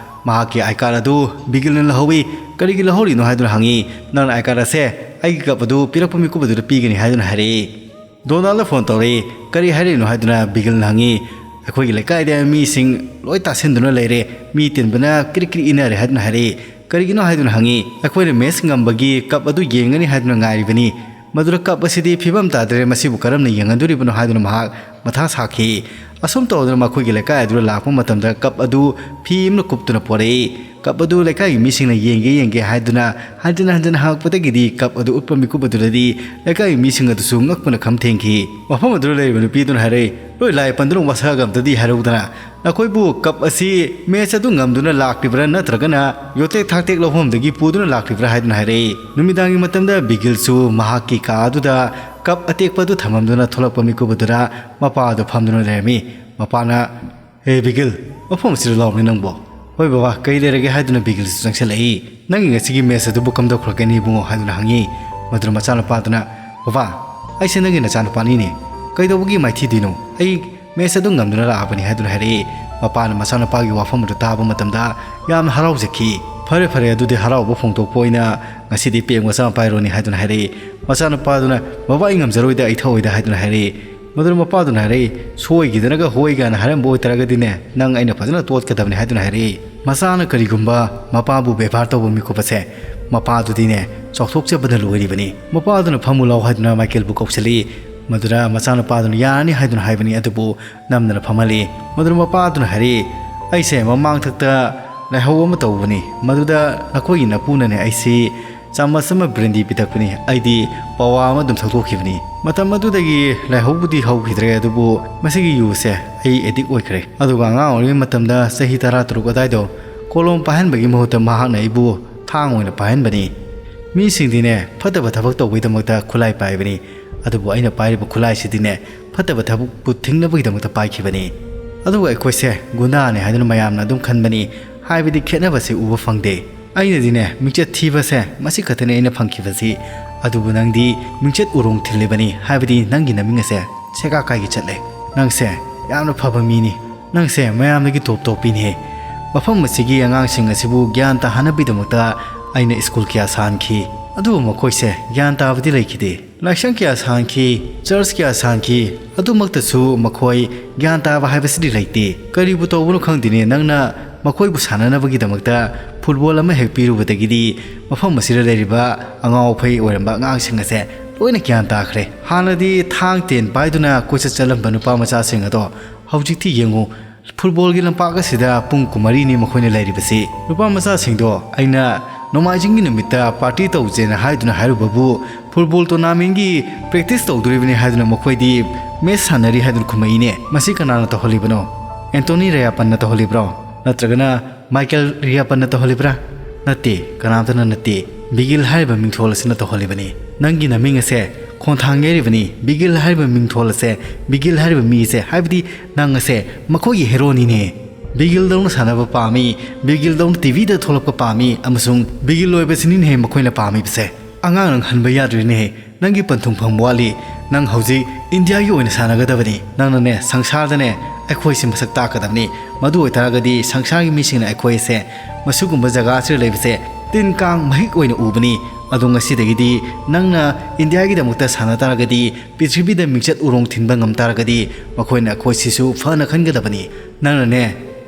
ꯃꯍꯥꯛꯀꯤ ꯑꯥꯏ ꯀꯥꯔꯗ ꯑꯗꯨ ꯕꯤꯒꯤꯜꯅ ꯂꯧꯍꯧꯏ꯫ "ꯀꯔꯤꯒꯤ ꯂꯧꯍꯧꯔꯤꯅꯣ?" ꯍꯥꯏꯗꯨꯅ ꯍꯪꯉꯤ꯫ "ꯅꯪꯅ ꯑꯥꯏ ꯀꯥꯔꯗ ꯑꯁꯦ ꯑꯩꯒꯤ ꯀꯞ ꯑꯗꯨ ꯄꯤꯔꯛꯄ ꯃꯤꯀꯨꯞ ꯑꯗꯨꯗ ꯄꯤꯒꯅꯤ" ꯍꯥꯏꯗꯨꯅ ꯍꯥꯏꯔꯛꯏ꯫ ꯗꯣꯅꯥꯜꯗ ꯐꯣꯟ ꯇꯧꯔꯛꯏ꯫ "ꯀꯔꯤ ꯍꯥꯏꯔꯛꯏꯅꯣ?" ꯍꯥꯏꯗꯨꯅ ꯕꯤꯒꯤꯜꯅ ꯍꯪꯉꯤ꯫ ꯑꯩꯈꯣꯏꯒꯤ ꯂꯩꯀꯥꯏꯗ ꯃꯤꯁꯤꯡ ꯂꯣꯏ ꯇꯥꯁꯤꯟꯗꯨꯅ ꯂꯩꯔꯦ꯫ ꯃꯤ ꯇꯤꯟꯕꯅ ꯀ꯭ꯔꯤꯛ ꯀ꯭ꯔꯤꯛ ꯏꯟꯅꯔꯦ ꯍꯥꯏꯗꯨꯅ ꯍꯥꯏꯔꯛꯏ꯫ ꯀꯔꯤꯒꯤꯅꯣ ꯍꯥꯏꯗꯨꯅ ꯍꯪꯉꯤ꯫ ꯑꯩꯈꯣꯏꯅ ꯃꯦꯠꯆ ꯉꯝꯕꯒꯤ ꯀꯞ ꯑꯗꯨ ꯌꯦꯡꯒꯅꯤ ꯍꯥꯏꯗꯨꯅ ꯉꯥꯏꯔꯤꯕꯅꯤ꯫ ꯃꯗꯨꯗ ꯀꯞ ꯑꯁꯤꯗꯤ ꯐꯤꯕꯝ ꯇꯥꯗ꯭ꯔꯦ, ꯃꯁꯤꯕꯨ ꯀꯔꯝꯅ ꯌꯦꯡꯍꯟꯗꯣꯔꯤꯕꯅꯣ ꯍꯥꯏꯗꯨꯅ ꯃꯍꯥꯛ ꯃꯊꯥ ꯁꯥꯈꯤ꯫ ꯑꯁꯨꯝ ꯇꯧꯗꯨꯅ ꯃꯈꯣꯏꯒꯤ ꯂꯩꯀꯥꯏ ꯑꯗꯨꯗ ꯂꯥꯛꯄ ꯃꯇꯝꯗ ꯀꯞ ꯑꯗꯨ ꯐꯤ ꯑꯃꯅ ꯀꯨꯞꯇꯨꯅ ꯄꯣꯔꯛꯏ꯫ ꯀꯞ ꯑꯗꯨ ꯂꯩꯀꯥꯏꯒꯤ ꯃꯤꯁꯤꯡꯅ ꯌꯦꯡꯒꯦ ꯌꯦꯡꯒꯦ ꯍꯥꯏꯗꯨꯅ ꯍꯟꯖꯤꯟ ꯍꯟꯖꯤꯟ ꯍꯪꯉꯛꯄꯗꯒꯤꯗꯤ ꯀꯞ ꯑꯗꯨ ꯎꯠꯄ ꯃꯤꯀꯨꯞ ꯑꯗꯨꯗꯗꯤ ꯂꯩꯀꯥꯏꯒꯤ ꯃꯤꯁꯤꯡ ꯑꯗꯨꯁꯨ ꯉꯛꯄꯅ ꯈꯝ ꯊꯦꯡꯈꯤ꯫ ꯃꯐꯝ ꯑꯗꯨꯗ ꯂꯩꯔꯤꯕ ꯅꯨꯄꯤꯗꯨꯅ ꯍꯥꯏꯔꯛꯏ, "ꯂꯣꯏ ꯂꯥꯏ ꯄꯟꯗꯨꯅ ꯋꯥꯁꯛꯑꯒ ꯑꯝꯇꯗꯤ ꯍꯥꯏꯔꯧꯗꯅ, ꯅꯈꯣꯏꯕꯨ ꯀꯞ ꯑꯁꯤ ꯃꯦꯠꯆ ꯑꯗꯨ ꯉꯝꯗꯨꯅ ꯂꯥꯛꯂꯤꯕ꯭ꯔꯥ ꯅꯠꯇ꯭ꯔꯒꯅ ꯌꯣꯇꯦꯛ ꯊꯥꯛꯇꯦꯛ ꯂꯧꯐꯝꯗꯒꯤ ꯄꯨꯗꯨꯅ ꯂꯥꯛꯂꯤꯕ꯭ꯔꯥ?" ꯍꯥꯏꯗꯨꯅ ꯍꯥꯏꯔꯛꯏ꯫ ꯅꯨꯃꯤꯗꯥꯡꯒꯤ ꯃꯇꯝꯗ ꯕꯤꯒꯤꯜꯁꯨ ꯃꯍꯥꯛꯀꯤ ꯀꯥ ꯑꯗꯨꯗ ꯀꯞ ꯑꯇꯦꯛꯄ ꯑꯗꯨ ꯊꯝꯃꯝꯗꯨꯅ ꯊꯣꯛꯂꯛꯄ ꯃꯤꯀꯨꯞ ꯑꯗꯨꯗ ꯃꯄꯥ ꯑꯗꯨ ꯐꯝꯗꯨꯅ ꯂꯩꯔꯝꯃꯤ꯫ ꯃꯄꯥꯅ, "ꯍꯦ ꯕꯤꯒꯤꯜ, ꯃꯐꯝ ꯑꯁꯤꯗ ꯂꯥꯎꯅꯦ ꯅꯪꯕꯣ?" "ꯍꯣꯏ ꯕꯕꯥ, ꯀꯔꯤ ꯂꯩꯔꯒꯦ?" ꯍꯥꯏꯗꯨꯅ ꯕꯤꯒꯤꯜꯁꯨ ꯆꯪꯁꯤꯜꯂꯛꯏ꯫ "ꯅꯪꯒꯤ ꯉꯁꯤꯒꯤ ꯃꯦꯠꯆ ꯑꯗꯨꯕꯨ ꯀꯝꯗꯧꯈ꯭ꯔꯒꯅꯤ ꯏꯕꯨꯡꯉꯣ?" ꯍꯥꯏꯗꯨꯅ ꯍꯪꯉꯤ꯫ ꯃꯗꯨꯗ ꯃꯆꯥꯅꯨꯄꯥꯗꯨꯅ, "ꯕꯕꯥ, ꯑꯩꯁꯦ ꯅꯪꯒꯤ ꯅꯆꯥꯅꯨꯄꯥꯅꯤꯅꯦ, ꯀꯩꯗꯧꯕꯒꯤ ꯃꯥꯏꯊꯤꯗꯣꯏꯅꯣ? ꯑꯩ ꯃꯦꯠꯆ ꯑꯗꯨ ꯉꯝꯗꯨꯅ ꯂꯥꯛꯂꯕꯅꯤ" ꯍꯥꯏꯗꯨꯅ ꯍꯥꯏꯔꯛꯏ꯫ ꯃꯄꯥꯅ ꯃꯆꯥꯅꯨꯄꯥꯒꯤ ꯋꯥꯐꯝ ꯑꯗꯨ ꯇꯥꯕ ꯃꯇꯝꯗ ꯌꯥꯝꯅ ꯍꯔꯥꯎꯖꯈꯤ꯫ "ꯐꯔꯦ ꯐꯔꯦ, ꯑꯗꯨꯗꯤ ꯍꯔꯥꯎꯕ ꯐꯣꯡꯗꯣꯛꯄ ꯑꯣꯏꯅ ꯉꯁꯤꯗꯤ ꯄꯦꯡ ꯃꯆꯥ ꯑꯃ ꯄꯥꯏꯔꯣꯅꯦ" ꯍꯥꯏꯗꯨꯅ ꯍꯥꯏꯔꯛꯏ꯫ ꯃꯆꯥꯅꯨꯄꯥꯗꯨꯅ, "ꯕꯕꯥ, ꯑꯩ ꯉꯝꯖꯔꯣꯏꯗ, ꯑꯩ ꯊꯛꯑꯣꯏꯗ" ꯍꯥꯏꯗꯨꯅ ꯍꯥꯏꯔꯛꯏ꯫ ꯃꯗꯨꯗ ꯃꯄꯥꯗꯨꯅ ꯍꯥꯏꯔꯛꯏ, "ꯁꯣꯏꯈꯤꯗꯅꯒ ꯍꯣꯏ ꯀꯥꯏꯅ ꯍꯥꯏꯔꯝꯕ ꯑꯣꯏꯇꯥꯔꯒꯗꯤꯅꯦ, ꯅꯪ ꯑꯩꯅ ꯐꯖꯅ ꯇꯣꯠꯀꯗꯕꯅꯤ" ꯍꯥꯏꯗꯨꯅ ꯍꯥꯏꯔꯛꯏ꯫ ꯃꯆꯥꯅ ꯀꯔꯤꯒꯨꯝꯕ ꯃꯄꯥꯕꯨ ꯕꯦꯕꯥꯔ ꯇꯧꯕ ꯃꯤꯀꯨꯞ ꯑꯁꯦ, ꯃꯄꯥꯗꯨꯗꯤꯅꯦ ꯆꯥꯎꯊꯣꯛꯆꯕꯅ ꯂꯣꯏꯔꯤꯕꯅꯤ꯫ ꯃꯄꯥꯗꯨꯅ ꯐꯝꯃꯨ ꯂꯥꯎ ꯍꯥꯏꯗꯨꯅ ꯃꯥꯏꯀꯦꯜꯕꯨ ꯀꯧꯁꯤꯜꯂꯤ꯫ ꯃꯗꯨꯗ ꯃꯆꯥꯅꯨꯄꯥꯗꯨꯅ ꯌꯥꯔꯅꯤ ꯍꯥꯏꯗꯨꯅ ꯍꯥꯏꯕꯅꯤ, ꯑꯗꯨꯕꯨ ꯅꯝꯗꯅ ꯐꯝꯍꯜꯂꯤ꯫ ꯃꯗꯨꯗ ꯃꯄꯥꯗꯨꯅ ꯍꯥꯏꯔꯛꯏ, "ꯑꯩꯁꯦ ꯃꯃꯥꯡꯊꯛꯇ ꯂꯥꯏꯍꯧ ꯑꯃ ꯇꯧꯕꯅꯤ, ꯃꯗꯨꯗ ꯅꯈꯣꯏꯒꯤ ꯅꯄꯨꯅꯅꯦ ꯑꯩꯁꯤ ꯆꯥꯃꯁ ꯑꯃ ꯕ꯭ꯔꯦꯟꯗꯤ ꯄꯤꯊꯛꯄꯅꯤ, ꯑꯩꯗꯤ ꯄꯋꯥ ꯑꯃ ꯑꯗꯨꯝ ꯊꯛꯇꯣꯛꯈꯤꯕꯅꯤ꯫ ꯃꯇꯝ ꯑꯗꯨꯗꯒꯤ ꯂꯥꯏꯍꯧꯕꯨꯗꯤ ꯍꯧꯈꯤꯗ꯭ꯔꯦ, ꯑꯗꯨꯕꯨ ꯃꯁꯤꯒꯤ ꯌꯨꯁꯦ ꯑꯩ ꯑꯦꯗꯤꯛ ꯑꯣꯏꯈ꯭ꯔꯦ꯫ ꯑꯗꯨꯒ ꯑꯉꯥꯡ ꯑꯣꯏꯔꯤꯉꯩ ꯃꯇꯝꯗ ꯆꯍꯤ ꯇꯔꯥ ꯇꯔꯨꯛ ꯑꯗꯨꯋꯥꯏꯗꯣ ꯀꯣꯂꯣꯝ ꯄꯥꯏꯍꯟꯕꯒꯤ ꯃꯍꯨꯠꯇ ꯃꯍꯥꯛꯅ ꯑꯩꯕꯨ ꯊꯥꯡ ꯑꯣꯏꯅ ꯄꯥꯏꯍꯟꯕꯅꯤ꯫ ꯃꯤꯁꯤꯡꯗꯤꯅꯦ ꯐꯠꯇꯕ ꯊꯕꯛ ꯇꯧꯕꯒꯤꯗꯃꯛꯇ ꯈꯨꯠꯂꯥꯏ ꯄꯥꯏꯕꯅꯤ, ꯑꯗꯨꯕꯨ ꯑꯩꯅ ꯄꯥꯏꯔꯤꯕ ꯈꯨꯠꯂꯥꯏꯁꯤꯗꯤꯅꯦ ꯐꯠꯇꯕ ꯊꯕꯛꯄꯨ ꯊꯤꯡꯅꯕꯒꯤꯗꯃꯛꯇ ꯄꯥꯏꯈꯤꯕꯅꯤ꯫ ꯑꯗꯨꯒ ꯑꯩꯈꯣꯏꯁꯦ ꯒꯨꯟꯗꯥꯅꯦ ꯍꯥꯏꯗꯨꯅ ꯃꯌꯥꯝꯅ ꯑꯗꯨꯝ ꯈꯟꯕꯅꯤ, ꯍꯥꯏꯕꯗꯤ ꯈꯦꯠꯅꯕꯁꯦ ꯎꯕ ꯐꯪꯗꯦ꯫ ꯑꯩꯅꯗꯤꯅꯦ ꯃꯤꯡꯆꯠ ꯊꯤꯕꯁꯦ ꯃꯁꯤ ꯈꯛꯇꯅꯦ ꯑꯩꯅ ꯐꯪꯈꯤꯕꯁꯤ, ꯑꯗꯨꯕꯨ ꯅꯪꯗꯤ ꯃꯤꯡꯆꯠ ꯎꯔꯣꯡ ꯊꯤꯜꯂꯤꯕꯅꯤ, ꯍꯥꯏꯕꯗꯤ ꯅꯪꯒꯤ ꯅꯃꯤꯡ ꯑꯁꯦ ꯁꯦꯒꯥ ꯀꯥꯏꯒꯤ ꯆꯠꯂꯦ꯫ ꯅꯪꯁꯦ ꯌꯥꯝꯅ ꯐꯕ ꯃꯤꯅꯤ, ꯅꯪꯁꯦ ꯃꯌꯥꯝꯗꯒꯤ ꯇꯣꯞ ꯇꯣꯞꯄꯤꯅꯦ꯫ ꯃꯐꯝ ꯑꯁꯤꯒꯤ ꯑꯉꯥꯡꯁꯤꯡ ꯑꯁꯤꯕꯨ ꯒ꯭ꯌꯥꯟ ꯇꯥꯍꯟꯅꯕꯒꯤꯗꯃꯛꯇ ꯑꯩꯅ ꯁ꯭ꯀꯨꯜ ꯀꯌꯥ ꯁꯥꯍꯟꯈꯤ, ꯑꯗꯨꯕꯨ ꯃꯈꯣꯏꯁꯦ ꯒ꯭ꯌꯥꯟ ꯇꯥꯕꯗꯤ ꯂꯩꯈꯤꯗꯦ"꯫ ꯂꯥꯏꯁꯪ ꯀꯌꯥ ꯁꯥꯟꯈꯤ, ꯆꯔꯆ ꯀꯌꯥ ꯁꯥꯟꯈꯤ, ꯑꯗꯨꯃꯛꯇꯁꯨ ꯃꯈꯣꯏ ꯒ꯭ꯌꯥꯟ ꯇꯥꯕ ꯍꯥꯏꯕꯁꯤꯗꯤ ꯂꯩꯇꯦ꯫ ꯀꯔꯤꯕꯨ ꯇꯧꯕꯅꯣ ꯈꯪꯗꯦꯅꯦ, ꯅꯪꯅ ꯃꯈꯣꯏꯕꯨ ꯁꯥꯟꯅꯅꯕꯒꯤꯗꯃꯛꯇ ꯐꯨꯠꯕꯣꯜ ꯑꯃ ꯍꯦꯛ ꯄꯤꯔꯨꯕꯗꯒꯤꯗꯤ ꯃꯐꯝ ꯑꯁꯤꯗ ꯂꯩꯔꯤꯕ ꯑꯉꯥꯎ ꯑꯐꯩ ꯑꯣꯏꯔꯝꯕ ꯑꯉꯥꯡꯁꯤꯡ ꯑꯁꯦ ꯂꯣꯏꯅ ꯒ꯭ꯌꯥꯟ ꯇꯥꯈ꯭ꯔꯦ꯫ ꯍꯥꯟꯅꯗꯤ ꯊꯥꯡ ꯇꯦꯟ ꯄꯥꯏꯗꯨꯅ ꯀꯣꯏꯆꯠ ꯆꯠꯂꯝꯕ ꯅꯨꯄꯥ ꯃꯆꯥꯁꯤꯡ ꯑꯗꯣ ꯍꯧꯖꯤꯛꯇꯤ ꯌꯦꯡꯉꯨ, ꯐꯨꯠꯕꯣꯜꯒꯤ ꯂꯝꯄꯥꯛ ꯑꯁꯤꯗ ꯄꯨꯡ ꯀꯨꯟꯃꯔꯤꯅꯤ ꯃꯈꯣꯏꯅ ꯂꯩꯔꯤꯕꯁꯤ꯫ ꯅꯨꯄꯥ ꯃꯆꯥꯁꯤꯡꯗꯣ ꯑꯩꯅ ꯅꯣꯡꯃꯥꯏꯖꯤꯡꯒꯤ ꯅꯨꯃꯤꯠꯇ ꯄꯥꯔꯇꯤ ꯇꯧꯁꯦꯅ ꯍꯥꯏꯗꯨꯅ ꯍꯥꯏꯔꯨꯕꯕꯨ ꯐꯨꯠꯕꯣꯜ ꯇꯣꯔꯅꯥꯃꯦꯟꯒꯤ ꯄ꯭ꯔꯦꯛꯇꯤꯁ ꯇꯧꯗꯣꯔꯤꯕꯅꯤ ꯍꯥꯏꯗꯨꯅ ꯃꯈꯣꯏꯗꯤ ꯃꯦꯁ ꯁꯥꯟꯅꯔꯤ ꯍꯥꯏꯗꯨꯅ ꯈꯨꯝꯃꯛꯏꯅꯦ꯫ ꯃꯁꯤ ꯀꯅꯥꯅ ꯇꯧꯍꯜꯂꯤꯕꯅꯣ? ꯑꯦꯟꯇꯣꯅꯤ ꯔꯦꯌꯥꯄꯟꯅ ꯇꯧꯍꯜꯂꯤꯕ꯭ꯔꯣ? ꯅꯠꯇ꯭ꯔꯒꯅ ꯃꯥꯏꯀꯦꯜ ꯔꯤꯌꯥꯄꯟꯅ ꯇꯧꯍꯜꯂꯤꯕ꯭ꯔꯥ? ꯅꯠꯇꯦ, ꯀꯅꯥꯝꯇꯅ ꯅꯠꯇꯦ꯫ ꯕꯤꯒꯤꯜ ꯍꯥꯏꯔꯤꯕ ꯃꯤꯡꯊꯣꯜ ꯑꯁꯤꯅ ꯇꯧꯍꯜꯂꯤꯕꯅꯤ꯫ ꯅꯪꯒꯤ ꯅꯃꯤꯡ ꯑꯁꯦ ꯈꯣꯟꯊꯥꯡ ꯌꯩꯔꯤꯕꯅꯤ꯫ ꯕꯤꯒꯤꯜ ꯍꯥꯏꯔꯤꯕ ꯃꯤꯡꯊꯣꯜ ꯑꯁꯦ, ꯕꯤꯒꯤꯜ ꯍꯥꯏꯔꯤꯕ ꯃꯤ ꯑꯁꯦ, ꯍꯥꯏꯕꯗꯤ ꯅꯪ ꯑꯁꯦ ꯃꯈꯣꯏꯒꯤ ꯍꯦꯔꯣꯅꯤꯅꯦ꯫ ꯕꯤꯒꯤꯜꯗꯧꯅ ꯁꯥꯟꯅꯕ ꯄꯥꯝꯃꯤ, ꯕꯤꯒꯤꯜꯗꯧꯅ ꯇꯤꯚꯤꯗ ꯊꯣꯛꯂꯛꯄ ꯄꯥꯝꯃꯤ, ꯑꯃꯁꯨꯡ ꯕꯤꯒꯤꯜ ꯑꯣꯏꯕꯁꯤꯅꯤꯅꯦ ꯃꯈꯣꯏꯅ ꯄꯥꯝꯃꯤꯕꯁꯦ꯫ ꯑꯉꯥꯡ ꯅꯪ ꯍꯟꯕ ꯌꯥꯗ꯭ꯔꯦꯅꯦ꯫ ꯅꯪꯒꯤ ꯄꯟꯊꯨꯡꯐꯝ ꯋꯥꯠꯂꯤ꯫ ꯅꯪ ꯍꯧꯖꯤꯛ ꯏꯟꯗꯤꯌꯥꯒꯤ ꯑꯣꯏꯅ ꯁꯥꯟꯅꯒꯗꯕꯅꯤ꯫ ꯅꯪꯅꯅꯦ ꯁꯪꯁꯥꯔꯗꯅꯦ ꯑꯩꯈꯣꯏꯁꯦ ꯃꯁꯛ ꯇꯥꯛꯀꯗꯕꯅꯤ꯫ ꯃꯗꯨ ꯑꯣꯏꯇꯥꯔꯒꯗꯤ ꯁꯪꯁꯥꯔꯒꯤ ꯃꯤꯁꯤꯡꯅ ꯑꯩꯈꯣꯏꯁꯦ ꯃꯁꯤꯒꯨꯝꯕ ꯖꯒꯥ ꯑꯁꯤꯗ ꯂꯩꯕꯁꯦ ꯇꯤꯟ ꯀꯥꯡ ꯃꯍꯤꯛ ꯑꯣꯏꯅ ꯎꯕꯅꯤ꯫ ꯑꯗꯣ ꯉꯁꯤꯗꯒꯤꯗꯤ ꯅꯪꯅ ꯏꯟꯗꯤꯌꯥꯒꯤꯗꯃꯛꯇ ꯁꯥꯟꯅ ꯇꯥꯔꯒꯗꯤ, ꯄ꯭ꯔꯤꯊꯤꯕꯤꯗ ꯃꯤꯡꯆꯠ ꯎꯔꯣꯡ ꯊꯤꯟꯕ ꯉꯝ ꯇꯥꯔꯒꯗꯤ, ꯃꯈꯣꯏꯅ ꯑꯩꯈꯣꯏꯁꯤꯁꯨ ꯐꯅ ꯈꯟꯒꯗꯕꯅꯤ꯫ ꯅꯪꯅꯅꯦ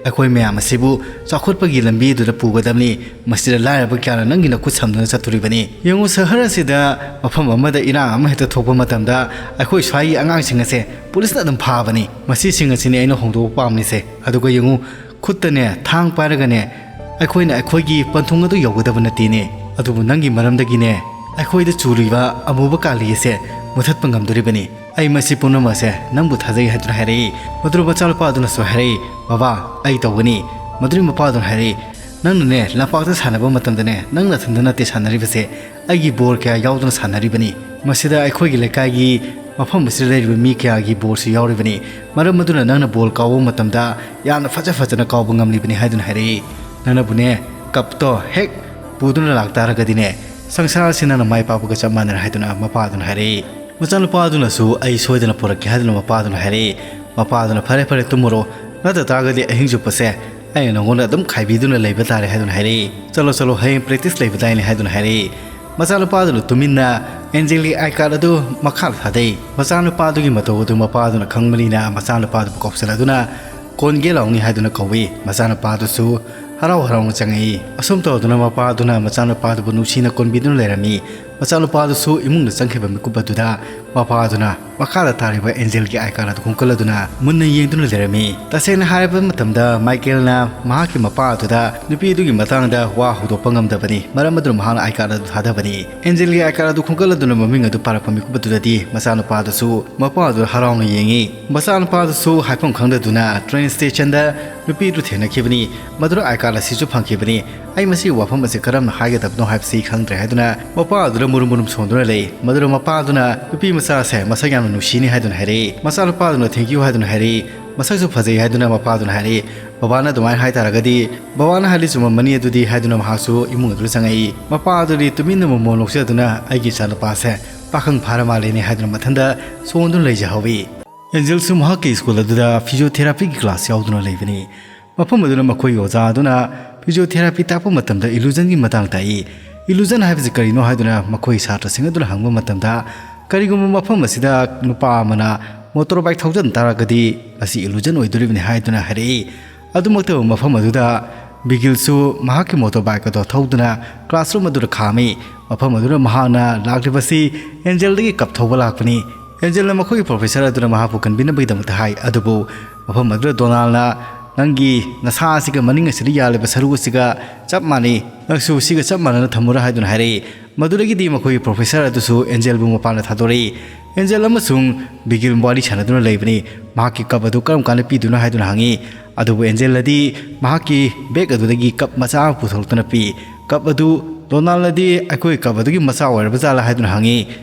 ꯑꯩꯈꯣꯏ ꯃꯌꯥꯝ ꯑꯁꯤꯕꯨ ꯆꯥꯎꯈꯠꯄꯒꯤ ꯂꯝꯕꯤ ꯑꯗꯨꯗ ꯄꯨꯒꯗꯕꯅꯤ꯫ ꯃꯁꯤꯗ ꯂꯥꯏꯔꯕ ꯀꯌꯥꯅ ꯅꯪꯒꯤ ꯅꯈꯨꯠ ꯁꯝꯗꯨꯅ ꯆꯠꯇꯣꯔꯤꯕꯅꯤ꯫ ꯌꯦꯡꯉꯨ, ꯁꯍꯔ ꯑꯁꯤꯗ ꯃꯐꯝ ꯑꯃꯗ ꯏꯔꯥꯡ ꯑꯃ ꯍꯦꯛꯇ ꯊꯣꯛꯄ ꯃꯇꯝꯗ ꯑꯩꯈꯣꯏ ꯁ꯭ꯋꯥꯏꯒꯤ ꯑꯉꯥꯡꯁꯤꯡ ꯑꯁꯦ ꯄꯨꯂꯤꯁꯅ ꯑꯗꯨꯝ ꯐꯥꯕꯅꯤ꯫ ꯃꯁꯤꯁꯤꯡ ꯑꯁꯤꯅꯤ ꯑꯩꯅ ꯍꯣꯡꯗꯣꯛꯄ ꯄꯥꯝꯂꯤꯁꯦ꯫ ꯑꯗꯨꯒ ꯌꯦꯡꯉꯨ, ꯈꯨꯠꯇꯅꯦ ꯊꯥꯡ ꯄꯥꯏꯔꯒꯅꯦ ꯑꯩꯈꯣꯏꯅ ꯑꯩꯈꯣꯏꯒꯤ ꯄꯟꯊꯨꯡ ꯑꯗꯨ ꯌꯧꯒꯗꯕ ꯅꯠꯇꯦꯅꯦ꯫ ꯑꯗꯨꯕꯨ ꯅꯪꯒꯤ ꯃꯔꯝꯗꯒꯤꯅꯦ ꯑꯩꯈꯣꯏꯗ ꯆꯨꯔꯤꯕ ꯑꯃꯨꯕ ꯀꯥꯂꯤ ꯑꯁꯦ ꯃꯨꯊꯠꯄ ꯉꯝꯗꯣꯔꯤꯕꯅꯤ꯫ ꯑꯩ ꯃꯁꯤ ꯄꯨꯝꯅꯃꯛ ꯑꯁꯦ ꯅꯪꯕꯨ ꯊꯥꯖꯩ ꯍꯥꯏꯗꯨꯅ ꯍꯥꯏꯔꯛꯏ꯫ ꯃꯗꯨꯗ ꯃꯆꯥꯅꯨꯄꯥ ꯑꯗꯨꯅꯁꯨ ꯍꯥꯏꯔꯛꯏ, "ꯕꯕꯥ, ꯑꯩ ꯇꯧꯒꯅꯤ꯫" ꯃꯗꯨꯗꯤ ꯃꯄꯥ ꯑꯗꯨꯅ ꯍꯥꯏꯔꯛꯏ, "ꯅꯪꯅꯅꯦ ꯂꯝꯄꯥꯛꯇ ꯁꯥꯟꯅꯕ ꯃꯇꯝꯗꯅꯦ ꯅꯪ ꯅꯊꯟꯗ ꯅꯠꯇꯦ ꯁꯥꯟꯅꯔꯤꯕꯁꯦ, ꯑꯩꯒꯤ ꯕꯣꯜ ꯀꯌꯥ ꯌꯥꯎꯗꯨꯅ ꯁꯥꯟꯅꯔꯤꯕꯅꯤ꯫ ꯃꯁꯤꯗ ꯑꯩꯈꯣꯏꯒꯤ ꯂꯩꯀꯥꯏꯒꯤ ꯃꯐꯝ ꯑꯁꯤꯗ ꯂꯩꯔꯤꯕ ꯃꯤ ꯀꯌꯥꯒꯤ ꯕꯣꯜꯁꯨ ꯌꯥꯎꯔꯤꯕꯅꯤ꯫ ꯃꯔꯝ ꯑꯗꯨꯅ ꯅꯪꯅ ꯕꯣꯜ ꯀꯥꯎꯕ ꯃꯇꯝꯗ ꯌꯥꯝꯅ ꯐꯖ ꯐꯖꯅ ꯀꯥꯎꯕ ꯉꯝꯂꯤꯕꯅꯤ" ꯍꯥꯏꯗꯨꯅ ꯍꯥꯏꯔꯛꯏ꯫ ꯅꯪꯅꯕꯨꯅꯦ ꯀꯞꯇꯣ ꯍꯦꯛ ꯄꯨꯗꯨꯅ ꯂꯥꯛꯇꯥꯔꯒꯗꯤꯅꯦ ꯁꯪꯁꯥꯔ ꯑꯁꯤ ꯅꯪꯅ ꯃꯥꯏ ꯄꯥꯛꯄꯒ ꯆꯞ ꯃꯥꯟꯅꯔꯦ ꯍꯥꯏꯗꯨꯅ ꯃꯄꯥ ꯑꯗꯨꯅ ꯍꯥꯏꯔꯛꯏ꯫ ꯃꯆꯥꯅꯨꯄꯥ ꯑꯗꯨꯅꯁꯨ ꯑꯩ ꯁꯣꯏꯗꯅ ꯄꯨꯔꯛꯀꯦ ꯍꯥꯏꯗꯨꯅ ꯃꯄꯥ ꯑꯗꯨꯅ ꯍꯥꯏꯔꯛꯏ꯫ ꯃꯄꯥ ꯑꯗꯨꯅ, "ꯐꯔꯦ, ꯐꯔꯦ, ꯇꯨꯝꯃꯨꯔꯣ, ꯅꯠꯇ ꯇꯥꯔꯒꯗꯤ ꯑꯍꯤꯡ ꯆꯨꯞꯄꯁꯦ ꯑꯩꯅ ꯅꯉꯣꯟꯗ ꯑꯗꯨꯝ ꯈꯥꯏꯕꯤꯗꯨꯅ ꯂꯩꯕ ꯇꯥꯔꯦ" ꯍꯥꯏꯗꯨꯅ ꯍꯥꯏꯔꯛꯏ꯫ "ꯆꯠꯂꯣ, ꯆꯠꯂꯣ, ꯍꯌꯦꯡ ꯄ꯭ꯔꯦꯛꯇꯤꯁ ꯂꯩꯕꯗꯥꯏꯅꯦ" ꯍꯥꯏꯗꯨꯅ ꯍꯥꯏꯔꯛꯏ꯫ ꯃꯆꯥꯅꯨꯄꯥ ꯑꯗꯨꯅ ꯇꯨꯃꯤꯟꯅ ꯑꯦꯟꯖꯦꯜꯒꯤ ꯑꯥꯏ ꯀꯥꯔꯗ ꯑꯗꯨ ꯃꯈꯥꯗ ꯊꯥꯗꯩ꯫ ꯃꯆꯥꯅꯨꯄꯥꯗꯨꯒꯤ ꯃꯇꯧ ꯑꯗꯨ ꯃꯄꯥꯗꯨꯅ ꯈꯪꯕꯅꯤꯅ ꯃꯆꯥꯅꯨꯄꯥꯗꯨꯕꯨ ꯀꯧꯁꯤꯜꯂꯗꯨꯅ "ꯀꯣꯟꯒꯦ ꯂꯥꯎꯅꯤ" ꯍꯥꯏꯗꯨꯅ ꯀꯧꯏ꯫ ꯃꯆꯥꯅꯨꯄꯥꯗꯨꯁꯨ ꯍꯔꯥꯎ ꯍꯔꯥꯎꯅ ꯆꯪꯉꯛꯏ꯫ ꯑꯁꯨꯝ ꯇꯧꯗꯨꯅ ꯃꯄꯥꯗꯨꯅ ꯃꯆꯥꯅꯨꯄꯥꯗꯨꯕꯨ ꯅꯨꯡꯁꯤꯅ ꯀꯣꯟꯕꯤꯗꯨꯅ ꯂꯩꯔꯝꯃꯤ꯫ ꯃꯆꯥꯅꯨꯄꯥꯗꯨꯁꯨ ꯏꯃꯨꯡꯗ ꯆꯪꯈꯤꯕ ꯃꯤꯀꯨꯞ ꯑꯗꯨꯗ ꯃꯄꯥꯗꯨꯅ ꯃꯈꯥꯗ ꯊꯥꯔꯤꯕ ꯑꯦꯟꯖꯦꯜꯒꯤ ꯑꯥꯏ ꯀꯥꯔꯗ ꯑꯗꯨ ꯈꯣꯡꯀꯠꯂꯗꯨꯅ ꯃꯨꯟꯅ ꯌꯦꯡꯗꯨꯅ ꯂꯩꯔꯝꯃꯤ꯫ ꯇꯁꯦꯡꯅ ꯍꯥꯏꯔꯕ ꯃꯇꯝꯗ ꯃꯥꯏꯀꯦꯜꯅ ꯃꯍꯥꯛꯀꯤ ꯃꯄꯥ ꯑꯗꯨꯗ ꯅꯨꯄꯤ ꯑꯗꯨꯒꯤ ꯃꯇꯥꯡꯗ ꯋꯥ ꯍꯧꯗꯣꯛꯄ ꯉꯝꯗꯕꯅꯤ꯫ ꯃꯔꯝ ꯑꯗꯨꯅ ꯃꯍꯥꯛꯅ ꯑꯥꯏ ꯀꯥꯔꯗ ꯑꯗꯨ ꯊꯥꯗꯕꯅꯤ꯫ ꯑꯦꯟꯖꯦꯜꯒꯤ ꯑꯥꯏ ꯀꯥꯔꯗ ꯑꯗꯨ ꯈꯣꯡꯀꯠꯂꯗꯨꯅ ꯃꯃꯤꯡ ꯑꯗꯨ ꯄꯥꯔꯛꯄ ꯃꯤꯀꯨꯞ ꯑꯗꯨꯗꯗꯤ ꯃꯆꯥꯅꯨꯄꯥꯗꯨꯁꯨ ꯃꯄꯥ ꯑꯗꯨ ꯍꯔꯥꯎꯅ ꯌꯦꯡꯉꯤ꯫ ꯃꯆꯥꯅꯨꯄꯥꯗꯨꯁꯨ ꯍꯥꯏꯐꯝ ꯈꯪꯗꯗꯨꯅ ꯇ꯭ꯔꯦꯟ ꯁ꯭ꯇꯦꯁꯟꯗ ꯅꯨꯄꯤ ꯑꯗꯨ ꯊꯦꯡꯅꯈꯤꯕꯅꯤ꯫ ꯃꯗꯨꯗ ꯑꯥꯏ ꯀꯥꯔꯗ ꯑꯁꯤꯁꯨ ꯐꯪꯈꯤꯕꯅꯤ꯫ "ꯑꯩ ꯃꯁꯤꯒꯤ ꯋꯥꯐꯝ ꯑꯁꯤ ꯀꯔꯝꯅ ꯍꯥꯏꯒꯗꯕꯅꯣ ꯍꯥꯏꯕꯁꯤ ꯈꯪꯗ꯭ꯔꯦ" ꯍꯥꯏꯗꯨꯅ ꯃꯄꯥ ꯑꯗꯨꯗ ꯃꯨꯔꯨꯝ ꯃꯨꯔꯨꯝ ꯁꯣꯟꯗꯨꯅ ꯂꯩ꯫ ꯃꯗꯨꯗ ꯃꯄꯥ ꯑꯗꯨꯅ "ꯅꯨꯄꯤ ꯃꯆꯥꯁꯦ ꯃꯁꯛ ꯌꯥꯝꯅ ꯅꯨꯡꯁꯤꯅꯤ" ꯍꯥꯏꯗꯨꯅ ꯍꯥꯏꯔꯛꯏ꯫ ꯃꯆꯥꯅꯨꯄꯥ ꯑꯗꯨꯅ "Thank you" ꯍꯥꯏꯗꯨꯅ ꯍꯥꯏꯔꯛꯏ꯫ "ꯃꯁꯛꯁꯨ ꯐꯖꯩ" ꯍꯥꯏꯗꯨꯅ ꯃꯄꯥ ꯑꯗꯨꯅ ꯍꯥꯏꯔꯛꯏ꯫ "ꯕꯕꯥꯅ ꯑꯗꯨꯃꯥꯏꯅ ꯍꯥꯏꯇꯥꯔꯒꯗꯤ ꯕꯕꯥꯅ ꯍꯥꯏꯔꯤ ꯆꯨꯝꯃꯝꯃꯅꯤ ꯑꯗꯨꯗꯤ" ꯍꯥꯏꯗꯨꯅ ꯃꯍꯥꯛꯁꯨ ꯏꯃꯨꯡ ꯑꯗꯨꯗ ꯆꯪꯉꯛꯏ꯫ ꯃꯄꯥ ꯑꯗꯨꯗꯤ ꯇꯨꯃꯤꯟꯅ ꯃꯣꯃꯣꯟ ꯅꯣꯛꯆꯗꯨꯅ "ꯑꯩꯒꯤ ꯏꯆꯥꯅꯨꯄꯥꯁꯦ ꯄꯥꯈꯪ ꯐꯥꯔ ꯃꯥꯜꯂꯦꯅꯦ" ꯍꯥꯏꯗꯨꯅ ꯃꯊꯟꯇ ꯁꯣꯟꯗꯨꯅ ꯂꯩꯖꯍꯧꯏ꯫ ꯑꯦꯟꯖꯦꯜꯁꯨ ꯃꯍꯥꯛꯀꯤ ꯁ꯭ꯀꯨꯜ ꯑꯗꯨꯗ ꯐꯤꯖꯤꯑꯣꯊꯦꯔꯥꯄꯤꯒꯤ ꯀ꯭ꯂꯥꯁ ꯌꯥꯎꯗꯨꯅ ꯂꯩꯕꯅꯤ꯫ ꯃꯐꯝ ꯑꯗꯨꯗ ꯃꯈꯣꯏꯒꯤ ꯑꯣꯖꯥ ꯑꯗꯨꯅ ꯐꯤꯖꯤꯑꯣꯊꯦꯔꯥꯄꯤ ꯇꯥꯛꯄ ꯃꯇꯝꯗ ꯏꯂꯨꯖꯟꯒꯤ ꯃꯇꯥꯡ ꯇꯥꯛꯏ꯫ ꯏꯂꯨꯖꯟ ꯍꯥꯏꯕꯁꯤ ꯀꯔꯤꯅꯣ ꯍꯥꯏꯗꯨꯅ ꯃꯈꯣꯏ ꯁꯥꯇ꯭ꯔꯁꯤꯡ ꯑꯗꯨꯅ ꯍꯪꯕ ꯃꯇꯝꯗ, "ꯀꯔꯤꯒꯨꯝꯕ ꯃꯐꯝ ꯑꯁꯤꯗ ꯅꯨꯄꯥ ꯑꯃꯅ ꯃꯣꯇꯣꯔ ꯕꯥꯏꯛ ꯊꯧꯖꯟ ꯇꯥꯔꯒꯗꯤ ꯃꯁꯤ ꯏꯂꯨꯖꯟ ꯑꯣꯏꯗꯣꯔꯤꯕꯅꯤ" ꯍꯥꯏꯗꯨꯅ ꯍꯥꯏꯔꯛꯏ꯫ ꯑꯗꯨꯃꯛꯇꯕꯨ ꯃꯐꯝ ꯑꯗꯨꯗ ꯕꯤꯒꯤꯜꯁꯨ ꯃꯍꯥꯛꯀꯤ ꯃꯣꯇꯣꯔ ꯕꯥꯏꯛ ꯑꯗꯣ ꯊꯧꯗꯨꯅ ꯀ꯭ꯂꯥꯁꯔꯨꯝ ꯑꯗꯨꯗ ꯈꯥꯝꯃꯤ꯫ ꯃꯐꯝ ꯑꯗꯨꯗ ꯃꯍꯥꯛꯅ ꯂꯥꯛꯂꯤꯕꯁꯤ ꯑꯦꯟꯖꯦꯜꯗꯒꯤ ꯀꯞ ꯊꯧꯕ ꯂꯥꯛꯄꯅꯤ꯫ ꯑꯦꯟꯖꯦꯜꯅ ꯃꯈꯣꯏꯒꯤ ꯄ꯭ꯔꯣꯐꯦꯁꯔ ꯑꯗꯨꯅ ꯃꯍꯥꯛꯄꯨ ꯀꯟꯕꯤꯅꯕꯒꯤꯗꯃꯛꯇ ꯍꯥꯏ, ꯑꯗꯨꯕꯨ ꯃꯐꯝ ꯑꯗꯨꯗ ꯗꯣꯅꯥꯜꯅ, "ꯅꯪꯒꯤ ꯅꯁꯥ ꯑꯁꯤꯒ ꯃꯅꯤꯡ ꯑꯁꯤꯗ ꯌꯥꯜꯂꯤꯕ ꯁꯔꯨ ꯑꯁꯤꯒ ꯆꯞ ꯃꯥꯟꯅꯩ, ꯅꯪꯁꯨ ꯁꯤꯒ ꯆꯞ ꯃꯥꯟꯅꯅ ꯊꯝꯃꯨꯔꯥ" ꯍꯥꯏꯗꯨꯅ ꯍꯥꯏꯔꯛꯏ꯫ ꯃꯗꯨꯗꯒꯤꯗꯤ ꯃꯈꯣꯏꯒꯤ ꯄ꯭ꯔꯣꯐꯦꯁꯔ ꯑꯗꯨꯁꯨ ꯑꯦꯟꯖꯦꯜꯕꯨ ꯃꯄꯥꯟꯗ ꯊꯥꯗꯣꯔꯛꯏ꯫ ꯑꯦꯟꯖꯦꯜ ꯑꯃꯁꯨꯡ ꯕꯤꯒꯤꯜ ꯋꯥꯔꯤ ꯁꯥꯟꯅꯗꯨꯅ ꯂꯩꯕꯅꯤ꯫ ꯃꯍꯥꯛꯀꯤ ꯀꯞ ꯑꯗꯨ ꯀꯔꯝ ꯀꯥꯟꯗ ꯄꯤꯗꯣꯏꯅꯣ ꯍꯥꯏꯗꯨꯅ ꯍꯪꯉꯤ꯫ ꯑꯗꯨꯕꯨ ꯑꯦꯟꯖꯦꯜꯅꯗꯤ ꯃꯍꯥꯛꯀꯤ ꯕꯦꯒ ꯑꯗꯨꯗꯒꯤ ꯀꯞ ꯃꯆꯥ ꯑꯃ ꯄꯨꯊꯣꯛꯇꯨꯅ ꯄꯤ꯫ ꯀꯞ ꯑꯗꯨ ꯗꯣꯅꯥꯜꯅꯗꯤ "ꯑꯩꯈꯣꯏ ꯀꯞ ꯑꯗꯨꯒꯤ ꯃꯆꯥ ꯑꯣꯏꯔꯕ ꯖꯥꯠꯂꯥ?" ꯍꯥꯏꯗꯨꯅ ꯍꯪꯉꯤ꯫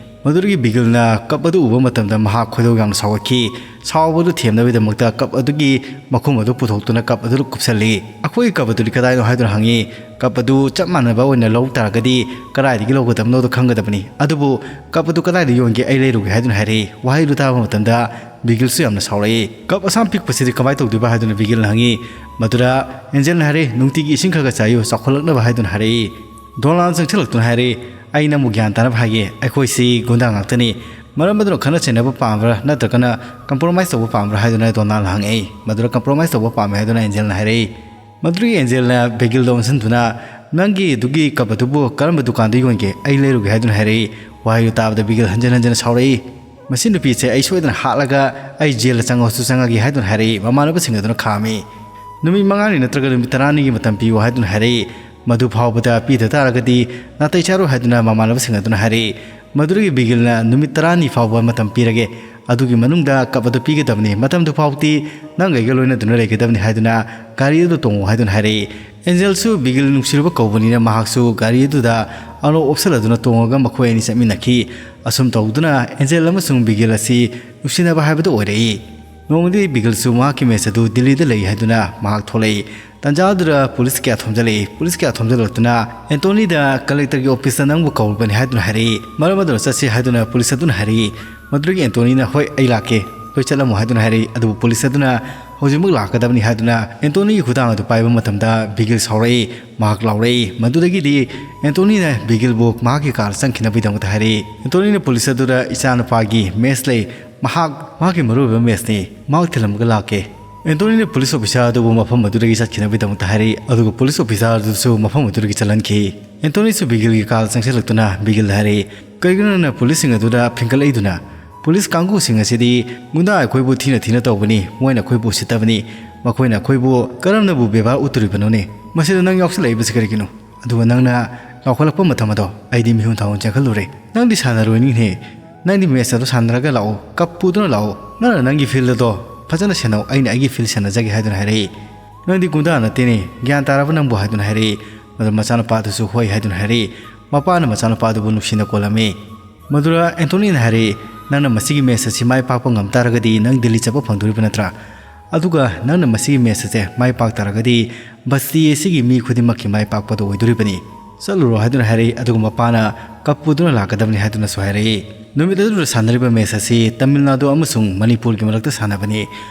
ꯃꯗꯨꯗꯒꯤ ꯕꯤꯒꯤꯜꯅ ꯀꯞ ꯑꯗꯨ ꯎꯕ ꯃꯇꯝꯗ ꯃꯍꯥꯛ ꯈꯣꯏꯗꯧ ꯌꯥꯝꯅ ꯁꯥꯎꯒꯠꯈꯤ꯫ ꯁꯥꯎꯕꯗꯨ ꯊꯦꯝꯅꯕꯒꯤꯗꯃꯛꯇ ꯀꯞ ꯑꯗꯨꯒꯤ ꯃꯈꯨꯝ ꯑꯗꯨ ꯄꯨꯊꯣꯛꯇꯨꯅ ꯀꯞ ꯑꯗꯨꯗ ꯀꯨꯞꯁꯜꯂꯤ꯫ "ꯑꯩꯈꯣꯏꯒꯤ ꯀꯞ ꯑꯗꯨꯗꯤ ꯀꯗꯥꯏꯅꯣ?" ꯍꯥꯏꯗꯨꯅ ꯍꯪꯉꯤ꯫ "ꯀꯞ ꯑꯗꯨ ꯆꯞ ꯃꯥꯟꯅꯕ ꯑꯣꯏꯅ ꯂꯧ ꯇꯥꯔꯒꯗꯤ ꯀꯗꯥꯏꯗꯒꯤ ꯂꯧꯒꯗꯕꯅꯣꯗꯣ ꯈꯪꯒꯗꯕꯅꯤ꯫ ꯑꯗꯨꯕꯨ ꯀꯞ ꯑꯗꯨ ꯀꯗꯥꯏꯗ ꯌꯣꯟꯒꯦ? ꯑꯩ ꯂꯩꯔꯨꯒꯦ" ꯍꯥꯏꯗꯨꯅ ꯍꯥꯏꯔꯛꯏ꯫ ꯋꯥꯍꯩꯗꯨ ꯇꯥꯕ ꯃꯇꯝꯗ ꯕꯤꯒꯤꯜꯁꯨ ꯌꯥꯝꯅ ꯁꯥꯎꯔꯛꯏ꯫ "ꯀꯞ ꯑꯁꯥꯝ ꯄꯤꯛꯄꯁꯤꯗꯤ ꯀꯃꯥꯏꯅ ꯇꯧꯗꯣꯏꯕ?" ꯍꯥꯏꯗꯨꯅ ꯕꯤꯒꯤꯜꯅ ꯍꯪꯉꯤ꯫ ꯃꯗꯨꯗ ꯑꯦꯟꯖꯦꯜꯅ ꯍꯥꯏꯔꯛꯏ, "ꯅꯨꯡꯇꯤꯒꯤ ꯏꯁꯤꯡ ꯈꯔ ꯈꯔ ꯆꯥꯏꯌꯨ, ꯆꯥꯎꯈꯠꯂꯛꯅꯕ" ꯍꯥꯏꯗꯨꯅ ꯍꯥꯏꯔꯛꯏ꯫ ꯗꯣꯅꯥꯜ ꯆꯪꯁꯤꯜꯂꯛꯇꯨꯅ ꯍꯥꯏꯔꯛꯏ, ꯑꯩ ꯅꯪꯕꯨ ꯒ꯭ꯌꯥꯟ ꯇꯥꯅꯕ ꯍꯥꯏꯒꯦ, ꯑꯩꯈꯣꯏꯁꯤ ꯒꯨꯟꯗꯥ ꯉꯥꯛꯇꯅꯤ꯫ ꯃꯔꯝ ꯑꯗꯨꯅ ꯈꯠꯅ ꯆꯩꯅꯕ ꯄꯥꯝꯕ꯭ꯔꯥ ꯅꯠꯇ꯭ꯔꯒꯅ ꯀꯝꯄ꯭ꯔꯣꯃꯥꯏꯁ ꯇꯧꯕ ꯄꯥꯝꯕ꯭ꯔꯥ ꯍꯥꯏꯗꯨꯅ ꯗꯣꯅꯥꯜꯅ ꯍꯪꯉꯛꯏ꯫ ꯃꯗꯨꯗ ꯀꯝꯄ꯭ꯔꯣꯃꯥꯏꯁ ꯇꯧꯕ ꯄꯥꯝꯃꯦ ꯍꯥꯏꯗꯨꯅ ꯑꯦꯟꯖꯦꯜꯅ ꯍꯥꯏꯔꯛꯏ꯫ ꯃꯗꯨꯗꯒꯤ ꯑꯦꯟꯖꯦꯜꯅ ꯕꯤꯒꯤꯜꯗ ꯑꯣꯟꯁꯤꯟꯗꯨꯅ, "ꯅꯪꯒꯤ ꯑꯗꯨꯒꯤ ꯀꯞ ꯑꯗꯨꯕꯨ ꯀꯔꯝꯕ ꯗꯨꯀꯥꯟꯗ ꯌꯣꯟꯒꯦ? ꯑꯩ ꯂꯩꯔꯨꯒꯦ" ꯍꯥꯏꯗꯨꯅ ꯍꯥꯏꯔꯛꯏ꯫ ꯋꯥꯍꯩꯗꯨ ꯇꯥꯕꯗ ꯕꯤꯒꯤꯜ ꯍꯟꯖꯤꯟ ꯍꯟꯖꯤꯟ ꯁꯥꯎꯔꯛꯏ꯫ "ꯃꯁꯤ ꯅꯨꯄꯤꯁꯦ ꯑꯩ ꯁꯣꯏꯗꯅ ꯍꯥꯠꯂꯒ ꯑꯩ ꯖꯦꯜꯗ ꯆꯪꯉꯁꯨ ꯆꯪꯉꯒꯦ" ꯍꯥꯏꯗꯨꯅ ꯍꯥꯏꯔꯛꯏ꯫ ꯃꯃꯥꯟꯅꯕꯁꯤꯡ ꯑꯗꯨꯅ ꯈꯥꯝꯃꯤ꯫ "ꯅꯨꯃꯤꯠ ꯃꯉꯥꯅꯤ ꯅꯠꯇ꯭ꯔꯒ ꯅꯨꯃꯤꯠ ꯇꯔꯥꯅꯤꯒꯤ ꯃꯇꯝ ꯄꯤꯌꯨ" ꯍꯥꯏꯗꯨꯅ ꯍꯥꯏꯔꯛꯏ꯫ "ꯃꯗꯨ ꯐꯥꯎꯕꯗ ꯄꯤꯗ ꯇꯥꯔꯒꯗꯤ ꯅꯥꯇꯩ ꯆꯥꯔꯣꯏ" ꯍꯥꯏꯗꯨꯅ ꯃꯃꯥꯟꯅꯕꯁꯤꯡ ꯑꯗꯨꯅ ꯍꯥꯏꯔꯛꯏ꯫ ꯃꯗꯨꯗꯒꯤ ꯕꯤꯒꯤꯜꯅ, "ꯅꯨꯃꯤꯠ ꯇꯔꯥꯅꯤ ꯐꯥꯎꯕ ꯃꯇꯝ ꯄꯤꯔꯒꯦ, ꯑꯗꯨꯒꯤ ꯃꯅꯨꯡꯗ ꯀꯞ ꯑꯗꯨ ꯄꯤꯒꯗꯕꯅꯤ, ꯃꯇꯝꯗꯨ ꯐꯥꯎꯗꯤ ꯅꯪ ꯑꯩꯒ ꯂꯣꯏꯅꯗꯨꯅ ꯂꯩꯒꯗꯕꯅꯤ" ꯍꯥꯏꯗꯨꯅ ꯒꯥꯔꯤ ꯑꯗꯨ ꯇꯣꯡꯉꯨ ꯍꯥꯏꯗꯨꯅ ꯍꯥꯏꯔꯛꯏ꯫ ꯑꯦꯟꯖꯦꯜꯁꯨ ꯕꯤꯒꯤꯜ ꯅꯨꯡꯁꯤꯔꯨꯕ ꯀꯧꯕꯅꯤꯅ ꯃꯍꯥꯛꯁꯨ ꯒꯥꯔꯤ ꯑꯗꯨꯗ ꯑꯅꯣꯞ ꯎꯞꯁꯜꯂꯗꯨꯅ ꯇꯣꯡꯉꯒ ꯃꯈꯣꯏ ꯑꯅꯤ ꯆꯠꯃꯤꯟꯅꯈꯤ꯫ ꯑꯁꯨꯝ ꯇꯧꯗꯨꯅ ꯑꯦꯟꯖꯦꯜ ꯑꯃꯁꯨꯡ ꯕꯤꯒꯤꯜ ꯑꯁꯤ ꯅꯨꯡꯁꯤꯅꯕ ꯍꯥꯏꯕꯗꯨ ꯑꯣꯏꯔꯛꯏ꯫ ꯅꯣꯡꯃꯗꯤ ꯕꯤꯒꯤꯜꯁꯨ ꯃꯍꯥꯛꯀꯤ ꯃꯦꯁ ꯑꯗꯨ ꯗꯤꯜꯂꯤꯗ ꯂꯩ ꯍꯥꯏꯗꯨꯅ ꯃꯍꯥꯛ ꯊꯣꯛꯂꯛꯏ꯫ ꯇꯥꯟꯖꯥ ꯑꯗꯨꯗ ꯄꯨꯂꯤꯁ ꯀꯌꯥ ꯊꯣꯝꯖꯤꯜꯂꯛꯏ꯫ ꯄꯨꯂꯤꯁ ꯀꯌꯥ ꯊꯣꯝꯖꯤꯜꯂꯛꯇꯨꯅ, "ꯑꯦꯟꯇꯣꯅꯤꯗ ꯀꯂꯦꯛꯇꯔꯒꯤ ꯑꯣꯐꯤꯁꯇ ꯅꯪꯕꯨ ꯀꯧꯔꯨꯕꯅꯤ" ꯍꯥꯏꯗꯨꯅ ꯍꯥꯏꯔꯛꯏ꯫ ꯃꯔꯝ ꯑꯗꯨꯅ ꯆꯠꯁꯤ ꯍꯥꯏꯗꯨꯅ ꯄꯨꯂꯤꯁ ꯑꯗꯨꯅ ꯍꯥꯏꯔꯛꯏ꯫ ꯃꯗꯨꯗꯒꯤ ꯑꯦꯟꯇꯣꯅꯤꯅ, "ꯍꯣꯏ, ꯑꯩ ꯂꯥꯛꯀꯦ, ꯂꯣꯏ ꯆꯠꯂꯝꯃꯣ" ꯍꯥꯏꯗꯨꯅ ꯍꯥꯏꯔꯛꯏ꯫ ꯑꯗꯨꯕꯨ ꯄꯨꯂꯤꯁ ꯑꯗꯨꯅ ꯍꯧꯖꯤꯛꯃꯛ ꯂꯥꯛꯀꯗꯕꯅꯤ ꯍꯥꯏꯗꯨꯅ ꯑꯦꯟꯇꯣꯅꯤꯒꯤ ꯈꯨꯗꯥꯡ ꯑꯗꯨ ꯄꯥꯏꯕ ꯃꯇꯝꯗ ꯕꯤꯒꯤꯜ ꯁꯥꯎꯔꯛꯏ꯫ ꯃꯍꯥꯛ ꯂꯥꯎꯔꯛꯏ꯫ ꯃꯗꯨꯗꯒꯤꯗꯤ ꯑꯦꯟꯇꯣꯅꯤꯅ ꯕꯤꯒꯤꯜꯕꯨ ꯃꯍꯥꯛꯀꯤ ꯀꯥꯔ ꯆꯪꯈꯤꯅꯕꯒꯤꯗꯃꯛꯇ ꯍꯥꯏꯔꯛꯏ꯫ ꯑꯦꯟꯇꯣꯅꯤꯅ ꯄꯨꯂꯤꯁ ꯑꯗꯨꯗ, "ꯏꯆꯥꯅꯨꯄꯥꯒꯤ ꯃꯦꯁ ꯂꯩ, ꯃꯍꯥꯛ ꯃꯍꯥꯛꯀꯤ ꯃꯔꯨꯑꯣꯏꯕ ꯃꯦꯁꯅꯤ, ꯃꯍꯥꯛ ꯊꯤꯜꯂꯝꯃꯒ ꯂꯥꯛꯀꯦ"꯫ ꯑꯦꯟꯇꯣꯅꯤꯅ ꯄꯨꯂꯤꯁ ꯑꯣꯐꯤꯁꯥꯔ ꯑꯗꯨꯕꯨ ꯃꯐꯝ ꯑꯗꯨꯗꯒꯤ ꯆꯠꯈꯤꯅꯕꯒꯤꯗꯃꯛꯇ ꯍꯥꯏꯔꯛꯏ꯫ ꯑꯗꯨꯒ ꯄꯨꯂꯤꯁ ꯑꯣꯐꯤꯁꯥꯔ ꯑꯗꯨꯁꯨ ꯃꯐꯝ ꯑꯗꯨꯗꯒꯤ ꯆꯠꯍꯟꯈꯤ꯫ ꯑꯦꯟꯇꯣꯅꯤꯁꯨ ꯕꯤꯒꯤꯜꯒꯤ ꯀꯥꯔ ꯆꯪꯁꯤꯜꯂꯛꯇꯨꯅ ꯕꯤꯒꯤꯜꯗ ꯍꯥꯏꯔꯛꯏ, "ꯀꯩꯒꯤꯅꯣ ꯅꯪꯅ ꯄꯨꯂꯤꯁꯁꯤꯡ ꯑꯗꯨꯗ ꯐꯤꯡꯒꯠꯂꯛꯏꯗꯨꯅ? ꯄꯨꯂꯤꯁ ꯀꯥꯡꯕꯨꯁꯤꯡ ꯑꯁꯤꯗꯤ ꯒꯨꯟꯗꯥ ꯑꯩꯈꯣꯏꯕꯨ ꯊꯤꯅ ꯊꯤꯅ ꯇꯧꯕꯅꯤ, ꯃꯣꯏꯅ ꯑꯩꯈꯣꯏꯕꯨ ꯎꯁꯤꯠꯇꯕꯅꯤ, ꯃꯈꯣꯏꯅ ꯑꯩꯈꯣꯏꯕꯨ ꯀꯔꯝꯅꯕꯨ ꯕꯦꯕꯥꯔ ꯎꯠꯇꯣꯔꯤꯕꯅꯣꯅꯦ? ꯃꯁꯤꯗ ꯅꯪ ꯌꯥꯎꯁꯤꯜꯂꯛꯏꯕꯁꯤ ꯀꯔꯤꯒꯤꯅꯣ? ꯑꯗꯨꯒ ꯅꯪꯅ ꯂꯥꯎꯈꯠꯂꯛꯄ ꯃꯇꯝ ꯑꯗꯣ ꯑꯩꯗꯤ ꯃꯤꯍꯨꯟ ꯊꯥꯍꯨꯟ ꯆꯦꯟꯈꯠꯂꯨꯔꯦ꯫ ꯅꯪꯗꯤ ꯁꯥꯟꯅꯔꯣꯏꯅꯤꯅꯦ꯫ ꯅꯪꯗꯤ ꯃꯦꯁ ꯑꯗꯨ ꯁꯥꯟꯅꯔꯒ ꯂꯥꯛꯑꯣ, ꯀꯞ ꯄꯨꯗꯨꯅ ꯂꯥꯛꯑꯣ꯫ ꯅꯪꯅ ꯅꯪꯒꯤ ꯐꯤꯜꯗ ꯑꯗꯣ ꯐꯖꯅ ꯁꯦꯟꯅꯧ, ꯑꯩꯅ ꯑꯩꯒꯤ ꯐꯤꯜ ꯁꯦꯟꯅꯖꯒꯦ" ꯍꯥꯏꯗꯨꯅ ꯍꯥꯏꯔꯛꯏ꯫ "ꯅꯪꯗꯤ ꯒꯨꯟꯗꯥ ꯅꯠꯇꯦꯅꯦ, ꯒ꯭ꯌꯥꯟ ꯇꯥꯔꯕ ꯅꯪꯕꯨ?" ꯍꯥꯏꯗꯨꯅ ꯍꯥꯏꯔꯛꯏ꯫ ꯃꯗꯨ ꯃꯆꯥꯅꯨꯄꯥꯗꯨꯁꯨ ꯍꯣꯏ ꯍꯥꯏꯗꯨꯅ ꯍꯥꯏꯔꯛꯏ꯫ ꯃꯄꯥꯅ ꯃꯆꯥꯅꯨꯄꯥꯗꯨꯕꯨ ꯅꯨꯡꯁꯤꯅ ꯀꯣꯜꯂꯝꯃꯤ꯫ ꯃꯗꯨꯗ ꯑꯦꯟꯇꯣꯅꯤꯅ ꯍꯥꯏꯔꯛꯏ, "ꯅꯪꯅ ꯃꯁꯤꯒꯤ ꯃꯦꯁ ꯑꯁꯤ ꯃꯥꯏ ꯄꯥꯛꯄ ꯉꯝ ꯇꯥꯔꯒꯗꯤ ꯅꯪ ꯗꯤꯜꯂꯤ ꯆꯠꯄ ꯐꯪꯗꯣꯔꯤꯕ ꯅꯠꯇ꯭ꯔꯥ? ꯑꯗꯨꯒ ꯅꯪꯅ ꯃꯁꯤꯒꯤ ꯃꯦꯁ ꯑꯁꯦ ꯃꯥꯏ ꯄꯥꯛ ꯇꯥꯔꯒꯗꯤ ꯕꯁꯇꯤ ꯑꯁꯤꯒꯤ ꯃꯤ ꯈꯨꯗꯤꯡꯃꯛꯀꯤ ꯃꯥꯏ ꯄꯥꯛꯄꯗꯨ ꯑꯣꯏꯗꯣꯔꯤꯕꯅꯤ꯫ ꯆꯠꯂꯨꯔꯣ" ꯍꯥꯏꯗꯨꯅ ꯍꯥꯏꯔꯛꯏ꯫ ꯑꯗꯨꯒ ꯃꯄꯥꯅ ꯀꯞ ꯄꯨꯗꯨꯅ ꯂꯥꯛꯀꯗꯕꯅꯤ ꯍꯥꯏꯗꯨꯅꯁꯨ ꯍꯥꯏꯔꯛꯏ꯫ ꯅꯨꯃꯤꯠ ꯑꯗꯨꯗ ꯁꯥꯟꯅꯔꯤꯕ ꯃꯦꯁ ꯑꯁꯤ ꯇꯥꯃꯤꯜ ꯅꯥꯗꯨ ꯑꯃꯁꯨꯡ ꯃꯅꯤꯄꯨꯔꯒꯤ ꯃꯔꯛꯇ ꯁꯥꯟꯅꯕꯅꯤ꯫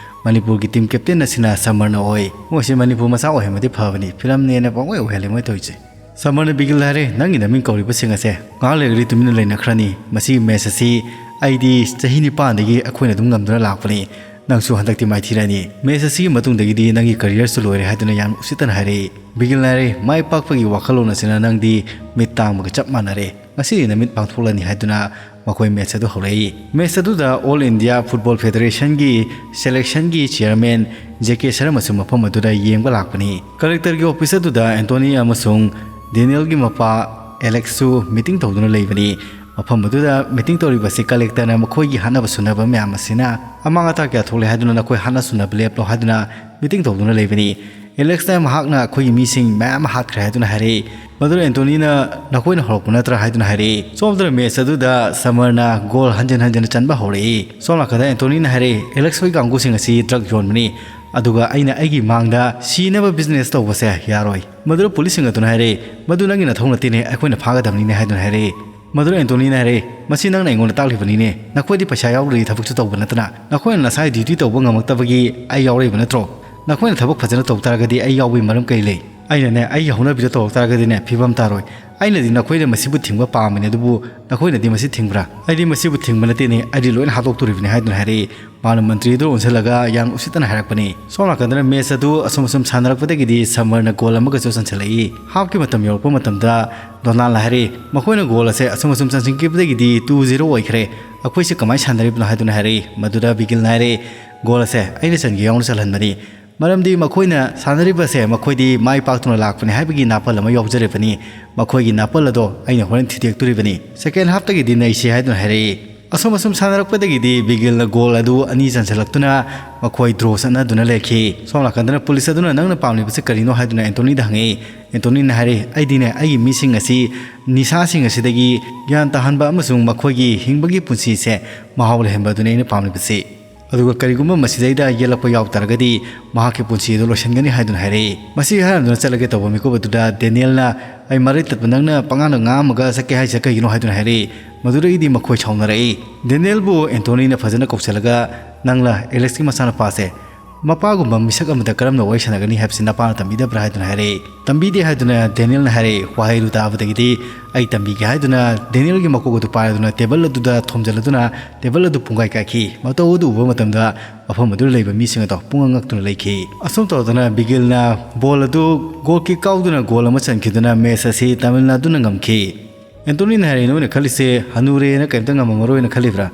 ꯃꯅꯤꯄꯨꯔꯒꯤ ꯇꯤꯝ ꯀꯦꯞꯇꯦꯟ ꯑꯁꯤꯅ ꯁꯃꯔꯅ ꯑꯣꯏ꯫ ꯃꯣꯏꯁꯦ ꯃꯅꯤꯄꯨꯔ ꯃꯆꯥ ꯑꯣꯏꯍꯟꯕꯗꯤ ꯐꯕꯅꯤ, ꯐꯤꯂꯝꯅꯦꯅ ꯄꯪꯑꯣꯏ ꯑꯣꯏꯍꯜꯂꯦ ꯃꯣꯏ ꯇꯧꯔꯤꯁꯦ꯫ ꯁꯃꯔꯅ ꯕꯤꯒꯤꯜꯗ ꯍꯥꯏꯔꯦ, "ꯅꯪꯒꯤ ꯅꯃꯤꯡ ꯀꯧꯔꯤꯕꯁꯤꯡ ꯑꯁꯦ ꯉꯥꯏꯍꯥꯛ ꯂꯩꯔꯒꯗꯤ ꯇꯨꯃꯤꯟꯅ ꯂꯩꯅꯈ꯭ꯔꯅꯤ꯫ ꯃꯁꯤꯒꯤ ꯃꯦꯠꯆ ꯑꯁꯤ ꯑꯩꯗꯤ ꯆꯍꯤ ꯅꯤꯄꯥꯟꯗꯒꯤ ꯑꯩꯈꯣꯏꯅ ꯑꯗꯨꯝ ꯉꯝꯗꯨꯅ ꯂꯥꯛꯄꯅꯤ꯫ ꯅꯪꯁꯨ ꯍꯟꯗꯛꯇꯤ ꯃꯥꯏꯊꯤꯔꯅꯤ꯫ ꯃꯦꯠꯆ ꯑꯁꯤꯒꯤ ꯃꯇꯨꯡꯗꯒꯤꯗꯤ ꯅꯪꯒꯤ ꯀꯦꯔꯤꯌꯔꯁꯨ ꯂꯣꯏꯔꯦ" ꯍꯥꯏꯗꯨꯅ ꯌꯥꯝ ꯎꯁꯤꯠꯇꯅ ꯍꯥꯏꯔꯛꯏ꯫ ꯕꯤꯒꯤꯜꯅ ꯍꯥꯏꯔꯦ, "ꯃꯥꯏ ꯄꯥꯛꯄꯒꯤ ꯋꯥꯈꯜꯂꯣꯟ ꯑꯁꯤꯅ ꯅꯪꯗꯤ ꯃꯤꯠ ꯇꯥꯡꯕꯒ ꯆꯞ ꯃꯥꯟꯅꯔꯦ꯫ ꯉꯁꯤꯗꯤ ꯅꯃꯤꯠ ꯄꯥꯡꯊꯣꯛꯂꯅꯤ" ꯍꯥꯏꯗꯨꯅ ꯃꯈꯣꯏ ꯃꯦꯠꯆ ꯑꯗꯨ ꯍꯧꯔꯛꯏ꯫ ꯃꯦꯠꯆ ꯑꯗꯨꯗ All India Football Federationꯒꯤ selectionꯒꯤ chairman J K ꯁꯔꯃꯁꯨ ꯃꯐꯝ ꯑꯗꯨꯗ ꯌꯦꯡꯕ ꯂꯥꯛꯄꯅꯤ꯫ ꯀꯂꯦꯛꯇꯔꯒꯤ ꯑꯣꯐꯤꯁ ꯑꯗꯨꯗ ꯑꯦꯟꯇꯣꯅꯤ ꯑꯃꯁꯨꯡ ꯗꯦꯅꯤꯌꯦꯜꯒꯤ ꯃꯄꯥ ꯑꯦꯂꯦꯛꯁꯁꯨ ꯃꯤꯇꯤꯡ ꯇꯧꯗꯨꯅ ꯂꯩꯕꯅꯤ꯫ ꯃꯐꯝ ꯑꯗꯨꯗ ꯃꯤꯇꯤꯡ ꯇꯧꯔꯤꯕꯁꯤ ꯀꯂꯦꯛꯇꯔꯅ ꯃꯈꯣꯏꯒꯤ ꯍꯥꯠꯅꯕ ꯁꯨꯅꯕ ꯃꯌꯥꯝ ꯑꯁꯤꯅ ꯑꯃꯥꯡ ꯑꯇꯥ ꯀꯌꯥ ꯊꯣꯛꯂꯦ ꯍꯥꯏꯗꯨꯅ ꯅꯈꯣꯏ ꯍꯥꯠꯅ ꯁꯨꯅꯕ ꯂꯦꯞꯂꯣ ꯍꯥꯏꯗꯨꯅ ꯃꯤꯇꯤꯡ ꯇꯧꯗꯨꯅ ꯂꯩꯕꯅꯤ꯫ ꯑꯦꯂꯦꯛꯁꯅ ꯃꯍꯥꯛꯅ ꯑꯩꯈꯣꯏꯒꯤ ꯃꯤꯁꯤꯡ ꯃꯌꯥꯝ ꯑꯃ ꯍꯥꯠꯈ꯭ꯔꯦ ꯍꯥꯏꯗꯨꯅ ꯍꯥꯏꯔꯛꯏ꯫ ꯃꯗꯨꯗ ꯑꯦꯟꯇꯣꯅꯤꯅ "ꯅꯈꯣꯏꯅ ꯍꯧꯔꯛꯄ ꯅꯠꯇ꯭ꯔꯥ?" ꯍꯥꯏꯗꯨꯅ ꯍꯥꯏꯔꯛꯏ꯫ ꯁꯣꯝꯗꯅ ꯃꯦꯠꯆ ꯑꯗꯨꯗ ꯁꯃꯔꯅ ꯒꯣꯜ ꯍꯟꯖꯤꯟ ꯍꯟꯖꯤꯟꯅ ꯆꯟꯕ ꯍꯧꯔꯛꯏ꯫ ꯁꯣꯝ ꯅꯥꯀꯟꯗ ꯑꯦꯟꯇꯣꯅꯤꯅ ꯍꯥꯏꯔꯛꯏ, "ꯑꯦꯂꯦꯛꯁ ꯍꯣꯏ ꯀꯥꯡꯕꯨꯁꯤꯡ ꯑꯁꯤ ꯗ꯭ꯔꯒ ꯌꯣꯟꯕꯅꯤ, ꯑꯗꯨꯒ ꯑꯩꯅ ꯑꯩꯒꯤ ꯃꯥꯡꯗ ꯁꯤꯅꯕ ꯕꯤꯖꯤꯅꯦꯁ ꯇꯧꯕꯁꯦ ꯌꯥꯔꯣꯏ"꯫ ꯃꯗꯨꯗ ꯄꯨꯂꯤꯁꯁꯤꯡ ꯑꯗꯨꯅ ꯍꯥꯏꯔꯛꯏ, "ꯃꯗꯨ ꯅꯪꯒꯤ ꯅꯊꯧ ꯅꯠꯇꯦꯅꯦ, ꯑꯩꯈꯣꯏꯅ ꯐꯥꯒꯗꯕꯅꯤꯅꯦ" ꯍꯥꯏꯗꯨꯅ ꯍꯥꯏꯔꯛꯏ꯫ ꯃꯗꯨꯗ ꯑꯦꯟꯇꯣꯅꯤꯅ ꯍꯥꯏꯔꯛꯏ, "ꯃꯁꯤ ꯅꯪꯅ ꯑꯩꯉꯣꯟꯗ ꯇꯥꯛꯂꯤꯕꯅꯤꯅꯦ, ꯅꯈꯣꯏꯗꯤ ꯄꯩꯁꯥ ꯌꯥꯎꯗ꯭ꯔꯗꯤ ꯊꯕꯛꯁꯨ ꯇꯧꯕ ꯅꯠꯇꯅ, ꯅꯈꯣꯏꯅ ꯅꯁꯥꯒꯤ ꯗ꯭ꯌꯨꯇꯤ ꯇꯧꯕ ꯉꯝꯃꯛꯇꯕꯒꯤ ꯑꯩ ꯌꯥꯎꯔꯛꯏꯕ ꯅꯠꯇ꯭ꯔꯣ? ꯅꯈꯣꯏꯅ ꯊꯕꯛ ꯐꯖꯅ ꯇꯧ ꯇꯥꯔꯒꯗꯤ ꯑꯩ ꯌꯥꯎꯕꯒꯤ ꯃꯔꯝ ꯀꯔꯤ ꯂꯩ? ꯑꯩꯅꯅꯦ, ꯑꯩꯒꯤ ꯍꯧꯅꯕꯤꯗ ꯇꯧꯔꯛ ꯇꯥꯔꯒꯗꯤꯅꯦ, ꯐꯤꯕꯝ ꯇꯥꯔꯣꯏ꯫ ꯑꯩꯅꯗꯤ ꯅꯈꯣꯏꯅ ꯃꯁꯤꯕꯨ ꯊꯤꯡꯕ ꯄꯥꯝꯕꯅꯦ, ꯑꯗꯨꯕꯨ ꯅꯈꯣꯏꯅꯗꯤ ꯃꯁꯤ ꯊꯤꯡꯕ꯭ꯔꯥ? ꯑꯩꯗꯤ ꯃꯁꯤꯕꯨ ꯊꯤꯡꯕ ꯅꯠꯇꯦꯅꯦ, ꯑꯩꯗꯤ ꯂꯣꯏꯅ ꯍꯥꯠꯇꯣꯛꯇꯣꯔꯤꯕꯅꯤ" ꯍꯥꯏꯗꯨꯅ ꯍꯥꯏꯔꯛꯏ꯫ ꯃꯥꯅ ꯃꯟꯇ꯭ꯔꯤ ꯑꯗꯨ ꯑꯣꯟꯁꯤꯜꯂꯒ ꯌꯥꯝ ꯎꯁꯤꯠꯇꯅ ꯍꯥꯏꯔꯛꯄꯅꯤ꯫ ꯁꯣꯝ ꯅꯥꯀꯟꯗꯅ ꯃꯦꯠꯆ ꯑꯗꯨ ꯑꯁꯨꯝ ꯑꯁꯨꯝ ꯁꯥꯟꯅꯔꯛꯄꯗꯒꯤꯗꯤ ꯁꯃꯔꯅ ꯒꯣꯜ ꯑꯃꯒꯁꯨ ꯆꯟꯁꯤꯜꯂꯛꯏ꯫ ꯍꯥꯞꯀꯤ ꯃꯇꯝ ꯌꯧꯔꯛꯄ ꯃꯇꯝꯗ ꯗꯣꯅꯥꯜꯅ ꯍꯥꯏꯔꯛꯏ, "ꯃꯈꯣꯏꯅ ꯒꯣꯜ ꯑꯁꯦ ꯑꯁꯨꯝ ꯑꯁꯨꯝ ꯆꯟꯁꯤꯟꯈꯤꯕꯗꯒꯤꯗꯤ two zero ꯑꯣꯏꯈ꯭ꯔꯦ꯫ ꯑꯩꯈꯣꯏꯁꯦ ꯀꯃꯥꯏꯅ ꯁꯥꯟꯅꯔꯤꯕꯅꯣ?" ꯍꯥꯏꯗꯨꯅ ꯍꯥꯏꯔꯛꯏ꯫ ꯃꯗꯨꯗ ꯕꯤꯒꯤꯜꯅ ꯍꯥꯏꯔꯛꯏ, "ꯒꯣꯜ ꯑꯁꯦ ꯑꯩꯅ ꯆꯟꯒꯦ ꯌꯥꯎꯅ ꯆꯜꯍꯟꯕꯅꯤ꯫ ꯃꯔꯝꯗꯤ ꯃꯈꯣꯏꯅ ꯁꯥꯟꯅꯔꯤꯕꯁꯦ ꯃꯈꯣꯏꯗꯤ ꯃꯥꯏ ꯄꯥꯛꯇꯨꯅ ꯂꯥꯛꯄꯅꯤ ꯍꯥꯏꯕꯒꯤ ꯅꯥꯄꯜ ꯑꯃ ꯌꯥꯎꯖꯔꯤꯕꯅꯤ꯫ ꯃꯈꯣꯏꯒꯤ ꯅꯥꯄꯜ ꯑꯗꯣ ꯑꯩꯅ ꯍꯣꯔꯦꯟ ꯊꯨꯗꯦꯛꯇꯣꯔꯤꯕꯅꯤ꯫ ꯁꯦꯀꯦꯟ ꯍꯥꯐꯇꯒꯤꯗꯤ ꯅꯩꯁꯤ" ꯍꯥꯏꯗꯨꯅ ꯍꯥꯏꯔꯛꯏ꯫ ꯑꯁꯨꯝ ꯑꯁꯨꯝ ꯁꯥꯟꯅꯔꯛꯄꯗꯒꯤꯗꯤ ꯕꯤꯒꯤꯜꯅ ꯒꯣꯜ ꯑꯗꯨ ꯑꯅꯤ ꯆꯟꯁꯤꯜꯂꯛꯇꯨꯅ ꯃꯈꯣꯏ ꯗ꯭ꯔꯣ ꯆꯠꯅꯗꯨꯅ ꯂꯩꯈꯤ꯫ ꯁꯣꯝ ꯅꯥꯀꯟꯗꯅ ꯄꯨꯂꯤꯁ ꯑꯗꯨꯅ "ꯅꯪꯅ ꯄꯥꯝꯂꯤꯕꯁꯤ ꯀꯔꯤꯅꯣ?" ꯍꯥꯏꯗꯨꯅ ꯑꯦꯟꯇꯣꯅꯤꯗ ꯍꯪꯉꯛꯏ꯫ ꯑꯦꯟꯇꯣꯅꯤꯅ ꯍꯥꯏꯔꯛꯏ, "ꯑꯩꯗꯤꯅꯦ, ꯑꯩꯒꯤ ꯃꯤꯁꯤꯡ ꯑꯁꯤ ꯅꯤꯁꯥꯁꯤꯡ ꯑꯁꯤꯗꯒꯤ ꯒ꯭ꯌꯥꯟ ꯇꯥꯍꯟꯕ ꯑꯃꯁꯨꯡ ꯃꯈꯣꯏꯒꯤ ꯍꯤꯡꯕꯒꯤ ꯄꯨꯟꯁꯤꯁꯦ ꯃꯍꯥꯎ ꯂꯩꯍꯟꯕ ꯑꯗꯨꯅꯤ ꯑꯩꯅ ꯄꯥꯝꯂꯤꯕꯁꯤ꯫ ꯑꯗꯨꯒ ꯀꯔꯤꯒꯨꯝꯕ ꯃꯁꯤꯗꯩꯗ ꯌꯦꯜꯂꯛꯄ ꯌꯥꯎ ꯇꯥꯔꯒꯗꯤ ꯃꯍꯥꯛꯀꯤ ꯄꯨꯟꯁꯤ ꯑꯗꯨ ꯂꯣꯏꯁꯤꯟꯒꯅꯤ" ꯍꯥꯏꯗꯨꯅ ꯍꯥꯏꯔꯛꯏ꯫ ꯃꯁꯤ ꯍꯥꯏꯔꯝꯗꯨꯅ ꯆꯠꯂꯒꯦ ꯇꯧꯕ ꯃꯤꯀꯨꯞ ꯑꯗꯨꯗ ꯗꯦꯅꯤꯌꯦꯜꯅ, "ꯑꯩ ꯃꯔꯩ ꯇꯠꯄ ꯅꯪꯅ ꯄꯉꯥꯡꯗ ꯉꯥꯡꯉꯝꯃꯒ ꯆꯠꯀꯦ ꯍꯥꯏꯁꯦ ꯀꯩꯒꯤꯅꯣ?" ꯍꯥꯏꯗꯨꯅ ꯍꯥꯏꯔꯛꯏ꯫ ꯃꯗꯨꯗꯒꯤꯗꯤ ꯃꯈꯣꯏ ꯁꯥꯎꯅꯔꯛꯏ꯫ ꯗꯦꯅꯤꯌꯦꯜꯕꯨ ꯑꯦꯟꯇꯣꯅꯤꯅ ꯐꯖꯅ ꯀꯧꯁꯤꯜꯂꯒ, "ꯅꯪꯂ ꯑꯦꯂꯦꯛꯁꯀꯤ ꯃꯆꯥꯅꯨꯄꯥꯁꯦ?" ꯃꯄꯥꯒꯨꯝꯕ ꯃꯤꯁꯛ ꯑꯃꯗ ꯀꯔꯝꯅ ꯋꯥꯔꯤ ꯁꯥꯟꯅꯒꯅꯤ ꯍꯥꯏꯕꯁꯤ ꯅꯄꯥꯅ ꯇꯝꯕꯤꯗꯕ꯭ꯔꯥ ꯍꯥꯏꯗꯨꯅ ꯍꯥꯏꯔꯛꯏ꯫ ꯇꯝꯕꯤꯗꯦ ꯍꯥꯏꯗꯨꯅ ꯗꯦꯅꯤꯌꯦꯜꯅ ꯍꯥꯏꯔꯛꯏ꯫ ꯋꯥꯍꯩꯗꯨ ꯇꯥꯕꯗꯒꯤꯗꯤ ꯑꯩ ꯇꯝꯕꯤꯒꯦ ꯍꯥꯏꯗꯨꯅ ꯗꯦꯅꯤꯌꯦꯜꯒꯤ ꯃꯀꯣꯛ ꯑꯗꯨ ꯄꯥꯏꯔꯗꯨꯅ ꯇꯦꯕꯜ ꯑꯗꯨꯗ ꯊꯣꯝꯖꯤꯜꯂꯗꯨꯅ ꯇꯦꯕꯜ ꯑꯗꯨ ꯄꯨꯡꯀꯥꯏ ꯀꯥꯏꯈꯤ꯫ ꯃꯇꯧ ꯑꯗꯨ ꯎꯕ ꯃꯇꯝꯗ ꯃꯐꯝ ꯑꯗꯨꯗ ꯂꯩꯕ ꯃꯤꯁꯤꯡ ꯑꯗꯨ ꯄꯨꯡꯉꯛ ꯉꯛꯇꯨꯅ ꯂꯩꯈꯤ꯫ ꯑꯁꯨꯝ ꯇꯧꯗꯅ ꯕꯤꯒꯤꯜꯅ ꯕꯣꯜ ꯑꯗꯨ ꯒꯣꯜ ꯀꯤꯛ ꯀꯥꯎꯗꯨꯅ ꯒꯣꯜ ꯑꯃ ꯆꯟꯈꯤꯗꯨꯅ ꯃꯦꯆ ꯑꯁꯤ ꯇꯥꯃꯤꯜ ꯅꯥꯗꯨꯅ ꯉꯝꯈꯤ꯫ ꯑꯦꯟꯇꯣꯅꯤꯅ ꯍꯥꯏꯔꯛꯏ, "ꯅꯣꯏꯅ ꯈꯜꯂꯤꯁꯦ ꯍꯅꯨꯔꯦꯅ ꯀꯩꯝꯇ ꯉꯝꯃꯝꯃꯔꯣꯏꯅ ꯈꯜꯂꯤꯕ꯭ꯔꯥ?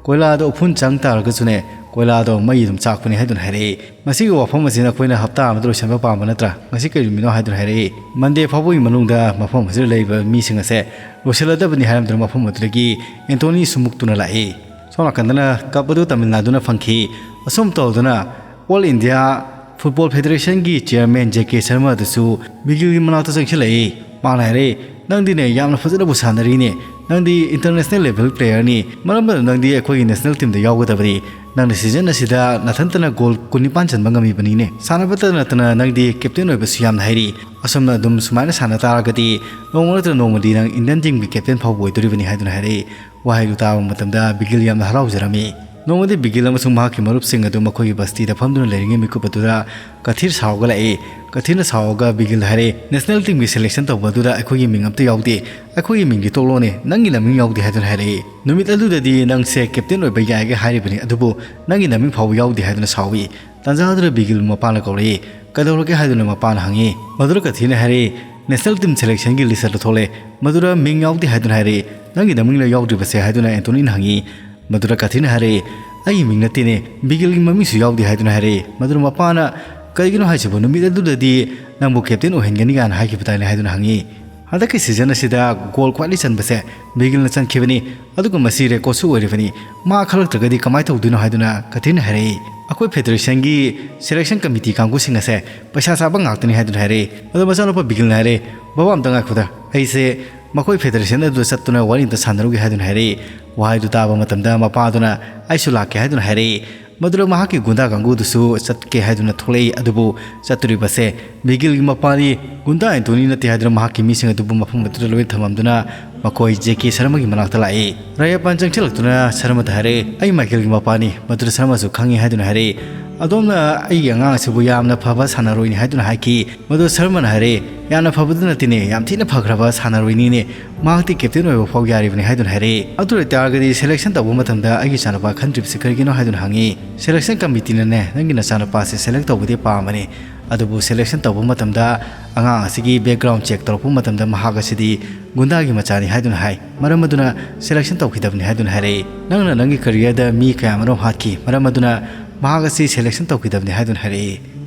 ꯀꯣꯏꯂꯥꯗꯣ ꯎꯐꯨꯟ ꯆꯪ ꯇꯥꯔꯒꯁꯨꯅꯦ, ꯀꯣꯏꯂꯥꯗꯣ ꯃꯩ ꯑꯗꯨꯝ ꯆꯥꯛꯄꯅꯤ" ꯍꯥꯏꯗꯨꯅ ꯍꯥꯏꯔꯛꯏ꯫ ꯃꯁꯤꯒꯤ ꯋꯥꯐꯝ ꯑꯁꯤꯅ ꯑꯩꯈꯣꯏꯅ ꯍꯞꯇꯥ ꯑꯃꯗ ꯂꯣꯏꯁꯤꯟꯕ ꯄꯥꯝꯕ ꯅꯠꯇ꯭ꯔꯥ? ꯉꯁꯤ ꯀꯔꯤ ꯅꯨꯃꯤꯠꯅꯣ ꯍꯥꯏꯗꯨꯅ ꯍꯥꯏꯔꯛꯏ꯫ ꯃꯟꯗꯦ ꯐꯥꯎꯕꯒꯤ ꯃꯅꯨꯡꯗ ꯃꯐꯝ ꯑꯁꯤꯗ ꯂꯩꯔꯤꯕ ꯃꯤꯁꯤꯡ ꯑꯁꯦ ꯂꯣꯏꯁꯤꯜꯂꯗꯕꯅꯤ ꯍꯥꯏꯔꯝꯗꯨꯅ ꯃꯐꯝ ꯑꯗꯨꯗꯒꯤ ꯑꯦꯟꯇꯣꯅꯤ ꯁꯨꯃꯨꯛꯇꯨꯅ ꯂꯥꯛꯏ꯫ ꯁꯣꯝ ꯅꯥꯀꯟꯗꯅ ꯀꯞ ꯑꯗꯨ ꯇꯥꯃꯤꯜ ꯅꯥꯗꯨꯅ ꯐꯪꯈꯤ꯫ ꯑꯁꯨꯝ ꯇꯧꯗꯨꯅ ꯑꯣꯜ ꯏꯟꯗꯤꯌꯥ ꯐꯨꯠꯕꯣꯜ ꯐꯦꯗꯔꯦꯁꯟꯒꯤ ꯆꯤꯌꯔꯃꯦꯟ ꯖꯦ ꯀꯦ ꯁꯔꯃ ꯑꯗꯨꯁꯨ ꯕꯤꯒꯤꯜꯒꯤ ꯃꯅꯥꯛꯇ ꯆꯪꯁꯤꯜꯂꯛꯏ꯫ ꯃꯥꯅ ꯍꯥꯏꯔꯛꯏ, "ꯅꯪꯗꯤꯅꯦ ꯌꯥꯝꯅ ꯐꯖꯅꯕꯨ ꯁꯥꯟꯅꯔꯤꯅꯦ꯫ ꯅꯪꯗꯤ ꯏꯟꯇꯔꯅꯦꯁꯅꯦꯜ ꯂꯦꯚꯦꯜ ꯄ꯭ꯂꯦꯌꯔꯅꯤ꯫ ꯃꯔꯝ ꯑꯗꯨꯅ ꯅꯪꯗꯤ ꯑꯩꯈꯣꯏꯒꯤ ꯅꯦꯁꯅꯦꯜ ꯇꯤꯝꯗ ꯌꯥꯎꯒꯗꯕꯅꯤ꯫ ꯅꯪꯅ ꯁꯤꯖꯟ ꯑꯁꯤꯗ ꯅꯊꯟꯇꯅ ꯒꯣꯜ ꯀꯨꯟꯅꯤꯄꯥꯟ ꯆꯟꯕ ꯉꯝꯃꯤꯕꯅꯤꯅꯦ꯫ ꯁꯥꯟꯅꯕꯇ ꯅꯠꯇꯅ ꯅꯪꯗꯤ ꯀꯦꯞꯇꯦꯟ ꯑꯣꯏꯕꯁꯨ ꯌꯥꯝꯅ ꯍꯩꯔꯤ꯫ ꯑꯁꯨꯝꯅ ꯑꯗꯨꯝ ꯁꯨꯃꯥꯏꯅ ꯁꯥꯟꯅ ꯇꯥꯔꯒꯗꯤ ꯅꯣꯡꯃ ꯅꯠꯇ꯭ꯔ ꯅꯣꯡꯃꯗꯤ ꯅꯪ ꯏꯟꯗꯤꯌꯟ ꯇꯤꯝꯒꯤ ꯀꯦꯞꯇꯦꯟ ꯐꯥꯎꯕ ꯑꯣꯏꯗꯣꯔꯤꯕꯅꯤ" ꯍꯥꯏꯗꯨꯅ ꯍꯥꯏꯔꯛꯏ꯫ ꯋꯥꯍꯩꯗꯨ ꯇꯥꯕ ꯃꯇꯝꯗ ꯕꯤꯒꯤꯜ ꯌꯥꯝꯅ ꯍꯔꯥꯎꯖꯔꯝꯃꯤ꯫ ꯅꯣꯡꯃꯗꯤ ꯕꯤꯒꯤꯜ ꯑꯃꯁꯨꯡ ꯃꯍꯥꯛꯀꯤ ꯃꯔꯨꯞꯁꯤꯡ ꯑꯗꯨ ꯃꯈꯣꯏꯒꯤ ꯕꯁꯇꯤꯗ ꯐꯝꯗꯨꯅ ꯂꯩꯔꯤꯉꯩ ꯃꯤꯀꯨꯞ ꯑꯗꯨꯗ ꯀꯊꯤꯔ ꯁꯥꯎꯔꯒ ꯂꯥꯛꯏ꯫ ꯀꯊꯤꯔꯅ ꯁꯥꯎꯔꯒ ꯕꯤꯒꯤꯜꯗ ꯍꯥꯏꯔꯛꯏ, "ꯅꯦꯁꯅꯦꯜ ꯇꯤꯝꯒꯤ ꯁꯦꯂꯦꯛꯁꯟ ꯇꯧꯕ ꯑꯗꯨꯗ ꯑꯩꯈꯣꯏꯒꯤ ꯃꯤꯡ ꯑꯝꯇ ꯌꯥꯎꯗꯦ꯫ ꯑꯩꯈꯣꯏꯒꯤ ꯃꯤꯡꯒꯤ ꯇꯣꯛꯂꯣꯅꯦ, ꯅꯪꯒꯤ ꯅꯃꯤꯡ ꯌꯥꯎꯗꯦ" ꯍꯥꯏꯗꯨꯅ ꯍꯥꯏꯔꯛꯏ꯫ ꯅꯨꯃꯤꯠ ꯑꯗꯨꯗꯗꯤ ꯅꯪꯁꯦ ꯀꯦꯞꯇꯦꯟ ꯑꯣꯏꯕ ꯌꯥꯏꯒ ꯍꯥꯏꯔꯤꯕꯅꯤ, ꯑꯗꯨꯕꯨ ꯅꯪꯒꯤ ꯅꯃꯤꯡ ꯐꯥꯎꯕ ꯌꯥꯎꯗꯦ ꯍꯥꯏꯗꯨꯅ ꯁꯥꯎꯏ꯫ ꯇꯥꯟꯖꯥ ꯑꯗꯨꯗ ꯕꯤꯒꯤꯜ ꯃꯄꯥꯅ ꯀꯧꯔꯛꯏ꯫ "ꯀꯩꯗꯧꯔꯒꯦ?" ꯍꯥꯏꯗꯨꯅ ꯃꯄꯥꯅ ꯍꯪꯉꯤ꯫ ꯃꯗꯨꯗ ꯀꯊꯤꯔꯅ ꯍꯥꯏꯔꯛꯏ, "ꯅꯦꯁꯅꯦꯜ ꯇꯤꯝ ꯁꯦꯂꯦꯛꯁꯟꯒꯤ ꯂꯤꯁ ꯑꯗꯨ ꯊꯣꯛꯂꯦ, ꯃꯗꯨꯗ ꯃꯤꯡ ꯌꯥꯎꯗꯦ" ꯍꯥꯏꯗꯨꯅ ꯍꯥꯏꯔꯛꯏ꯫ "ꯅꯪꯒꯤ ꯅꯃꯤꯡꯅ ꯌꯥꯎꯗ꯭ꯔꯤꯕꯁꯦ?" ꯍꯥꯏꯗꯨꯅ ꯑꯦꯟꯇꯣꯅꯤꯅ ꯍꯪꯉꯤ꯫ ꯃꯗꯨꯗ ꯀꯊꯤꯔꯅ ꯍꯥꯏꯔꯛꯏ, "ꯑꯩꯒꯤ ꯃꯤꯡ ꯅꯠꯇꯦꯅꯦ, ꯕꯤꯒꯤꯜꯒꯤ ꯃꯃꯤꯡꯁꯨ ꯌꯥꯎꯗꯦ" ꯍꯥꯏꯗꯨꯅ ꯍꯥꯏꯔꯛꯏ꯫ ꯃꯗꯨꯗ ꯃꯄꯥꯅ, "ꯀꯔꯤꯒꯤꯅꯣ ꯍꯥꯏꯁꯤꯕꯣ? ꯅꯨꯃꯤꯠ ꯑꯗꯨꯗꯗꯤ ꯅꯪꯕꯨ ꯀꯦꯞꯇꯦꯟ ꯑꯣꯏꯍꯟꯒꯅꯤ ꯀꯥꯏꯅ ꯍꯥꯏꯈꯤꯕꯗꯥꯏꯅꯦ?" ꯍꯥꯏꯗꯨꯅ ꯍꯪꯉꯤ꯫ "ꯍꯟꯗꯛꯀꯤ ꯁꯤꯖꯟ ꯑꯁꯤꯗ ꯒꯣꯜ ꯈ꯭ꯋꯥꯏꯗꯒꯤ ꯆꯟꯕꯁꯦ ꯕꯤꯒꯤꯜꯅ ꯆꯟꯈꯤꯕꯅꯤ, ꯑꯗꯨꯒ ꯃꯁꯤ ꯔꯦꯀꯣꯔꯗꯁꯨ ꯑꯣꯏꯔꯤꯕꯅꯤ꯫ ꯃꯥ ꯈꯜꯂꯛꯇ꯭ꯔꯒꯗꯤ ꯀꯃꯥꯏꯅ ꯇꯧꯗꯣꯏꯅꯣ?" ꯍꯥꯏꯗꯨꯅ ꯀꯊꯤꯔꯅ ꯍꯥꯏꯔꯛꯏ꯫ "ꯑꯩꯈꯣꯏ ꯐꯦꯗꯔꯦꯁꯟꯒꯤ ꯁꯦꯂꯦꯛꯁꯟ ꯀꯃꯤꯇꯤ ꯀꯥꯡꯕꯨꯁꯤꯡ ꯑꯁꯦ ꯄꯩꯁꯥ ꯆꯥꯕ ꯉꯥꯛꯇꯅꯤ" ꯍꯥꯏꯗꯨꯅ ꯍꯥꯏꯔꯛꯏ꯫ ꯑꯗꯣ ꯃꯆꯥꯅꯨꯄꯥ ꯕꯤꯒꯤꯜꯅ ꯍꯥꯏꯔꯛꯏ, "ꯕꯕꯥ, ꯑꯝꯇ ꯉꯥꯏꯈꯣꯗ, ꯑꯩꯁꯦ ꯃꯈꯣꯏ ꯐꯦꯗꯔꯦꯁꯟ ꯑꯗꯨꯗ ꯆꯠꯇꯨꯅ ꯋꯥꯔꯤ ꯑꯝꯇ ꯁꯥꯟꯅꯔꯨꯒꯦ" ꯍꯥꯏꯗꯨꯅ ꯍꯥꯏꯔꯛꯏ꯫ ꯋꯥꯍꯩꯗꯨ ꯇꯥꯕ ꯃꯇꯝꯗ ꯃꯄꯥꯗꯨꯅ, "ꯑꯩꯁꯨ ꯂꯥꯛꯀꯦ" ꯍꯥꯏꯗꯨꯅ ꯍꯥꯏꯔꯛꯏ꯫ ꯃꯗꯨꯗ ꯃꯍꯥꯛꯀꯤ ꯒꯨꯟꯗꯥ ꯀꯥꯡꯕꯨꯗꯨꯁꯨ ꯆꯠꯀꯦ ꯍꯥꯏꯗꯨꯅ ꯊꯣꯛꯂꯛꯏ꯫ ꯑꯗꯨꯕꯨ ꯆꯠꯇꯣꯔꯤꯕꯁꯦ ꯕꯤꯒꯤꯜꯒꯤ ꯃꯄꯥꯅꯤ, ꯒꯨꯟꯗꯥ ꯑꯦꯟꯇꯣꯅꯤ ꯅꯠꯇꯦ ꯍꯥꯏꯗꯨꯅ ꯃꯍꯥꯛꯀꯤ ꯃꯤꯁꯤꯡ ꯑꯗꯨꯕꯨ ꯃꯐꯝ ꯑꯗꯨꯗ ꯂꯣꯏꯅ ꯊꯝꯃꯝꯗꯨꯅ ꯃꯈꯣꯏ ꯖꯦ ꯀꯦ ꯁꯔꯃꯒꯤ ꯃꯅꯥꯛꯇ ꯂꯥꯛꯏ꯫ ꯔꯌꯥꯄꯟ ꯆꯪꯁꯤꯜꯂꯛꯇꯨꯅ ꯁꯔꯃꯗ ꯍꯥꯏꯔꯦ, "ꯑꯩ ꯃꯥꯏꯀꯦꯜꯒꯤ ꯃꯄꯥꯅꯤ꯫" ꯃꯗꯨꯗ ꯁꯔꯃꯁꯨ ꯈꯪꯉꯤ ꯍꯥꯏꯗꯨꯅ ꯍꯥꯏꯔꯦ, "ꯑꯗꯣꯝꯅ ꯑꯩꯒꯤ ꯑꯉꯥꯡ ꯑꯁꯤꯕꯨ ꯌꯥꯝꯅ ꯐꯕ ꯁꯥꯟꯅꯔꯣꯏꯅꯤ ꯍꯥꯏꯗꯨꯅ ꯍꯥꯏꯈꯤ꯫" ꯃꯗꯨ ꯁꯔꯃꯅ ꯍꯥꯏꯔꯦ, "ꯌꯥꯝꯅ ꯐꯕꯗꯨ ꯅꯠꯇꯦꯅꯦ, ꯌꯥꯝ ꯊꯤꯅ ꯐꯈ꯭ꯔꯕ ꯁꯥꯟꯅꯔꯣꯏꯅꯤꯅꯦ꯫ ꯃꯍꯥꯛꯇꯤ ꯀꯦꯞꯇꯦꯟ ꯑꯣꯏꯕ ꯐꯥꯎ ꯌꯥꯔꯤꯕꯅꯤ" ꯍꯥꯏꯗꯨꯅ ꯍꯥꯏꯔꯦ꯫ "ꯑꯗꯨ ꯑꯣꯏꯇꯥꯔꯒꯗꯤ ꯁꯦꯂꯦꯛꯁꯟ ꯇꯧꯕ ꯃꯇꯝꯗ ꯑꯩꯒꯤ ꯏꯆꯥꯅꯨꯄꯥ ꯈꯟꯗ꯭ꯔꯤꯕꯁꯤ ꯀꯔꯤꯒꯤꯅꯣ?" ꯍꯥꯏꯗꯨꯅ ꯍꯪꯉꯤ꯫ "ꯁꯦꯂꯦꯛꯁꯟ ꯀꯃꯤꯇꯤꯅꯅꯦ ꯅꯪꯒꯤ ꯅꯆꯥꯅꯨꯄꯥꯁꯦ ꯁꯦꯂꯦꯛ ꯇꯧꯕꯗꯤ ꯄꯥꯝꯕꯅꯤ, ꯑꯗꯨꯕꯨ ꯁꯦꯂꯦꯛꯁꯟ ꯇꯧꯕ ꯃꯇꯝꯗ ꯑꯉꯥꯡ ꯑꯁꯤꯒꯤ ꯕꯦꯛꯒ꯭ꯔꯥꯎꯟ ꯆꯦꯛ ꯇꯧꯔꯛꯄ ꯃꯇꯝꯗ ꯃꯍꯥꯛ ꯑꯁꯤꯗꯤ ꯒꯨꯟꯗꯥꯒꯤ ꯃꯆꯥꯅꯤ ꯍꯥꯏꯗꯨꯅ ꯍꯥꯏ꯫ ꯃꯔꯝ ꯑꯗꯨꯅ ꯁꯦꯂꯦꯛꯁꯟ ꯇꯧꯈꯤꯗꯕꯅꯤ ꯍꯥꯏꯗꯨꯅ ꯍꯥꯏꯔꯛꯏ꯫ ꯅꯪꯅ ꯅꯪꯒꯤ ꯀꯦꯔꯤꯌꯔꯗ ꯃꯤ ꯀꯌꯥꯃꯔꯨꯝ ꯍꯥꯠꯈꯤ, ꯃꯔꯝ ꯑꯗꯨꯅ ꯃꯍꯥꯛ ꯑꯁꯤ ꯁꯦꯂꯦꯛꯁꯟ ꯇꯧꯈꯤꯗꯕꯅꯤ ꯍꯥꯏꯗꯨꯅ ꯍꯥꯏꯔꯛꯏ꯫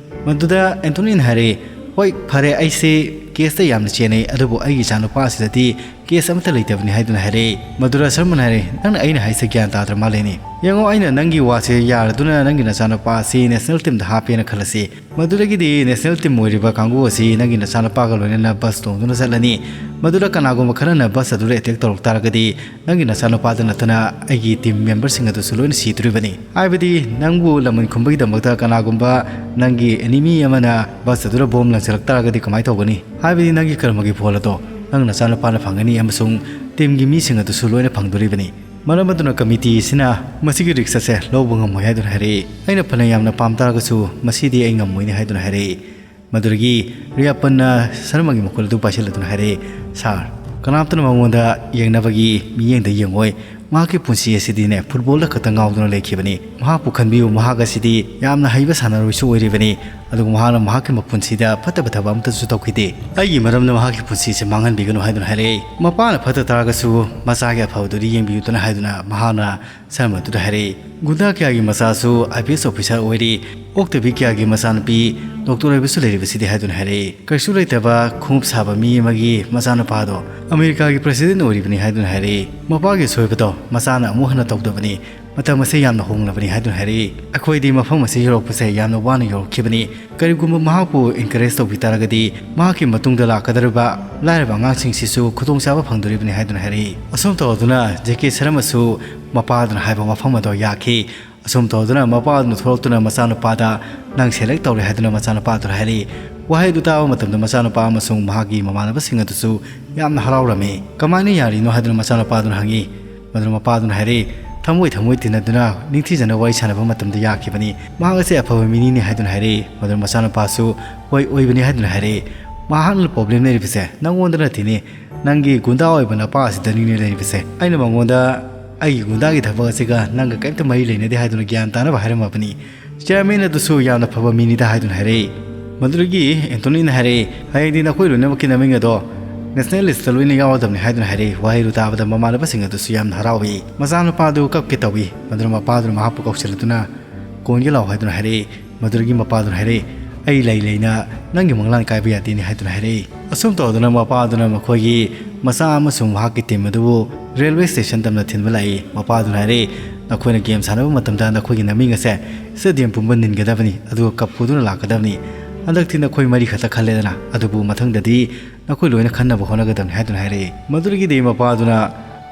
ꯃꯗꯨꯗ ꯑꯦꯟꯊꯣꯅꯤꯅ ꯍꯥꯏꯔꯛꯏ, "ꯍꯣꯏ, ꯐꯔꯦ, ꯑꯩꯁꯦ ꯀꯦꯁꯇ ꯌꯥꯝꯅ ꯆꯦꯟꯅꯩ, ꯑꯗꯨꯕꯨ ꯑꯩꯒꯤ ꯏꯆꯥꯅꯨꯄꯥ ꯑꯁꯤꯗꯗꯤ ꯀꯦꯁ ꯑꯃꯠꯇ ꯂꯩꯇꯕꯅꯤ" ꯍꯥꯏꯗꯨꯅ ꯍꯥꯏꯔꯛꯏ꯫ ꯃꯗꯨꯗ ꯁꯔꯃꯟ ꯍꯥꯏꯔꯛꯏ, "ꯅꯪꯅ ꯑꯩꯅ ꯍꯥꯏꯁꯦ ꯒ꯭ꯌꯥꯟ ꯇꯥꯗ꯭ꯔ ꯃꯥꯜꯂꯦꯅꯦ꯫ ꯌꯦꯡꯉꯣ, ꯑꯩꯅ ꯅꯪꯒꯤ ꯋꯥꯁꯦ ꯌꯥꯔꯗꯨꯅ ꯅꯪꯒꯤ ꯅꯆꯥꯅꯨꯄꯥ ꯑꯁꯤ ꯅꯦꯁꯅꯦꯜ ꯇꯤꯝꯗ ꯍꯥꯞꯄꯦꯅ ꯈꯜꯂꯁꯤ꯫ ꯃꯗꯨꯗꯒꯤꯗꯤ ꯅꯦꯁꯅꯦꯜ ꯇꯤꯝ ꯑꯣꯏꯔꯤꯕ ꯀꯥꯡꯕꯨ ꯑꯁꯤ ꯅꯪꯒꯤ ꯅꯆꯥꯅꯨꯄꯥꯒ ꯂꯣꯏꯅꯅ ꯕꯁ ꯇꯣꯡꯗꯨꯅ ꯆꯠꯂꯅꯤ꯫ ꯃꯗꯨꯗ ꯀꯅꯥꯒꯨꯝꯕ ꯈꯔꯅ ꯕꯁ ꯑꯗꯨꯗ ꯑꯦꯇꯦꯛ ꯇꯧꯔꯛ ꯇꯥꯔꯒꯗꯤ ꯅꯪꯒꯤ ꯅꯆꯥꯅꯨꯄꯥꯗ ꯅꯠꯇꯅ ꯑꯩꯒꯤ ꯇꯤꯝ ꯃꯦꯝꯕꯔꯁꯤꯡ ꯑꯗꯨꯁꯨ ꯂꯣꯏꯅ ꯁꯤꯗꯣꯔꯤꯕꯅꯤ꯫ ꯍꯥꯏꯕꯗꯤ ꯅꯪꯕꯨ ꯂꯃꯟ ꯈꯨꯝꯕꯒꯤꯗꯃꯛꯇ ꯀꯅꯥꯒꯨꯝꯕ ꯅꯪꯒꯤ ꯑꯦꯅꯤꯃꯤ ꯑꯃꯅ ꯕꯁ ꯑꯗꯨꯗ ꯕꯣꯝ ꯂꯪꯁꯤꯜꯂꯛ ꯇꯥꯔꯒꯗꯤ ꯀꯃꯥꯏꯅ ꯇꯧꯒꯅꯤ? ꯍꯥꯏꯕꯗꯤ ꯅꯪꯒꯤ ꯀꯔꯃꯒꯤ ꯐꯣꯜ ꯑꯗꯣ ꯅꯪ ꯅꯆꯥꯅꯨꯄꯥꯅ ꯐꯪꯒꯅꯤ ꯑꯃꯁꯨꯡ ꯇꯤꯝꯒꯤ ꯃꯤꯁꯤꯡ ꯑꯗꯨꯁꯨ ꯂꯣꯏꯅ ꯐꯪꯗꯣꯔꯤꯕꯅꯤ꯫ ꯃꯔꯝ ꯑꯗꯨꯅ ꯀꯃꯤꯇꯤ ꯑꯁꯤꯅ ꯃꯁꯤꯒꯤ ꯔꯤꯛꯁ ꯑꯁꯦ ꯂꯧꯕ ꯉꯝꯃꯣꯏ" ꯍꯥꯏꯗꯨꯅ ꯍꯥꯏꯔꯛꯏ꯫ "ꯑꯩꯅ ꯐꯅ ꯌꯥꯝꯅ ꯄꯥꯝ ꯇꯥꯔꯒꯁꯨ ꯃꯁꯤꯗꯤ ꯑꯩ ꯉꯝꯃꯣꯏꯅꯦ" ꯍꯥꯏꯗꯨꯅ ꯍꯥꯏꯔꯛꯏ꯫ ꯃꯗꯨꯗꯒꯤ ꯔꯤꯌꯥꯄꯟꯅ ꯁꯔꯃꯒꯤ ꯃꯈꯨꯜ ꯑꯗꯨ ꯄꯥꯏꯁꯤꯜꯂꯗꯨꯅ ꯍꯥꯏꯔꯛꯏ, "ꯁꯥꯔ, ꯀꯅꯥꯝꯇꯅ ꯃꯉꯣꯟꯗ ꯌꯦꯡꯅꯕꯒꯤ ꯃꯤꯠꯌꯦꯡꯗ ꯌꯦꯡꯉꯣꯏ꯫ ꯃꯍꯥꯛꯀꯤ ꯄꯨꯟꯁꯤ ꯑꯁꯤꯗꯤꯅꯦ ꯐꯨꯠꯕꯣꯜꯗ ꯈꯛꯇ ꯉꯥꯎꯗꯨꯅ ꯂꯩꯈꯤꯕꯅꯤ꯫ ꯃꯍꯥꯛꯄꯨ ꯈꯟꯕꯤꯌꯨ, ꯃꯍꯥꯛ ꯑꯁꯤꯗꯤ ꯌꯥꯝꯅ ꯍꯩꯕ ꯁꯥꯟꯅꯔꯣꯏꯁꯨ ꯑꯣꯏꯔꯤꯕꯅꯤ, ꯑꯗꯨꯒ ꯃꯍꯥꯛꯅ ꯃꯍꯥꯛꯀꯤ ꯃꯄꯨꯟꯁꯤꯗ ꯐꯠꯇꯕ ꯊꯕꯛ ꯑꯃꯠꯇꯁꯨ ꯇꯧꯈꯤꯗꯦ꯫ ꯑꯩꯒꯤ ꯃꯔꯝꯅ ꯃꯍꯥꯛꯀꯤ ꯄꯨꯟꯁꯤꯁꯦ ꯃꯥꯡꯍꯟꯕꯤꯒꯅꯨ" ꯍꯥꯏꯗꯨꯅ ꯍꯥꯏꯔꯛꯏ꯫ ꯃꯄꯥꯅ ꯐꯠꯇ ꯇꯥꯔꯒꯁꯨ ꯃꯆꯥꯒꯤ ꯑꯐꯕꯗꯨꯗꯤ ꯌꯦꯡꯕꯤꯌꯨꯗꯅ ꯍꯥꯏꯗꯨꯅ ꯃꯍꯥꯛꯅ ꯁꯔꯃꯟꯗꯨꯗ ꯍꯥꯏꯔꯛꯏ꯫ "ꯒꯨꯟꯗꯥ ꯀꯌꯥꯒꯤ ꯃꯆꯥꯁꯨ ꯑꯥꯏ ꯄꯤ ꯑꯦꯁ ꯑꯣꯐꯤꯁꯥꯔ ꯑꯣꯏꯔꯤ, ꯑꯣꯛꯇꯕꯤ ꯀꯌꯥꯒꯤ ꯃꯆꯥꯅꯨꯄꯤ ꯗꯣꯛꯇꯔ ꯑꯣꯏꯕꯁꯨ ꯂꯩꯔꯤꯕꯁꯤꯗꯤ" ꯍꯥꯏꯗꯨꯅ ꯍꯥꯏꯔꯛꯏ꯫ "ꯀꯩꯁꯨ ꯂꯩꯇꯕ ꯈꯣꯡꯎꯞ ꯁꯥꯕ ꯃꯤ ꯑꯃꯒꯤ ꯃꯆꯥꯅꯨꯄꯥꯗꯣ ꯑꯃꯦꯔꯤꯀꯥꯒꯤ ꯄ꯭ꯔꯦꯁꯤꯗꯦꯟ ꯑꯣꯏꯔꯤꯕꯅꯤ" ꯍꯥꯏꯗꯨꯅ ꯍꯥꯏꯔꯛꯏ꯫ "ꯃꯄꯥꯒꯤ ꯁꯣꯏꯕꯗꯣ ꯃꯆꯥꯅ ꯑꯃꯨꯛ ꯍꯟꯅ ꯇꯧꯗꯕꯅꯤ꯫ ꯃꯇꯝ ꯑꯁꯤ ꯌꯥꯝꯅ ꯍꯣꯡꯂꯕꯅꯤ" ꯍꯥꯏꯗꯨꯅ ꯍꯥꯏꯔꯛꯏ꯫ "ꯑꯩꯈꯣꯏꯗꯤ ꯃꯐꯝ ꯑꯁꯤ ꯌꯧꯔꯛꯄꯁꯦ ꯌꯥꯝꯅ ꯋꯥꯅ ꯌꯧꯔꯛꯈꯤꯕꯅꯤ꯫ ꯀꯔꯤꯒꯨꯝꯕ ꯃꯍꯥꯛꯄꯨ ꯏꯟꯀꯔꯦꯖ ꯇꯧꯕꯤ ꯇꯥꯔꯒꯗꯤ ꯃꯍꯥꯛꯀꯤ ꯃꯇꯨꯡꯗ ꯂꯥꯛꯀꯗꯧꯔꯤꯕ ꯂꯥꯏꯔꯕ ꯑꯉꯥꯡꯁꯤꯡꯁꯤꯁꯨ ꯈꯨꯗꯣꯡꯆꯥꯕ ꯐꯪꯗꯣꯔꯤꯕꯅꯤ" ꯍꯥꯏꯗꯨꯅ ꯍꯥꯏꯔꯛꯏ꯫ ꯑꯁꯨꯝ ꯇꯧꯗꯨꯅ ꯖꯦ ꯀꯦ ꯁꯔꯃꯁꯨ ꯃꯄꯥꯗꯨꯅ ꯍꯥꯏꯕ ꯋꯥꯐꯝ ꯑꯗꯣ ꯌꯥꯈꯤ꯫ ꯑꯁꯨꯝ ꯇꯧꯗꯨꯅ ꯃꯄꯥꯗꯨꯅ ꯊꯣꯛꯂꯛꯇꯨꯅ ꯃꯆꯥꯅꯨꯄꯥꯗ, "ꯅꯪ ꯁꯦꯂꯦꯛ ꯇꯧꯔꯦ" ꯍꯥꯏꯗꯨꯅ ꯃꯆꯥꯅꯨꯄꯥꯗꯨꯗ ꯍꯥꯏꯔꯛꯏ꯫ ꯋꯥꯍꯩ ꯑꯗꯨ ꯇꯥꯕ ꯃꯇꯝꯗ ꯃꯆꯥꯅꯨꯄꯥ ꯑꯃꯁꯨꯡ ꯃꯍꯥꯛꯀꯤ ꯃꯃꯥꯟꯅꯕꯁꯤꯡ ꯑꯗꯨꯁꯨ ꯌꯥꯝꯅ ꯍꯔꯥꯎꯔꯝꯃꯤ꯫ "ꯀꯃꯥꯏꯅ ꯌꯥꯔꯤꯅꯣ?" ꯍꯥꯏꯗꯨꯅ ꯃꯆꯥꯅꯨꯄꯥꯗꯨꯅ ꯍꯪꯉꯤ꯫ ꯃꯗꯨꯅ ꯃꯄꯥꯗꯨꯅ ꯍꯥꯏꯔꯛꯏ, "ꯊꯃꯣꯏ ꯊꯃꯣꯏ ꯇꯤꯟꯅꯗꯨꯅ ꯅꯤꯡꯊꯤꯖꯅ ꯋꯥꯔꯤ ꯁꯥꯟꯅꯕ ꯃꯇꯝꯗ ꯌꯥꯈꯤꯕꯅꯤ꯫ ꯃꯍꯥꯛ ꯑꯁꯤ ꯑꯐꯕ ꯃꯤꯅꯤꯅꯦ" ꯍꯥꯏꯗꯨꯅ ꯍꯥꯏꯔꯛꯏ꯫ ꯃꯗꯨꯅ ꯃꯆꯥꯅꯨꯄꯥꯁꯨ, "ꯍꯣꯏ, ꯑꯣꯏꯕꯅꯤ" ꯍꯥꯏꯗꯨꯅ ꯍꯥꯏꯔꯛꯏ꯫ "ꯃꯍꯥꯛꯅ ꯄ꯭ꯔꯣꯕ꯭ꯂꯦꯝ ꯂꯩꯔꯤꯕꯁꯦ ꯅꯪꯉꯣꯟꯗ ꯅꯠꯇꯦꯅꯦ, ꯅꯪꯒꯤ ꯒꯨꯟꯗꯥ ꯑꯣꯏꯕ ꯅꯄꯥ ꯑꯁꯤꯗꯅꯤꯅꯦ ꯂꯩꯔꯤꯕꯁꯦ꯫ ꯑꯩꯅ ꯃꯉꯣꯟꯗ ꯑꯩꯒꯤ ꯒꯨꯟꯗꯥꯒꯤ ꯊꯕꯛ ꯑꯁꯤꯒ ꯅꯪꯒ ꯀꯔꯤꯝꯇ ꯃꯔꯤ ꯂꯩꯅꯗꯦ ꯍꯥꯏꯗꯨꯅ ꯒ꯭ꯌꯥꯟ ꯇꯥꯅꯕ ꯍꯥꯏꯔꯝꯃꯕꯅꯤ꯫ ꯆꯤꯌꯥꯔꯃꯦꯟ ꯑꯗꯨꯁꯨ ꯌꯥꯝꯅ ꯐꯕ ꯃꯤꯅꯤꯗ" ꯍꯥꯏꯗꯨꯅ ꯍꯥꯏꯔꯛꯏ꯫ ꯃꯗꯨꯗꯒꯤ ꯑꯦꯟꯊꯣꯅꯤꯅ ꯍꯥꯏꯔꯛꯏ, "ꯍꯌꯦꯡꯗꯤ ꯅꯈꯣꯏ ꯂꯣꯏꯅꯃꯛꯀꯤ ꯅꯃꯤꯡ ꯑꯗꯣ ꯅꯦꯁꯅꯦꯜ ꯂꯤꯁꯇ ꯂꯣꯏꯅ ꯌꯥꯎꯔꯗꯕꯅꯤ" ꯍꯥꯏꯗꯨꯅ ꯍꯥꯏꯔꯛꯏ꯫ ꯋꯥꯍꯩꯗꯨ ꯇꯥꯕꯗ ꯃꯃꯥꯟꯅꯕꯁꯤꯡ ꯑꯗꯨꯁꯨ ꯌꯥꯝꯅ ꯍꯔꯥꯎꯏ꯫ ꯃꯆꯥꯅꯨꯄꯥꯗꯨ ꯀꯞꯀꯦ ꯇꯧꯏ꯫ ꯃꯗꯨꯅ ꯃꯄꯥꯗꯨꯅ ꯃꯍꯥꯛꯄꯨ ꯀꯧꯁꯤꯜꯂꯗꯨꯅ, "ꯀꯣꯟꯒꯦ ꯂꯥꯛꯑꯣ" ꯍꯥꯏꯗꯨꯅ ꯍꯥꯏꯔꯛꯏ꯫ ꯃꯗꯨꯗꯒꯤ ꯃꯄꯥꯗꯨꯅ ꯍꯥꯏꯔꯛꯏ, "ꯑꯩ ꯂꯩ ꯂꯩꯅ ꯅꯪꯒꯤ ꯃꯪꯂꯥꯟ ꯀꯥꯏꯕ ꯌꯥꯗꯦꯅꯦ" ꯍꯥꯏꯗꯨꯅ ꯍꯥꯏꯔꯛꯏ꯫ ꯑꯁꯨꯝ ꯇꯧꯗꯨꯅ ꯃꯄꯥꯗꯨꯅ ꯃꯈꯣꯏꯒꯤ ꯃꯆꯥ ꯑꯃꯁꯨꯡ ꯃꯍꯥꯛꯀꯤ ꯇꯤꯝ ꯑꯗꯨꯕꯨ ꯔꯦꯜꯋꯦ ꯁ꯭ꯇꯦꯁꯟ ꯇꯝꯅ ꯊꯤꯟꯕ ꯂꯥꯛꯏ꯫ ꯃꯄꯥꯗꯨꯅ ꯍꯥꯏꯔꯛꯏ, "ꯅꯈꯣꯏꯅ ꯒꯦꯝ ꯁꯥꯟꯅꯕ ꯃꯇꯝꯗ ꯅꯈꯣꯏꯒꯤ ꯅꯃꯤꯡ ꯑꯁꯦ ꯁ꯭ꯇꯦꯗꯤꯌꯝ ꯄꯨꯝꯕ ꯅꯤꯟꯒꯗꯕꯅꯤ, ꯑꯗꯨꯒ ꯀꯞ ꯄꯨꯗꯨꯅ ꯂꯥꯛꯀꯗꯕꯅꯤ꯫ ꯍꯟꯗꯛꯇꯤ ꯅꯈꯣꯏ ꯃꯔꯤ ꯈꯛꯇ ꯈꯜꯂꯦꯗꯅ, ꯑꯗꯨꯕꯨ ꯃꯊꯪꯗꯗꯤ ꯅꯈꯣꯏ ꯂꯣꯏꯅ ꯈꯟꯅꯕ ꯍꯣꯠꯅꯒꯗꯕꯅꯤ" ꯍꯥꯏꯗꯨꯅ ꯍꯥꯏꯔꯛꯏ꯫ ꯃꯗꯨꯗꯒꯤꯗꯤ ꯃꯄꯥꯗꯨꯅ,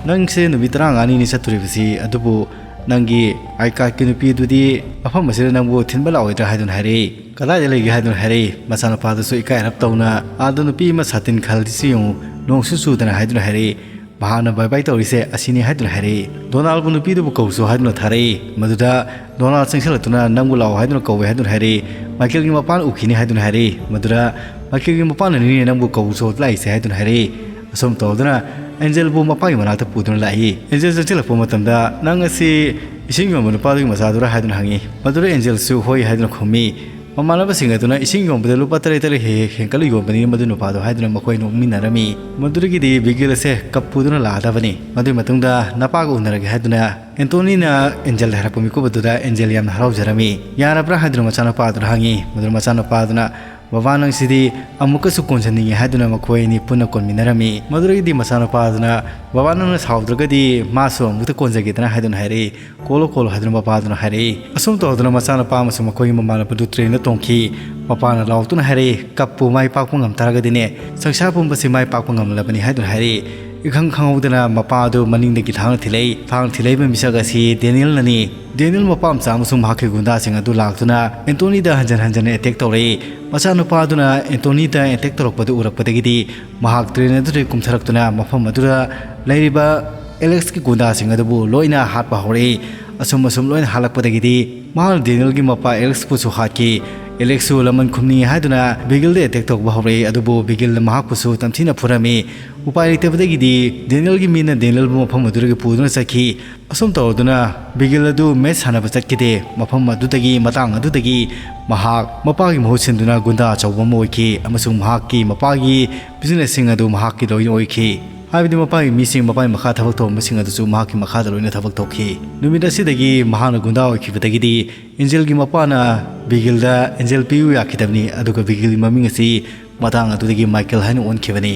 "ꯅꯪꯁꯦ ꯅꯨꯃꯤꯠ ꯇꯔꯥꯃꯉꯥꯅꯤꯅꯤ ꯆꯠꯇꯣꯔꯤꯕꯁꯤ, ꯑꯗꯨꯕꯨ ꯅꯪꯒꯤ ꯑꯥꯏ ꯀꯥꯔꯠꯀꯤ ꯅꯨꯄꯤ ꯑꯗꯨꯗꯤ ꯃꯐꯝ ꯑꯁꯤꯗ ꯅꯪꯕꯨ ꯊꯤꯟꯕ ꯂꯥꯛꯑꯣꯏꯗ꯭ꯔꯥ?" ꯍꯥꯏꯗꯨꯅ ꯍꯥꯏꯔꯛꯏ꯫ "ꯀꯗꯥꯏꯗ ꯂꯩꯒꯦ?" ꯍꯥꯏꯗꯨꯅ ꯍꯥꯏꯔꯛꯏ꯫ ꯃꯆꯥꯅꯨꯄꯥꯗꯨꯁꯨ ꯏꯀꯥꯏ ꯍꯔꯞ ꯇꯧꯅ, "ꯑꯥꯗ ꯅꯨꯄꯤ ꯑꯃ ꯁꯥꯇꯤꯟ ꯈꯜꯂꯤꯁꯤ ꯌꯦꯡꯉꯨ, ꯅꯣꯡꯁꯨ ꯆꯨꯗꯅ" ꯍꯥꯏꯗꯨꯅ ꯍꯥꯏꯔꯛꯏ꯫ "ꯃꯍꯥꯛꯅ ꯕꯥꯏ ꯕꯥꯏ ꯇꯧꯔꯤꯁꯦ ꯑꯁꯤꯅꯤ" ꯍꯥꯏꯗꯨꯅ ꯍꯥꯏꯔꯛꯏ꯫ "ꯗꯣꯅꯥꯜꯕꯨ ꯅꯨꯄꯤꯗꯨꯕꯨ ꯀꯧꯁꯨ" ꯍꯥꯏꯗꯨꯅ ꯊꯥꯔꯛꯏ꯫ ꯃꯗꯨꯗ ꯗꯣꯅꯥꯜ ꯆꯪꯁꯤꯜꯂꯛꯇꯨꯅ, "ꯅꯪꯕꯨ ꯂꯥꯛꯑꯣ" ꯍꯥꯏꯗꯨꯅ ꯀꯧꯋꯦ ꯍꯥꯏꯗꯨꯅ ꯍꯥꯏꯔꯛꯏ꯫ "ꯃꯥꯏꯀꯦꯜꯒꯤ ꯃꯄꯥꯅ ꯎꯈꯤꯅꯤ" ꯍꯥꯏꯗꯨꯅ ꯍꯥꯏꯔꯛꯏ꯫ ꯃꯗꯨꯗ, "ꯃꯥꯏꯀꯦꯜꯒꯤ ꯃꯄꯥꯅꯅꯤꯅꯦ ꯅꯪꯕꯨ ꯀꯧꯁꯨ ꯂꯥꯛꯏꯁꯦ" ꯍꯥꯏꯗꯨꯅ ꯍꯥꯏꯔꯛꯏ꯫ ꯑꯁꯨꯝ ꯇꯧꯗꯨꯅ ꯑꯦꯟꯖꯦꯜꯕꯨ ꯃꯄꯥꯒꯤ ꯃꯅꯥꯛꯇ ꯄꯨꯗꯨꯅ ꯂꯥꯛꯏ꯫ ꯑꯦꯟꯖꯦꯜ ꯆꯪꯁꯤꯜꯂꯛꯄ ꯃꯇꯝꯗ, "ꯅꯪ ꯑꯁꯤ ꯏꯁꯤꯡ ꯌꯣꯟꯕ ꯅꯨꯄꯥꯗꯨꯒꯤ ꯃꯆꯥꯗꯨꯔꯥ?" ꯍꯥꯏꯗꯨꯅ ꯍꯪꯉꯤ꯫ ꯃꯗꯨꯗ ꯑꯦꯟꯖꯦꯜꯁꯨ "ꯍꯣꯏ" ꯍꯥꯏꯗꯨꯅ ꯈꯨꯝꯃꯤ꯫ ꯃꯃꯥꯟꯅꯕꯁꯤꯡ ꯑꯗꯨꯅ "ꯏꯁꯤꯡ ꯌꯣꯟꯕꯗ ꯂꯨꯄꯥ ꯇꯔꯦꯠ ꯇꯔꯦꯠ ꯍꯦꯛ ꯍꯦꯛ ꯍꯦꯟꯀꯠꯂ ꯌꯣꯟꯕꯅꯤ ꯃꯗꯨ ꯅꯨꯄꯥꯗꯣ" ꯍꯥꯏꯗꯨꯅ ꯃꯈꯣꯏ ꯅꯣꯛꯃꯤꯟꯅꯔꯝꯃꯤ꯫ ꯃꯗꯨꯗꯒꯤꯗꯤ ꯕꯤꯒꯤꯜ ꯑꯁꯦ ꯀꯞ ꯄꯨꯗꯨꯅ ꯂꯥꯛꯑꯗꯕꯅꯤ꯫ ꯃꯗꯨꯒꯤ ꯃꯇꯨꯡꯗ ꯅꯄꯥꯒ ꯎꯅꯔꯒꯦ ꯍꯥꯏꯗꯨꯅ ꯑꯦꯟꯇꯣꯅꯤꯅ ꯑꯦꯟꯖꯦꯜꯗ ꯍꯥꯏꯔꯛꯄ ꯃꯤꯀꯨꯞ ꯑꯗꯨꯗ ꯑꯦꯟꯖꯦꯜ ꯌꯥꯝꯅ ꯍꯔꯥꯎꯖꯔꯝꯃꯤ꯫ "ꯌꯥꯔꯕ꯭ꯔꯥ?" ꯍꯥꯏꯗꯨꯅ ꯃꯆꯥꯅꯨꯄꯥ ꯑꯗꯨꯅ ꯍꯪꯉꯤ꯫ ꯃꯗꯨꯗ ꯃꯆꯥꯅꯨꯄꯥ ꯑꯗꯨꯅ, "ꯕꯕꯥ, ꯅꯪꯁꯤꯗꯤ ꯑꯃꯨꯛꯀꯁꯨ ꯀꯣꯟꯖꯅꯤꯡꯉꯤ" ꯍꯥꯏꯗꯨꯅ ꯃꯈꯣꯏ ꯑꯅꯤ ꯄꯨꯟꯅ ꯀꯣꯟꯃꯤꯟꯅꯔꯝꯃꯤ꯫ ꯃꯗꯨꯗꯒꯤꯗꯤ ꯃꯆꯥꯅꯨꯄꯥ ꯑꯗꯨꯅ, "ꯕꯕꯥ, ꯅꯪꯅ ꯁꯥꯎꯗ꯭ꯔꯒꯗꯤ ꯃꯥꯁꯨ ꯑꯃꯨꯛꯇ ꯀꯣꯟꯖꯒꯦꯗꯅ" ꯍꯥꯏꯗꯨꯅ ꯍꯥꯏꯔꯛꯏ꯫ "ꯀꯣꯜꯂꯣ, ꯀꯣꯜꯂꯣ" ꯍꯥꯏꯗꯨꯅ ꯃꯄꯥꯗꯨꯅ ꯍꯥꯏꯔꯛꯏ꯫ ꯑꯁꯨꯝ ꯇꯧꯗꯨꯅ ꯃꯆꯥꯅꯨꯄꯥ ꯑꯃꯁꯨꯡ ꯃꯈꯣꯏꯒꯤ ꯃꯃꯥꯟꯅꯕꯗꯨ ꯇ꯭ꯔꯦꯟꯗ ꯇꯣꯡꯈꯤ꯫ ꯃꯄꯥꯅ ꯂꯥꯎꯗꯨꯅ ꯍꯥꯏꯔꯛꯏ, "ꯀꯞꯄꯨ ꯃꯥꯏ ꯄꯥꯛꯄ ꯉꯝ ꯇꯥꯔꯒꯗꯤꯅꯦ, ꯁꯪꯁꯥꯔ ꯄꯨꯝꯕꯁꯤ ꯃꯥꯏ ꯄꯥꯛꯄ ꯉꯝꯂꯕꯅꯤ" ꯍꯥꯏꯗꯨꯅ ꯍꯥꯏꯔꯛꯏ꯫ ꯏꯈꯪ ꯈꯪꯍꯧꯗꯅ ꯃꯄꯥ ꯑꯗꯨ ꯃꯅꯤꯡꯗꯒꯤ ꯊꯥꯡꯅ ꯊꯤꯜꯂꯛꯏ꯫ ꯊꯥꯡꯅ ꯊꯤꯜꯂꯛꯏꯕ ꯃꯤꯁꯛ ꯑꯁꯤ ꯗꯦꯅꯤꯌꯦꯜꯅꯅꯤ꯫ ꯗꯦꯅꯤꯌꯦꯜ ꯃꯄꯥ ꯃꯆꯥ ꯑꯃꯁꯨꯡ ꯃꯍꯥꯛꯀꯤ ꯒꯨꯟꯗꯥꯁꯤꯡ ꯑꯗꯨ ꯂꯥꯛꯇꯨꯅ ꯑꯦꯟꯇꯣꯅꯤꯗ ꯍꯟꯖꯟ ꯍꯟꯖꯟꯅ ꯑꯦꯇꯦꯛ ꯇꯧꯔꯛꯏ꯫ ꯃꯆꯥꯅꯨꯄꯥ ꯑꯗꯨꯅ ꯑꯦꯟꯇꯣꯅꯤꯗ ꯑꯦꯇꯦꯛ ꯇꯧꯔꯛꯄꯗꯨ ꯎꯔꯛꯄꯗꯒꯤꯗꯤ ꯃꯍꯥꯛ ꯇ꯭ꯔꯦꯟ ꯑꯗꯨꯗꯒꯤ ꯀꯨꯝꯊꯔꯛꯇꯨꯅ ꯃꯐꯝ ꯑꯗꯨꯗ ꯂꯩꯔꯤꯕ ꯑꯦꯂꯦꯛꯁꯀꯤ ꯒꯨꯟꯗꯥꯁꯤꯡ ꯑꯗꯨꯕꯨ ꯂꯣꯏꯅ ꯍꯥꯠꯄ ꯍꯧꯔꯛꯏ꯫ ꯑꯁꯨꯝ ꯑꯁꯨꯝ ꯂꯣꯏꯅ ꯍꯥꯠꯂꯛꯄꯗꯒꯤꯗꯤ ꯃꯍꯥꯛꯅ ꯗꯦꯅꯤꯌꯦꯜꯒꯤ ꯃꯄꯥ ꯑꯦꯂꯦꯛꯁꯄꯨꯁꯨ ꯍꯥꯠꯈꯤ꯫ ꯑꯦꯂꯦꯛꯁꯁꯨ ꯂꯃꯟ ꯈꯨꯝꯅꯤꯡꯉꯤ ꯍꯥꯏꯗꯨꯅ ꯕꯤꯒꯤꯜꯗ ꯑꯦꯇꯦꯛ ꯇꯧꯕ ꯍꯧꯔꯛꯏ, ꯑꯗꯨꯕꯨ ꯕꯤꯒꯤꯜꯅ ꯃꯍꯥꯛꯄꯨꯁꯨ ꯇꯝꯊꯤꯅ ꯐꯨꯔꯝꯃꯤ꯫ ꯎꯄꯥꯏ ꯂꯩꯇꯕꯗꯒꯤꯗꯤ ꯗꯦꯅꯤꯌꯦꯜꯒꯤ ꯃꯤꯅ ꯗꯦꯅꯤꯌꯦꯜꯕꯨ ꯃꯐꯝ ꯑꯗꯨꯗꯒꯤ ꯄꯨꯗꯨꯅ ꯆꯠꯈꯤ꯫ ꯑꯁꯨꯝ ꯇꯧꯔꯗꯨꯅ ꯕꯤꯒꯤꯜ ꯑꯗꯨ ꯃꯦꯠꯆ ꯁꯥꯟꯅꯕ ꯆꯠꯈꯤꯗꯦ꯫ ꯃꯐꯝ ꯑꯗꯨꯗꯒꯤ, ꯃꯇꯥꯡ ꯑꯗꯨꯗꯒꯤ ꯃꯍꯥꯛ ꯃꯄꯥꯒꯤ ꯃꯍꯨꯠ ꯁꯤꯟꯗꯨꯅ ꯒꯨꯟꯗꯥ ꯑꯆꯧꯕ ꯑꯃ ꯑꯣꯏꯈꯤ, ꯑꯃꯁꯨꯡ ꯃꯍꯥꯛꯀꯤ ꯃꯄꯥꯒꯤ ꯕꯤꯖꯤꯅꯦꯁꯁꯤꯡ ꯑꯗꯨ ꯃꯍꯥꯛꯀꯤ ꯂꯣꯏꯅ ꯑꯣꯏꯈꯤ꯫ ꯍꯥꯏꯕꯗꯤ ꯃꯄꯥꯒꯤ ꯃꯤꯁꯤꯡ, ꯃꯄꯥꯒꯤ ꯃꯈꯥ ꯊꯕꯛ ꯇꯧꯔꯝꯕꯁꯤꯡ ꯑꯗꯨꯁꯨ ꯃꯍꯥꯛꯀꯤ ꯃꯈꯥꯗ ꯂꯣꯏꯅ ꯊꯕꯛ ꯇꯧꯈꯤ꯫ ꯅꯨꯃꯤꯠ ꯑꯁꯤꯗꯒꯤ ꯃꯍꯥꯛꯅ ꯒꯨꯟꯗꯥ ꯑꯣꯏꯈꯤꯕꯗꯒꯤꯗꯤ ꯑꯦꯟꯖꯦꯜꯒꯤ ꯃꯄꯥꯅ ꯕꯤꯒꯤꯜꯗ ꯑꯦꯟꯖꯦꯜ ꯄꯤꯌꯨ ꯌꯥꯈꯤꯗꯕꯅꯤ, ꯑꯗꯨꯒ ꯕꯤꯒꯤꯜꯒꯤ ꯃꯃꯤꯡ ꯑꯁꯤ ꯃꯇꯥꯡ ꯑꯗꯨꯗꯒꯤ ꯃꯥꯏꯀꯦꯜ ꯍꯥꯏꯅ ꯑꯣꯟꯈꯤꯕꯅꯤ꯫